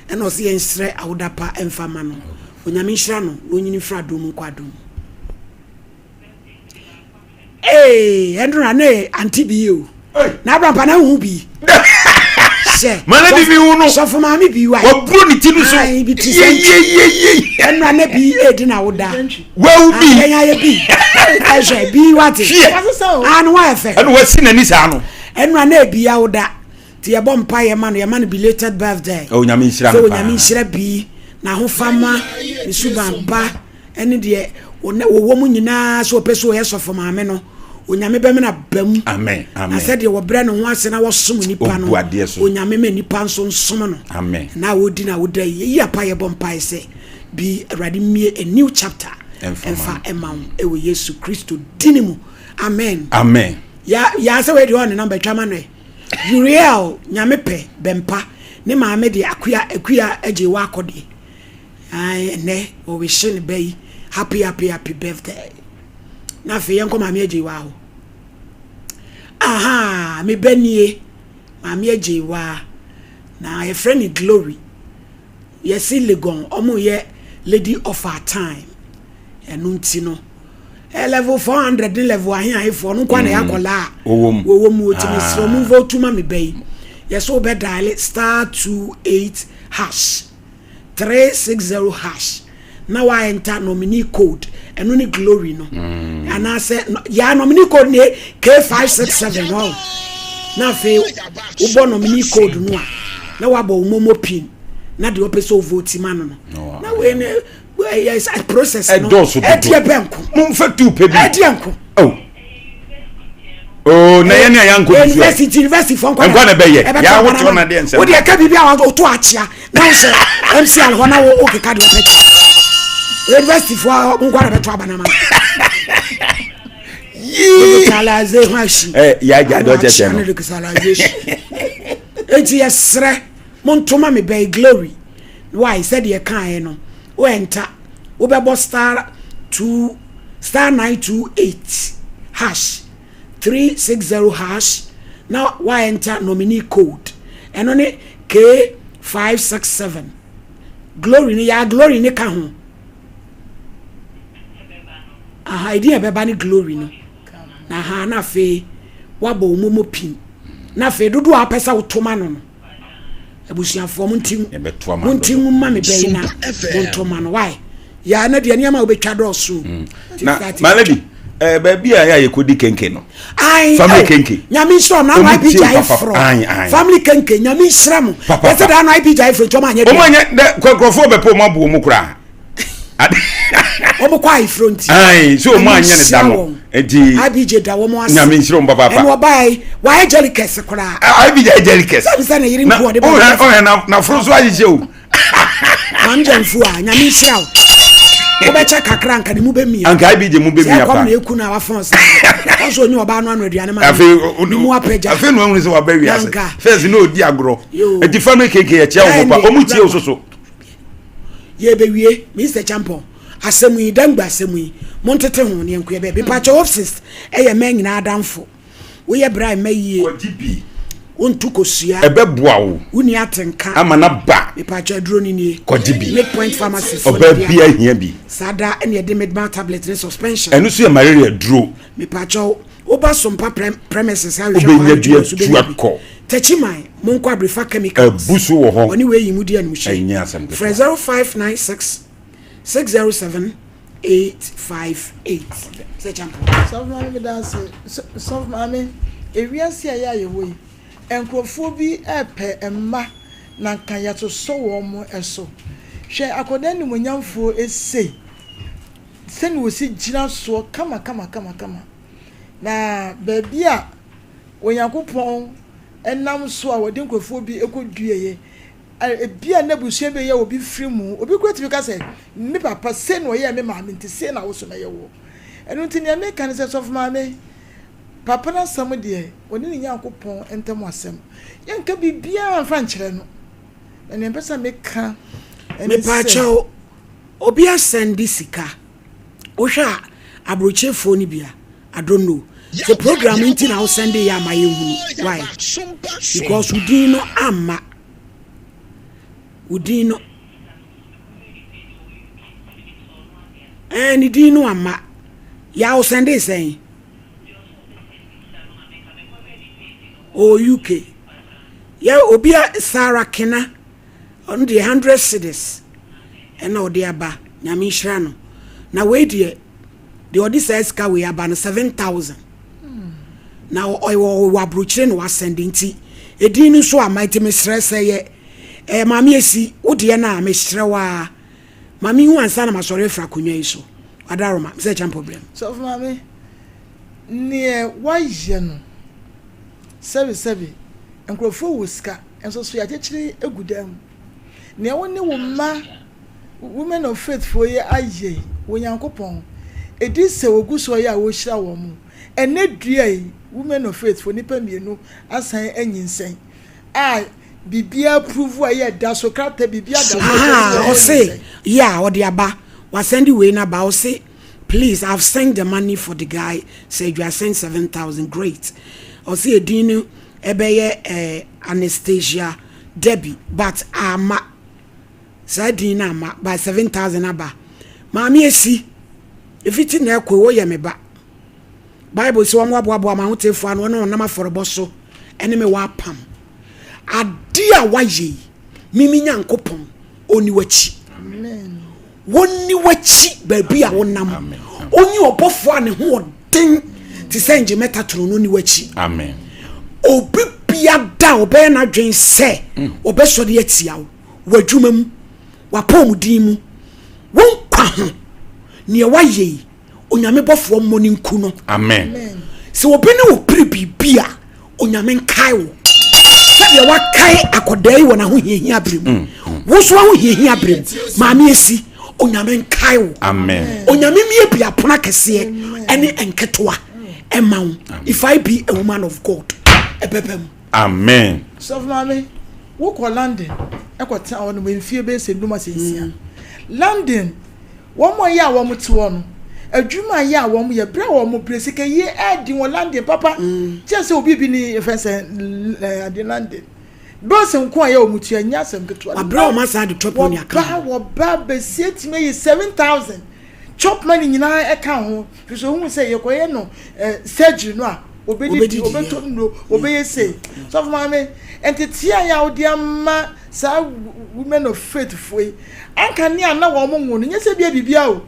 Ɛna ɔse yɛnsrɛ awoda pa ɛmfa ma no. Onyame nhyira no na ɔnyini mfiri adom nkɔ adom mu. Ee, ɛnora ne ante bi o. Na abrampa na hu bi. Hyɛ. Mana bi mi hu no. Sɔfo maame bi wa. Waburo ne ti no so. Ayi bi ti sɛ. Yeyeyeye. Ɛnora ne bi edi na woda. Wawu bi. Yɛn ayɛ bi. Ɛhwɛ bi wate. Hwiɛ. Ano wa ɛfɛ. Ɛna wasi n'ani saa no. Ɛnora ne bi awoda. Ti yɛbɔ mpa yɛ ma no yɛ ma no belated birthday. Onyame nhyira no paa. Sɛ onyame nhyira bi na ahofama ne suban pa. Ɛne deɛ wɔwɔ mu nyinaa sɛ ɔpɛ sɛ ɔyɛ sɔfo maame no, Onyame bɛmena aba mu. Amen. Amen. Na sɛdeɛ wɔbrɛ ne ho ase na wɔsom nipa no, Onyame ma nipa nso nsom no. Amen. Na wɔdi na wɔda yi, yɛyi apa yɛbɔ mpae sɛ bi Awurade mmie a new chapter ɛmfa ɛma wo ɛwɔ Yesu Kristo dini mu. Amen. Amen. Ya ya sɛ wei deɛ ɔne namba twa ma no ɛ. Uriel Nyame pɛ bɛmpa ne maame deɛ akuya akuya agye wɔ akɔdeɛ. Ae ɛnɛ wɔwehye ne ba yi happy happy happy birthday. Na afei yɛnkɔ maame agyewa hɔ. Aha me ba nie maame agyewa na yɛfrɛ no Glory. Yɛsi Legon ɔmo yɛ lady of our time. Ɛno nti no eh, level 400 ne level ahe ahefoɔ no nkwa na yɛ mm. akɔlaa a wɔwɔ mu wɔtumi srɛ ɔmo vote ma me ba yi. Yɛsɛ wobɛ dial star 28 hash. 360 hash na wa enter nominee code ɛno ne glory no mm. anaasɛ yaa nominee code ne K567 hɔ na afei wobɔ nominee code no a. Na wabɔ wo momo pin na deɛ ɔpɛ sɛ ɔvote ma no no. Na wei ne ɛyɛ process no. Ɛdɔɔso dodo. Ɛdeɛ bɛnko. Momfa tu pɛ bi. Ɛdeɛ nko. Oh. Oh, na yɛne a yɛankɔ bi so university university fɔ nkwa nkwa na ɛbɛyɛ yɛ awotoɔ na deɛ nsɛm wode ɛka biribi a woto akyea na wo sɛ mcl hɔ na wokeka deɛ ɔpɛ kyɛ university foɔ nkwa na bɛto aba no ma digitalization eh, yɛagya deɛ ɔkyɛkyɛ no digitalization enti yɛserɛ montoma me bɛyi glory why sɛdeɛ kaeɛ no woɛnta wobɛbɔ star 2 star 928 hash 360 hash na wa enter nominee code ɛno ne K567 glory no yaa glory ne ka ho aha ɛdin ɛbɛba ne glory no na aha na afei wabɔ wo momo pin na afei dodoɔ a wopɛ sɛ wotoma no no abusuafoɔ mo nti mo nti mo ma me bɛyi na mo nto ma no why yaa na deɛ nneɛma a wobɛtwa dɔɔso mm. na malady eh, baabi a yɛ a yɛkɔdi kenke no Ayi, family oh, kenke nyame nhyira ɔmo ano ibg ayi forɔ family kenke nyame nhyira mo yɛsɛ da ano ibg ayi forɔ nti ɔmo anyɛ ɔmo anyɛ dɛ nkurɔfoɔ bɛpɛ ɔmo aboɔ mu koraa wɔn kɔ ayeforo nti. ayi so wɔn anyɛ ne da no nti. IBJ da wɔn ase. Nyame nhyira wɔn papaapa. Ɛna ɔbaa yi wayɛ jelly kɛse koraa. IBJ ayɛ jelly kɛse. Sɛbi sɛ ne yere mpo ɔde bɔ. Na ɔhɛ na n'aforo so ahyehyɛ o. Maame Gyamfu a nyame nhyira wo. Wobɛkyɛ kakra nka ne mu bɛmia. Anka IBJ mu bɛmia pa. Sɛ ɛkɔm na eku na wafɔn sa. Ɔnso onye ɔbaa no ano aduane ma. Afei ne mu apagya. Afei na ɔhunu sɛ waba wiase. First na odi agorɔ. Eti family keke yɛkyia wɔn pa. Wɔn tie o soso. Yɛbɛwie, Mister Champon, asɛm yi, Dangba asɛm yi, montete ho ne yɛnkoyɛ baabi. Mpakyɛ Hopsist yɛ mmaa nyinaa adamfo. Woyɛ bra mma yie. Kɔgye bi. Wonto kosua. Ɛbɛboa wo. Wonni atenka. Ama no aba. Mepakyɛ aduro no nie. Kɔgye bi. Midpoint Pharmacy foɔ Ɔbaa na ɛde biara aba. hia bi. Saa da ɛna yɛde Midmal tablet ne suspension. Ɛno nso yɛ malaria duro. Mepakyɛw, woba Sompa premises a hwehwɛ Wobɛnya Kwame bi Adwuma nso atu bɛnya bi. akɔ. Takyiman, monkɔ Abirifa Chemicals. Abu so wɔ hɔ. Ɔne wei yi mu di animhyɛ. Ɛnyɛ asɛm Frɛ ketewa. 0596 607 858. Sɛ Champon. Sɔfo Maame meda ase. Sɔfo Maame, ewiase a yɛ a yɛwɔ yi, nkurɔfoɔ bi repɛ mma na nka yɛasosɔ wɔn so. Hwɛ akwadaa animuonyamfoɔ sei. sɛnea wɔsi gyina soɔ kamakamakamakama. Na baabi a Onyankopɔn nam so a wɔde nkurɔfoɔ bi kɔduaeɛ, ebia na abusua bi yɛ obi firi mu. Obi koraa tumi ka sɛ, me papa sei na ɔyɛɛ me maame nti sei na wo so mɛyɛ woɔ. Ɛno nti nea meka ne sɛ, sɔfo maame, papa no asɛm deɛ, ɔne ne Nyankopɔn ntam asɛm. Yɛnka biribiara mfa nkyerɛ no. Na nea mepɛ sɛ meka ne sɛ. Mepaakyɛw, Obi asɛnde sika wohwɛ a abrokyefoɔ no bi a I don't know sɛ program nti na wo sɛnde yɛ ama yɛhunu why because wo din no amma wo din no ɛɛ ne din no amma yɛ wo sɛnde sɛn ɔwɔ UK yɛ obi a Sarah Kena Ɔno deɛ hundred cedis ɛna ɔde aba nyame nhyira no na wei deɛ deɛ ɔde saa sika wei aba no 7000 na ɔwɔ aburokyire na wasɛnde nti edin no nso ama nti mesrɛ sɛ yɛ ɛɛ maame esi wo deɛ no a mesrɛ waa maame hu ansa na masɔre afiri akonnwa yi so adaroma sɛ kyɛn problem. Sɔfo maame neɛ wayɛ no sɛbi sɛbi nkurɔfoɔ wɔ sika Nso so yɛakyekyere agu dan mu. Nea wo ne wo mma Women of Faith foɔ yi ayɛ yi, Onyankopɔn, ɛdi sɛ wɔgu so yɛ a wɔrehyira wɔn. Ɛnnɛ dua yi, Women of Faith foɔ nnipa mmienu asan anyinsɛn a biribiara prove a ɛyɛ da so, krataa biribiara da so a ɛkyerɛ sɛ Ahaa wɔn ɔse anyinsɛn. yeah ɔde aba wasɛnde wei no aba ɔse please I've sent the money for the guy Sergio I sent 7000 great ɔse edin no Ɛbɛyɛ eh Anastasia Debbie but amma saa din no amma but 7000 aba Maame Esi efiti na ɛkɔ woyɛ me ba Bible sɛ wɔn aboaboa m'ahotefoɔ ano wɔn a wɔnam afɔrebɔ so ɛne me wɔ apam Ade a wayɛ yi me me Nyankopɔn ɔnni w'akyi Wɔnni w'akyi baabi a wonam. Ɔnyi ɔbɔfoɔ a ne ho ɔden te sɛ ngye Metatron no nni w'akyi. Amen. Obi biara. biada a ɔbɛyɛ n'adwene sɛ ɔbɛsɔre atia wo, w'adwuma mu, w'apɔmuden mu, wo nkwa ho, nea wayɛ yi, Onyame bɔfoɔ mmɔ ne nku no. Amen. Sɛ obi ne wo pere biribi a, Onyame nkae wo. Sɛdeɛ wakae akɔdaa yi wɔ n'ahohiahia berɛ mu, wo nso w'ahohiahia berɛ mu, Maame Esi, Onyame nkae wo. Amen. Onyame mmiebie apono akɛseɛ ɛne nketewa ɛma wo. If I be a woman of God, ɛbɛba mu. Amen. Sɔfo Maame, wokɔ London kɔtena hɔ nom mfie bɛyɛ sɛ num asɛ nsia. London, wɔn a yɛ a wɔn te hɔ no, adwuma a yɛ a wɔn yɛ, berɛ a wɔn brɛ sika yie ɛɛden wɔ London papa. Kyɛ sɛ obi bi ne yɛfɛ sɛ ade London. Bills nko a yɛ wɔn tua nyɛ asɛm ketewa. Wabrɛ wɔn asan de chop money aka ho. Wɔba wɔba bɛsie tumi ayi 7,000. Chop money nyinaa ɛka ho firi sɛ ohun sɛ yɛkɔyɛ no eh, surgery no a obɛdidi obɛtɔ nnuro obɛyɛ sei sɔfo maame nteteɛ a yɛ a wode ama saa women of faith foɔ yi anka ne a na wɔn nwo no nyɛ sɛ bia biribia o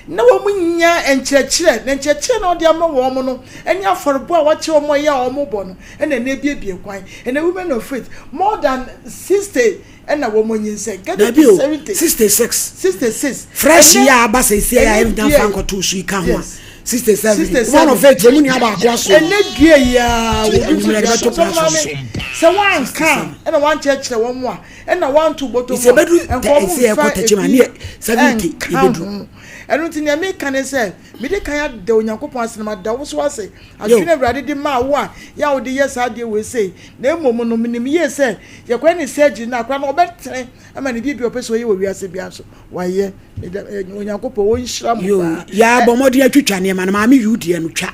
na wɔn nya nkyerɛkyerɛ na nkyerɛkyerɛ na wɔde ama wɔn no ɛne afɔrebɔ a wɔakyerɛ wɔn a ɛyɛ a wɔn bɔ no ɛna ɛna ebiebie kwan ɛna women of faith more than 60 ɛna wɔn nyinsɛn get Dabi o, 66. 66. Fresh yi a aba sɛsi a yɛ nya nfa nkɔto so yi ka ho a. 67. Woman of faith emu nua baako aso. Ɛnɛ dua yi a obi nso de ato pra so. Sɛ wanka ɛna wankyerɛkyerɛ wɔn a ɛna wanto bɔtɔ mu a nka wɔn nfa ebi ɛnka ho. Ɛno nti nea meka ne sɛ mede kan ada Onyankopɔn ase na mada wo so ase adwene Awurade de maa wo a yɛ a wode yɛ saa adeɛ wei sei na mmom no menim yie sɛ Yɛkɔyɛ ne surgery no akora no ɔbɛtene ama ne biribi a ɔpɛ sɛ ɔyɛ wɔ wiase biara nso wayɛ. Meda eh, Onyankopɔn ɔnhyira mo Yoo, paa. yaa bɔ mmɔden atwitwa nneɛma no maame yu deɛ no twa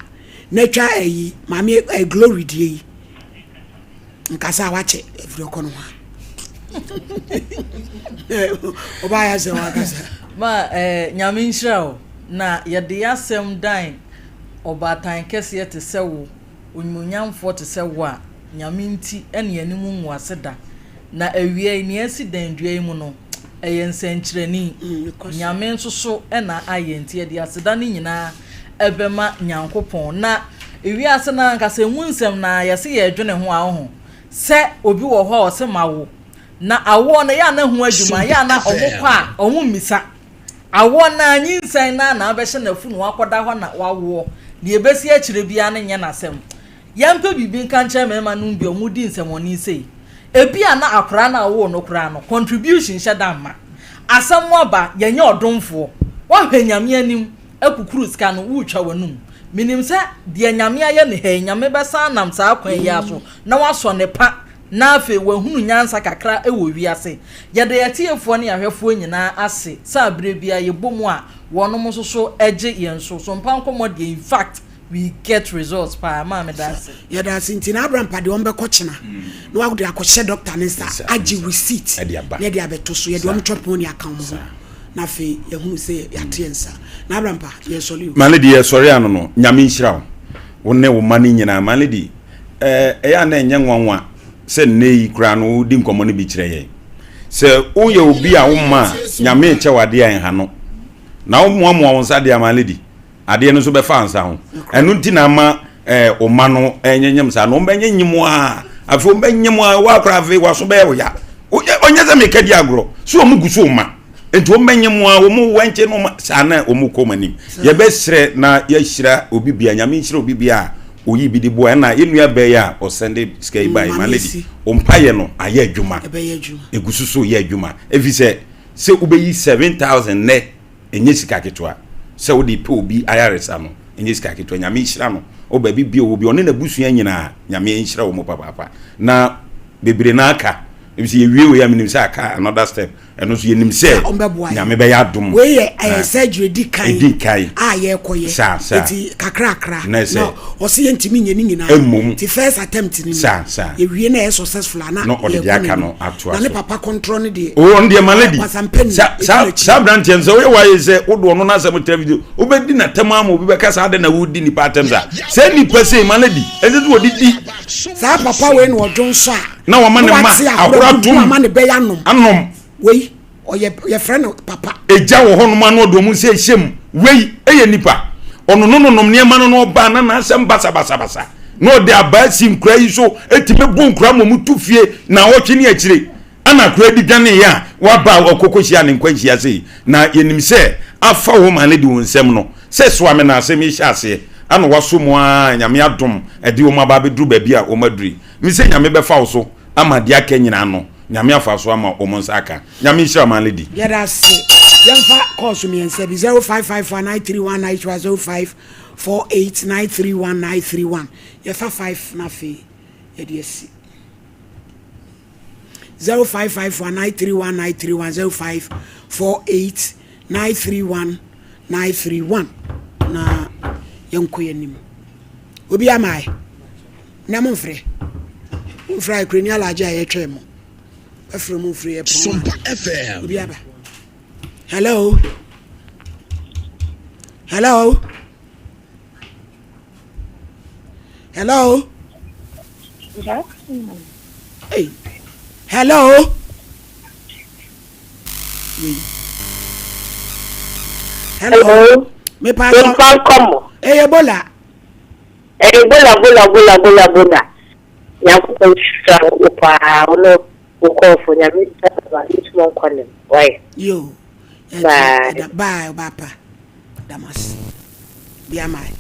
na twa ayi maame eh, glory deɛ yi nkasa a wakyɛ afiri ɔkɔ no ho a ɔbaa yɛ asɛ wakasa. Ma eh, Nyame nhyira wo na yɛde y'asɛm dan ɔbaatan kɛseɛ te sɛ wo Onimuonyamfoɔ te sɛ wo a, Nyame nti ɛne yɛn anim ngu ase da. Na awiei, nea asi dan dua yi mu no, ɛyɛ nsɛnkyerɛnni. Nyame nso so na ayɛ, nti yɛde aseda no nyinaa bɛma Nyankopɔn. Na ewiase no ankasa, emu nsɛm no ara, yɛse yɛredwene ho a, woho sɛ obi wɔ hɔ a ɔse mawo. Na awoɔ no, ɛyɛ a na ho adwuma, ɛyɛ a na wɔkɔ a, wɔmmisa. Awoɔ no ara, nyinsɛn no ara na abɛhyɛ n'afu na wakɔda hɔ na wawoɔ. Deɛ ɛbɛsi akyire biara no nyɛ n'asɛm. Yɛmpɛ biribi nka nkyerɛ mmarima nom bi a wɔdi nsɛmmɔne sei. Ebia na akwadaa no a wowoo no koraa no, contribution nhyɛ da mma. Asɛm aba, yɛnyɛ ɔdomfoɔ. Woahwɛ Nyame anim akukuru sika no, woretwa w'anum. Menim sɛ deɛ Nyame ayɛ no ha yi, Nyame bɛsan anam saa kwan yi ara so na wasɔ ne pa na afei wahunu nyansa kakra wɔ wiase. Yɛda yɛn atiefoɔ ne yɛn ahwɛfoɔ nyinaa ase sɛ aberɛ biara yɛbɔ mu a wɔnom nso so gye yɛn so. So mpa nkɔmmɔ deɛ in fact we get results paa. Maa meda ase. Yɛda ase nti na Abrampa deɛ ɔmbɛkɔ kyena na wade akɔhyɛ doctor ne nsa agye receipt na ɛde abɛto so yɛde ɔmo chop money aka ɔmo ho na afei yɛhunu sɛ yɛate yɛn nsa na Abrampa yɛsɔre o. My lady yɛsɔre ano no Nyame nhyira wo wo ne wo mma no nyinaa my lady Ɛyɛ a na ɛnyɛ nwanwa sɛ nnɛ yi koraa no wodi nkɔmmɔ no bi kyerɛ yɛn. Sɛ woyɛ obi a woma a Nyame rekyɛ wo adeɛ a ɛnha no. Na womoamoa wo nsa deɛ ama lady, adeɛ no nso bɛfa nsa ho. Ɛno nti na ama eh, wo mma no ɛnyenyem saa no. Wɔbɛnyenyem a, afei wɔbɛnyem a, woakora afei waso bɛyɛ wo ya. Ɔnyɛ sɛ meka di agorɔ, so wɔn gu so ma. Nti wɔn bɛnyem a, wɔn wɛnkye no saa na wɔn kɔ wɔn anim. Yɛbɛsrɛ na yɛahyira obi bia, Nyame nhyira obi bia a oyi bi de boa ɛna yɛn nua bɛɛ a ɔsɛnde sika yi bae ma lady mpaeɛ no ayɛ adwuma egu so so yɛ adwuma efi sɛ sɛ wobɛyi 7000 nnɛ ɛnyɛ sika ketewa sɛ wode pɛ obi ayaresa no ɛnyɛ sika ketewa Nyame nhyira no o baabi bi ɔwɔ bi ɔne n'abusua nyinaa Nyame nhyira wɔn papaapa na bebree na aka ebi sɛ yɛwie wei a menim sɛ aka another step ɛno nso yɛnim sɛ Nyame bɛyɛ adom. Wei yɛ ɛyɛ surgery di kan edi kan a yɛkɔ yɛ saa saa eti kakrakra na ɛsɛ ɔsi yɛn ntumi nyɛ ne nyinaa emom ti first attempt ni saa saa yɛwie na ɛyɛ successful ana na ɔde deɛ aka no atoa so na ne papa kɔntrɔ ne deɛ o ɔno deɛ ma lady sa saa saa aberanteɛ no sɛ woyɛ wayɛ sɛ wode ɔno n'asɛm tɛ video wobɛdi n'atɛm ama obi bɛka saa adɛn na wodi nipa atɛm saa sɛ nipa sei ma lady ɛsɛ sɛ wɔde di saa papa wei na ɔdwo nso a na wama ne mma ahoro atom ama ne bɛyɛ anom anom wei ɔyɛ yɛfrɛ no papa egya wɔ hɔnom ano ɔde wɔn nsa ɛhyɛ mu wei ɛyɛ nipa ɔno no nonom nneɛma no na ɔba na n'asɛm basabasabasa. Na ɔde abaa si nkura yi so tumi bo nkura ma wɔtu fie naawɔtwe ne akyire. Ɛna akora di dwaneeɛ a waba a ɔkɔ kɔhyia ne nkwanhyia sei. Na yɛnim sɛ afa wo ma no de wo nsam no sɛ soa me na asɛm yi hyɛ aseɛ ɛna waso mu ara Nyame adom ɛde wɔn aba abɛduru baabi a wɔn aduru yi. Me sɛ Nyame bɛfa wo so ama deɛ aka nyinaa no Nyame afa so ama wɔn nsa aka. Nyame nhyira ma lady. Yɛda ase. Yɛmfa kɔɔso mmiɛnsa bi, 0554 931 931 0548 931 931. Yɛfa five na afei yɛde asi. 0554 931 931 0548 931 931 na yɛnkɔ yɛn anim. Obi ama ɛ na mo mfrɛ mo mfrɛ ayɛ kurani alagye a yɛtwɛn mo bɛfrɛ mo mfrɛ yɛ pɔn obi aba. Hello, hello. Hello. Hey. Hello. Hello. Me pa so. Eye bola. Eye bola bola bola bola bola. Nyankopɔn nhyira wo paa wo ne wo nkurɔfo Nyame nhyira wo paa nti mo nkɔ nim wai. Yo. Bye. Bye obapa. Damas. Biamai.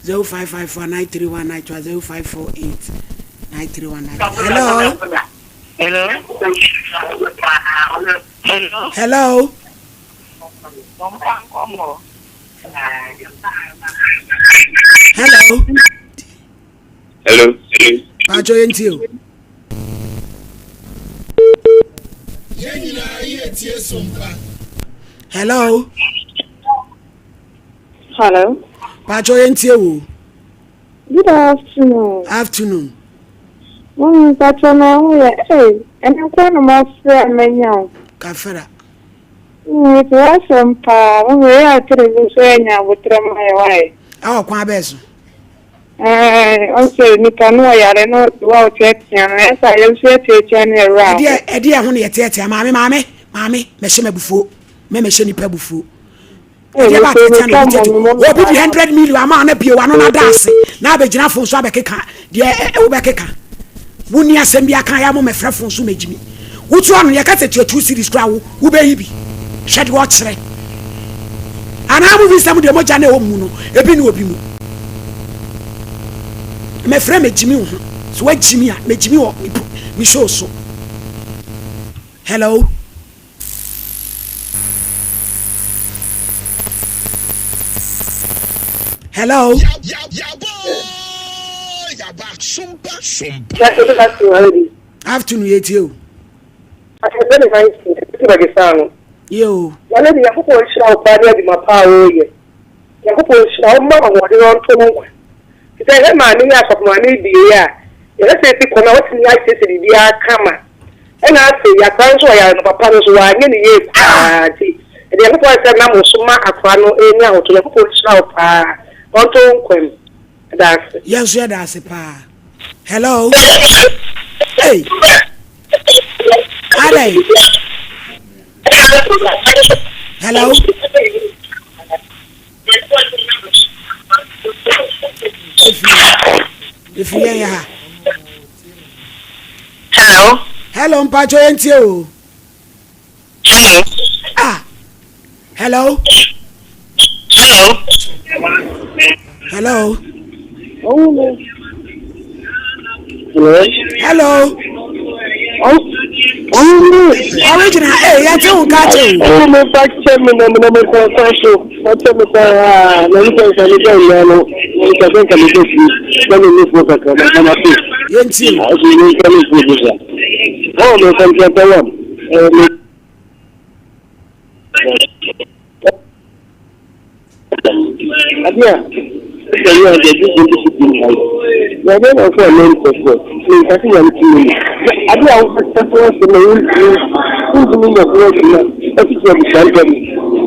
0554 931 9 0548 931 Hello. Hello. Hello. Hello. Hello. Hello. Pacho yɛn ti o. Yɛn nyinaa yɛ tie sompa. Hello. Hello. Pacho yɛn tie wo. Good afternoon. Afternoon. Mummy mpacho na ho yɛ ee ɛnɛ nko na mo afrɛ manya o. Kafra. Mete w'asɛm paa mummy ɛyɛ atere bi nso yɛ nya abotrɛ ma yɛ wae. Ɛwɔ kwan bɛɛ so. Ɛɛ ɔsɛ nipa no ɔyare no wa ɔteatea no ɛsɛ a yɛn nso yɛteatea no ɛwura ho. Ɛdeɛ ɛdeɛ ɛho na yɛteatea maame maame maame mɛhyɛ m'abufuo mɛ mɛhyɛ nipa abufuo. Ɛdeɛ ba teatea na obi teatea obi di hundred million ama ɔna bie wano na da ase na abɛgyina fon so abɛkeka deɛ wobɛkeka wonni asɛm bi aka yɛ mo mɛfrɛ fon so mɛgyimi wotu ano yɛka sɛ tua two series koraa wo wobɛyi bi hwɛ deɛ ɔkyerɛ anaa mo bi sɛ mo deɛ mogya na ɛwɔ mu no ebi ne obi mu mɛfrɛ mɛgyimi wo ho so wagyimi a mɛgyimi wɔ me show so hello Hello. Afternoon yɛ tie o. Yo. Wale de Nyankopɔn nhyira wo paa ne adwuma paa a woyɛ. Nyankopɔn nhyira wo mma wo ahoɔden na ɔnto wo nkwa. Te sɛ yɛhwɛ maame yi asɔfo maame yi die a, yɛhwɛ sɛ esi kɔ no a watumi asiesie biribiara kama. Ɛna afei akora no nso ɔyare no papa no nso wanyɛ no yie koraa nti ɛde Nyankopɔn ayɛ sɛ nam wo so ma akora no anya ahotɔ. Nyankopɔn nhyira wo paa na ɔnto wo nkwa mu. Meda ase. Yɛn nso yɛda ase paa. Hello. Hey. Adɛn? Hello. Efiri yɛn yɛ ha. Hello. Hello, mpatsɔ yɛn tie o. Hello. Ah. Hello. Hello. Hello. Hello. Hello. Original, eh, yɛte wo nka kyɛ o. Ɛwɔ mo ba kyɛ mi na mi na mi kɔ kwan so. Ba kyɛ mi paa na mi sɛ nka mi bɛ nnua no nka sɛ nka mi bɛ fi na mi mi fo kakra na nka ma fi. Yɛntie o. Ɛsɛ mi nka mi fo bi sa. Ɛwɔ mi nka mi sɛ wɔn. Ɛwɔ mi. Ade a ɛsɛ yɛ ɔde adi di di di mu ayɛ. Na ɛbɛyɛ na ɔsɛ ɔno mpɛ sɛ ne nka sɛ nyame tumi mu. Ade a wopɛ sɛ ɔsɛ na wontumi wontumi nyɛ ho adwuma ɛtete abusua ntam.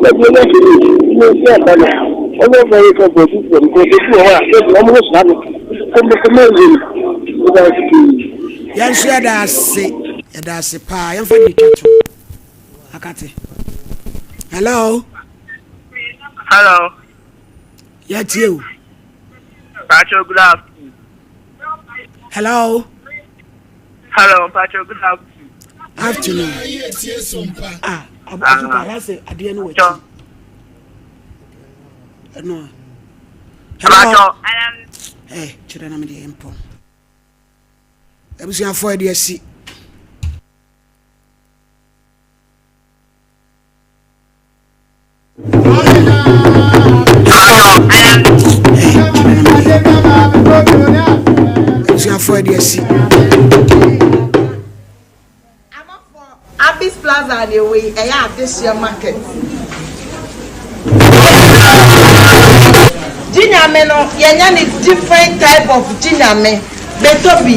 Na deɛ na ɛsɛ ne ne nsi aba no ɔno ɔbɛ yɛ sɛ bɔ di fam kɔ ebi wɔ hɔ a ebi wɔn ho saa no kɔmɔkɔmɔ yɛ no ɛda ase pii. Yɛn nso yɛda ase yɛda ase paa yɛmfa deɛ twa to akate. Hello. Hello. Yɛtie o. Pacho, good afternoon. Hello. Hello, Patrick. Good afternoon. Afternoon. Ah, abusupa ase adeɛ no wɔ akyi. Ɛno a. Hello. Eh, kyerɛ na me deɛ mpɔn. Abusuafoɔ ɛde asi. Abusuafoɔ ɛde asi. Abis Plaza na ɛwɔ yi, ɛyɛ adehyeɛ market. Gyinyame no, yɛnya ne different type of gyinyame. Bɛtɔ bi.